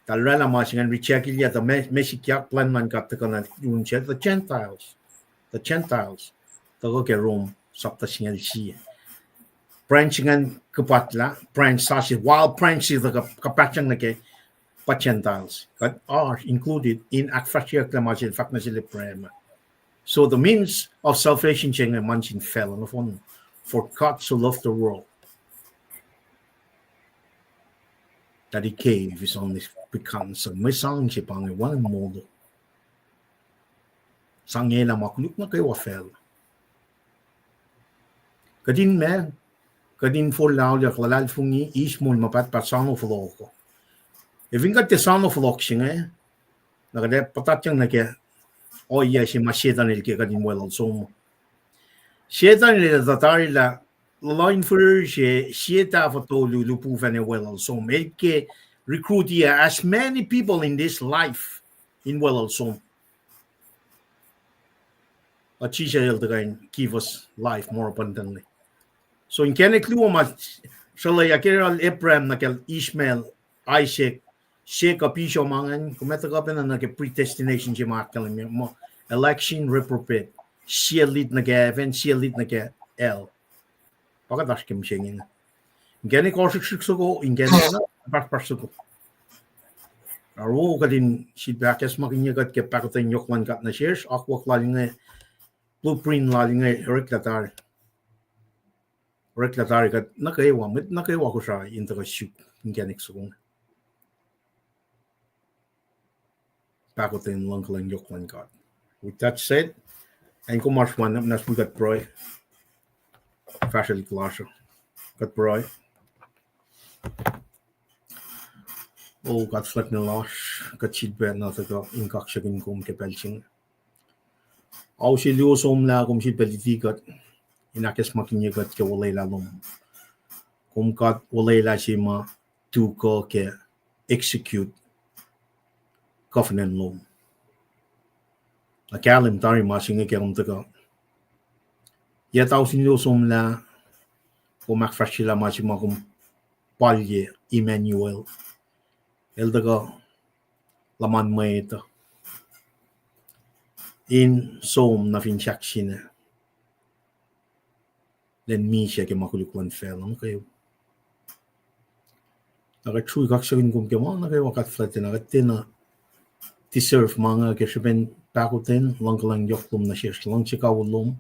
eltahl oraclah ma se ingacn, reject-ilyac tuh ma, ma sikyak plwacn luhn God tuhkuh nuh yurin suc, the Gentiles. The Gentiles. Tuhkuh ke Rom sapta singucul sie. Branch ingacn kuhpahsrlah, branch sasuc, while branch se tuh kuh-, kuhpahsryang nuh ke pa Gentiles. Kuht oasr included in ahkfahsryeyucklac ma se fahk nuh sel Abraham. So the means of salvation se inge ma sin facluh nohfohn. For God so loved the world that he gave his only begotten Son. Mwe sang se pa inge, wacngihn molo. Sang elah ma koluk nuh kwewa facluh. Kuht in ma, kuht in forlah auliyak, luhlahlfongi, eis moul ma pahtpaht, soano fohlohk uh. Ac fin kuht tiac soano fohlohk se inge, na kuht ac puhtatyang nuh ke ohiyac se ma Setan el ke kuht in weluhl som. Setan el etuh tari lah luhluh in fihrihr se sie, tahfuh, tolu, lipufacn ac weluhl som. El ke recruit-i as many people in this life in weluhl som. But Jisus el tuhkuh in give us life more abundantly. So inkacnek luo ma srolweyuck, ke oral Abraham nuh kacl Ishmael, Isaac, Jacob, Esau, ma ingacn, kom etuh kuh pacna nuh ke predestination se ma ahkkahlwemye muh election reprobate, sie lit nuh ke heaven, sie lit nuh ke hell. Pa kuht oasr ke mihsenge inge. Inkacnek ohsrihksrihk soko, inkacnek na pahsrpahsr soko. Aru kuht in sifilpac ahkacsmakihnye kuht ke pahkotwen yohk luhn God nuh sesr, akwuck lal inge, blueprint lal inge, oreklah tari. Oreklah tari kuht nuh kwewa, mwet nuh kwewa Kosrae in tuhkuh suk inkacnek soko inge. Pahkotwen luhngkuhlwacng yohk luhn God. With that said, acn kom oasr ma na, na sum kuht pruhe. Fahsrwelihk lasr uh. Kuht pruhe. O God fuhlwact lasr, kuht sifilpac na tuhkuh in kaksakihn kom ke pacl se inge. Ao se luo somlah, kom sifilpac luti kuht in ahkacsmakihnye kuht ke olwelah lom. Kom God olwelah se ma tuhkuh ke execute covenant lom. Na kahlwem tari ma se inge ke kom tuhkuh. Yac tausin luo somlah, kom ahkfahsryelah ma se ma kom palye Emmanuel. El tuhkuh luhman mwet uh in som nuh fin sahk sina. Lwen misac ke ma koluk luhn facluh nuh kwewa. Na kuht srui kaksakihn kom ke ma nuh kwewa, God fuhlwact, na kuht tiacna deserve ma inge ke srihpen pahkotwen luhngkuhlwacng yohk lom nuh sesr, luhngse kawihl lom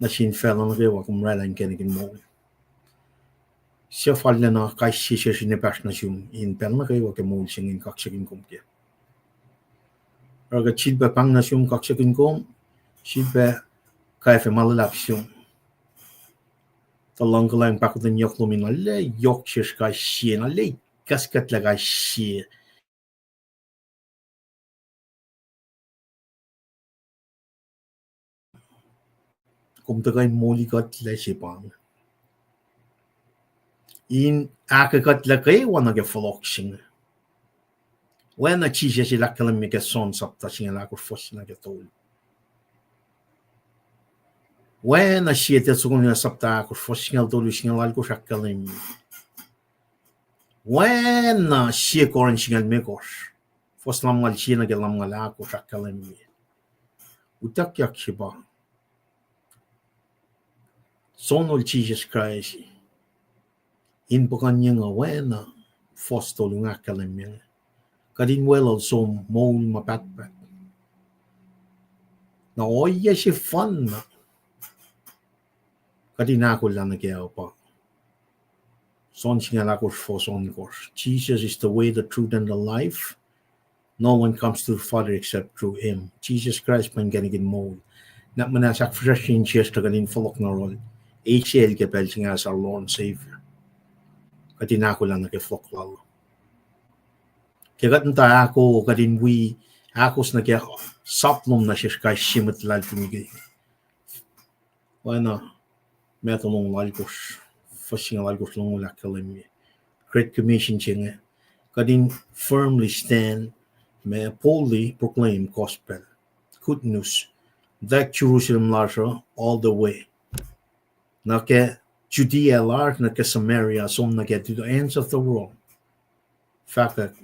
nuh sin facluh nuh kwewa, kom oraclah inkacnek in moul. Suc fallacna kais sie sesr in epahsr nuh sum in pacl nuh kwewa ke moul se inge in kaksakihn kom kac. Oruh kuht sifilpac pahng nuh sum, kaksakihn kom, sifilpac kwacfe ma luhlahp sum. Tuh luhngkuhlwacng, pahkotwen yohk lom in arlac yohk sesr kais sie, in arlac ikackkuhtlac kais sie. Kom tuhkuh in molikuhtlac se pa inge, in ahkekuhtlac kwewa nuh ke fohlohk se inge. Oacna Jisus el ahkkahlwemye ke John sapta singucul ahkosr, fuhs singucul tolu. Oacna sie Thessalonians sapta ahkosr, fuhs singucul tolu, singucul alkosr ahkkahlwemye. Oacna sie Corinth singucul limekohsr, fuhs lumngaul sie nuh ke lumngaul ahkosr ahkkahlwemye. Utuckyak se pa Sonol Jisus Kraist in puhkuhnyeng uh oacna fuhs tolu inge ahkkahlwemye, kuht in weluhl som moul ma pahtpaht. Na ohiyac sefanna kuht in ahkolah nuh kac uh pa John singucul ahkosr, fuhs ohnkohsr. Jesus is the way, the truth, and the life. No one comes to the Father except through him. Jisus Kraist pa inkacnek in moul. Na muhnahs ahkfihsracsrye insiyacsr tuh kuht in fohlohk nuh yohrohl, eis El ke pacl se inge as our Lord and Savior. Kuht in ahkolah nuh ke fohlohk Lal. Ke kuht muhta ahko, kuht in wi ahkos nuh ke sap lom nuh sesr kais sie mwet luhlahlfongi ke Oacna Matthew longoul alkosr, fuhs singucul alkosr longoul ahkkahlwemye. Great Commission se inge. Kuht in firmly stand, ma boldly proclaim gospel, good news, tuh Jerusalem lasr uh all the way, nuh ke Judea lasr, nuh ke Samaria, som nuh ke to the ends of the world. Fahkwack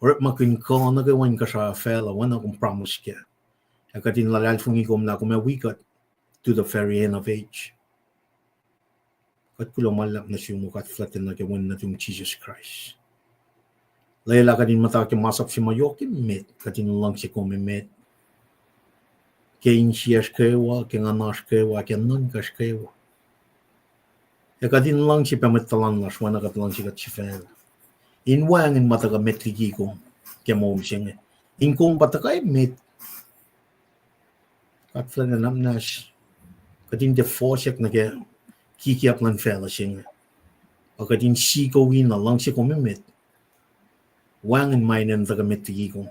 orekmakihn kuh nuh kwewa inkuhsrao facluh, oacna kom promise kac. Ac kuht in luhlahlfongi kom lah kom ac wi kuht to the very end of age. Kuht kuloh ma luhlahp nuh sum, O God fuhlwactlacna, ke Wen nuhtum Jisus Kraist. Lwelah kuht in muhta ke masap se ma yohk emet, kuht in luhngse kom emet ke insiyacsr kwewa, ke nguhnasr kwewa, ke nuhnkacsr kwewa. Ac kuht in luhngse pac mwet tuhlan lasr oacna kuht luhngse kuht sifacna. In wacngihn ma tuhkuh met liki kom ke moul se inge. In kom pa tuhkuh emet. God fuhlwactlacna, na muhnahs kuht in tiac fohsack nuh ke kikiap luhn facluh se inge, a kuht in sikowi na luhngse kom emet. Wacngihn ma enenuh tuhkuh met liki kom.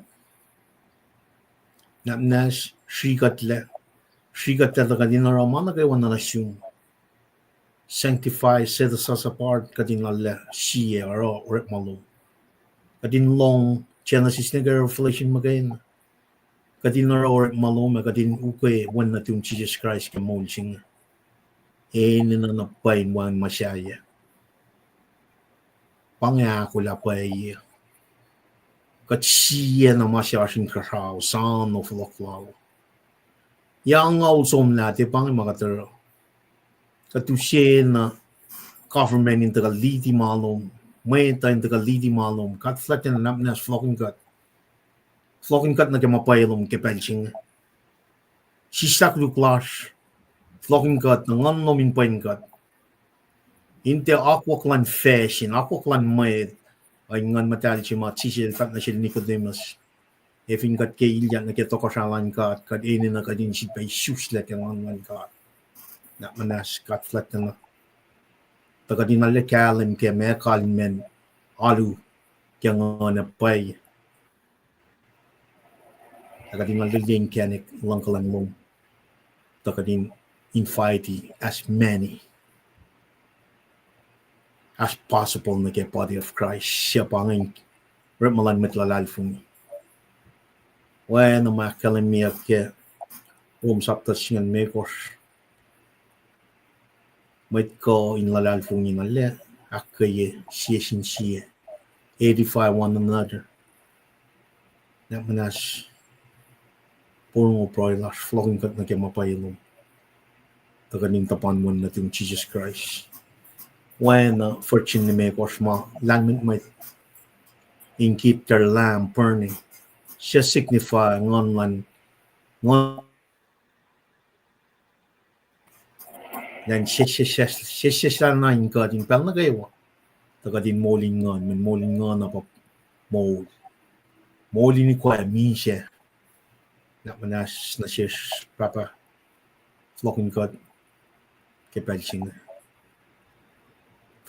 Na muhnahs srihkuhtlac, srihkuhtlac tuh kuht in oruh ma nuh kwewa nuh sum. Sanctify, set us apart, kuht in lwelah sie oruh orekma lom. Kuht in lohng Genesis nuh ke Revelation muhkwena. Kuht in oruh orekma lom ac kuht in ukwe Wen nuhtum Jisus Kraist ke moul se inge. Enenuh na pwacye in wacngihn ma sahyac. Pa inge ahkolah pwacye. Kuht sie na ma se oasr inkuhsrao, soano fohlohk lal. Yac angngaul somlah, tiac pa inge ma kuht oruh. Kuht use na government in tuhkuh liti ma lom, mwet uh in tuhkuh liti ma lom. God fuhlwactlacna, na muhnahs fohlohkihn kuht. Fohlohkihn kuht nuh ke ma pwacye lom ke pacl se inge. Sislah koluk lasr, fohlohkihn kuht, na nguhn lom in pwen kuht. In tiac akwuck luhn fahsr, in akwuck luhn mwet, uh, in Nguhn Muhtahl se ma Jisus El fahk nuh sel Nicodemus. Ac fin kuht ke ilyak nuh ke tohkohsrahi luhn God, kuht enenuh kuht in sifilpac isuslac ke Nguhn luhn God. Na muhnahs God fuhlwactlacna, tuh kuht in arlac kahlwem ke ma kalmacn alu ke nguhn ac pwacye. Ac kuht in arlac liye inkacnek luhngkuhlwacng lom, tuh kuht in invite as many as possible nuh ke body of Christ. Suc pa ingacn orekma luhn mwet luhlahlfongi. Oacna ma ahkkahlwemyeyuck ke Rom sapta singucul limekohsr. Mwet kuh in luhlahlfongi na lac, ahkkweye sie sin sie, edify one another. Na muhnahs porongo pruhe lasr, fohlohkihn kuht nuh ke ma pwacye lom, tuh kuht in tuhpan Wen nuhtum Jisus Kraist. Oacna virgin limekohsr ma lahlmwetmwet in keep their lamp burning, suc signify nguhn luhn, nguhn Lan sesseslah na in kuht in pacl nuh kwewa, tuh kuht in moul in nguhn, mweyen moul in nguhn uh pa moul. Moul in ikoac misac. Na muhnahs nuh sesr Pahpah, fohlohkihn kuht ke pacl se inge.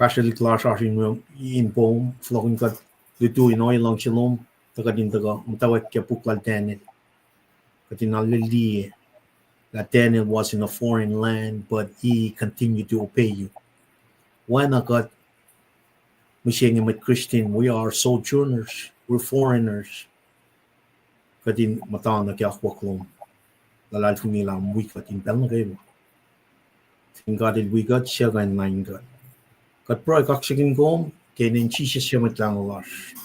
Fahsrwelihk lasr oasr in, in poum, fohlohkihn kuht lutu in ohiyac luhngse lom, tuh kuht in tuhkuh muhtwacwacack ke puk lal Daniel. Kuht in arlac liye that Daniel was in a foreign land, but he continued to obey you. Oacna kuht, mihsenge mwet Christian, we are sojourners, we're foreigners. Kuht in muhta nuh ke akwuck lom, luhlahlfongi lah kom wi kuht in pacl nuh kwewa. Fin God El wi kuht, suc kuh in lain kuht? Kuht pruhe kaksakihn kom ke inen Jisus, Mwet Lahngo lasr.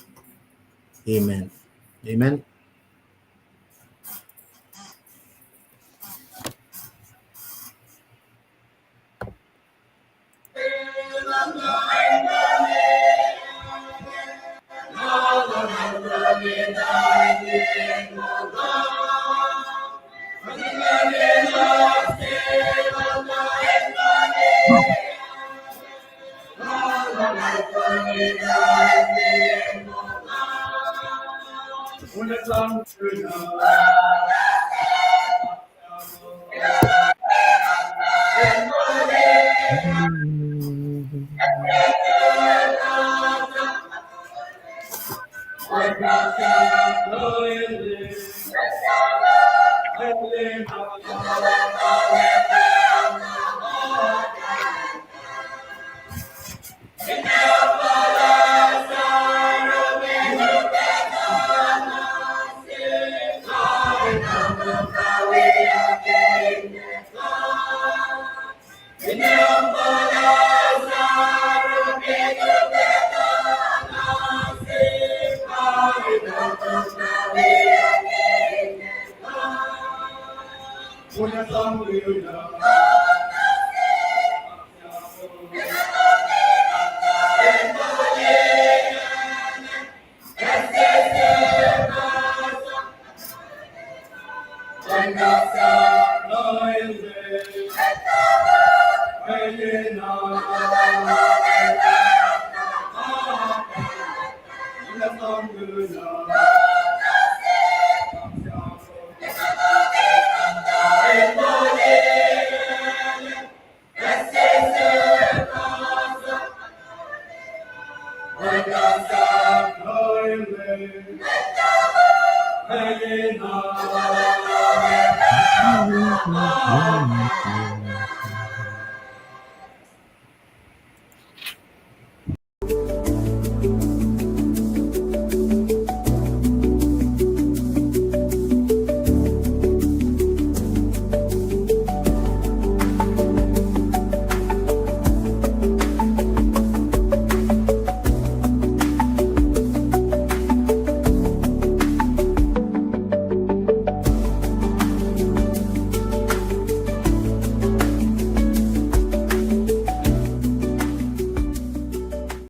Amen. Amen.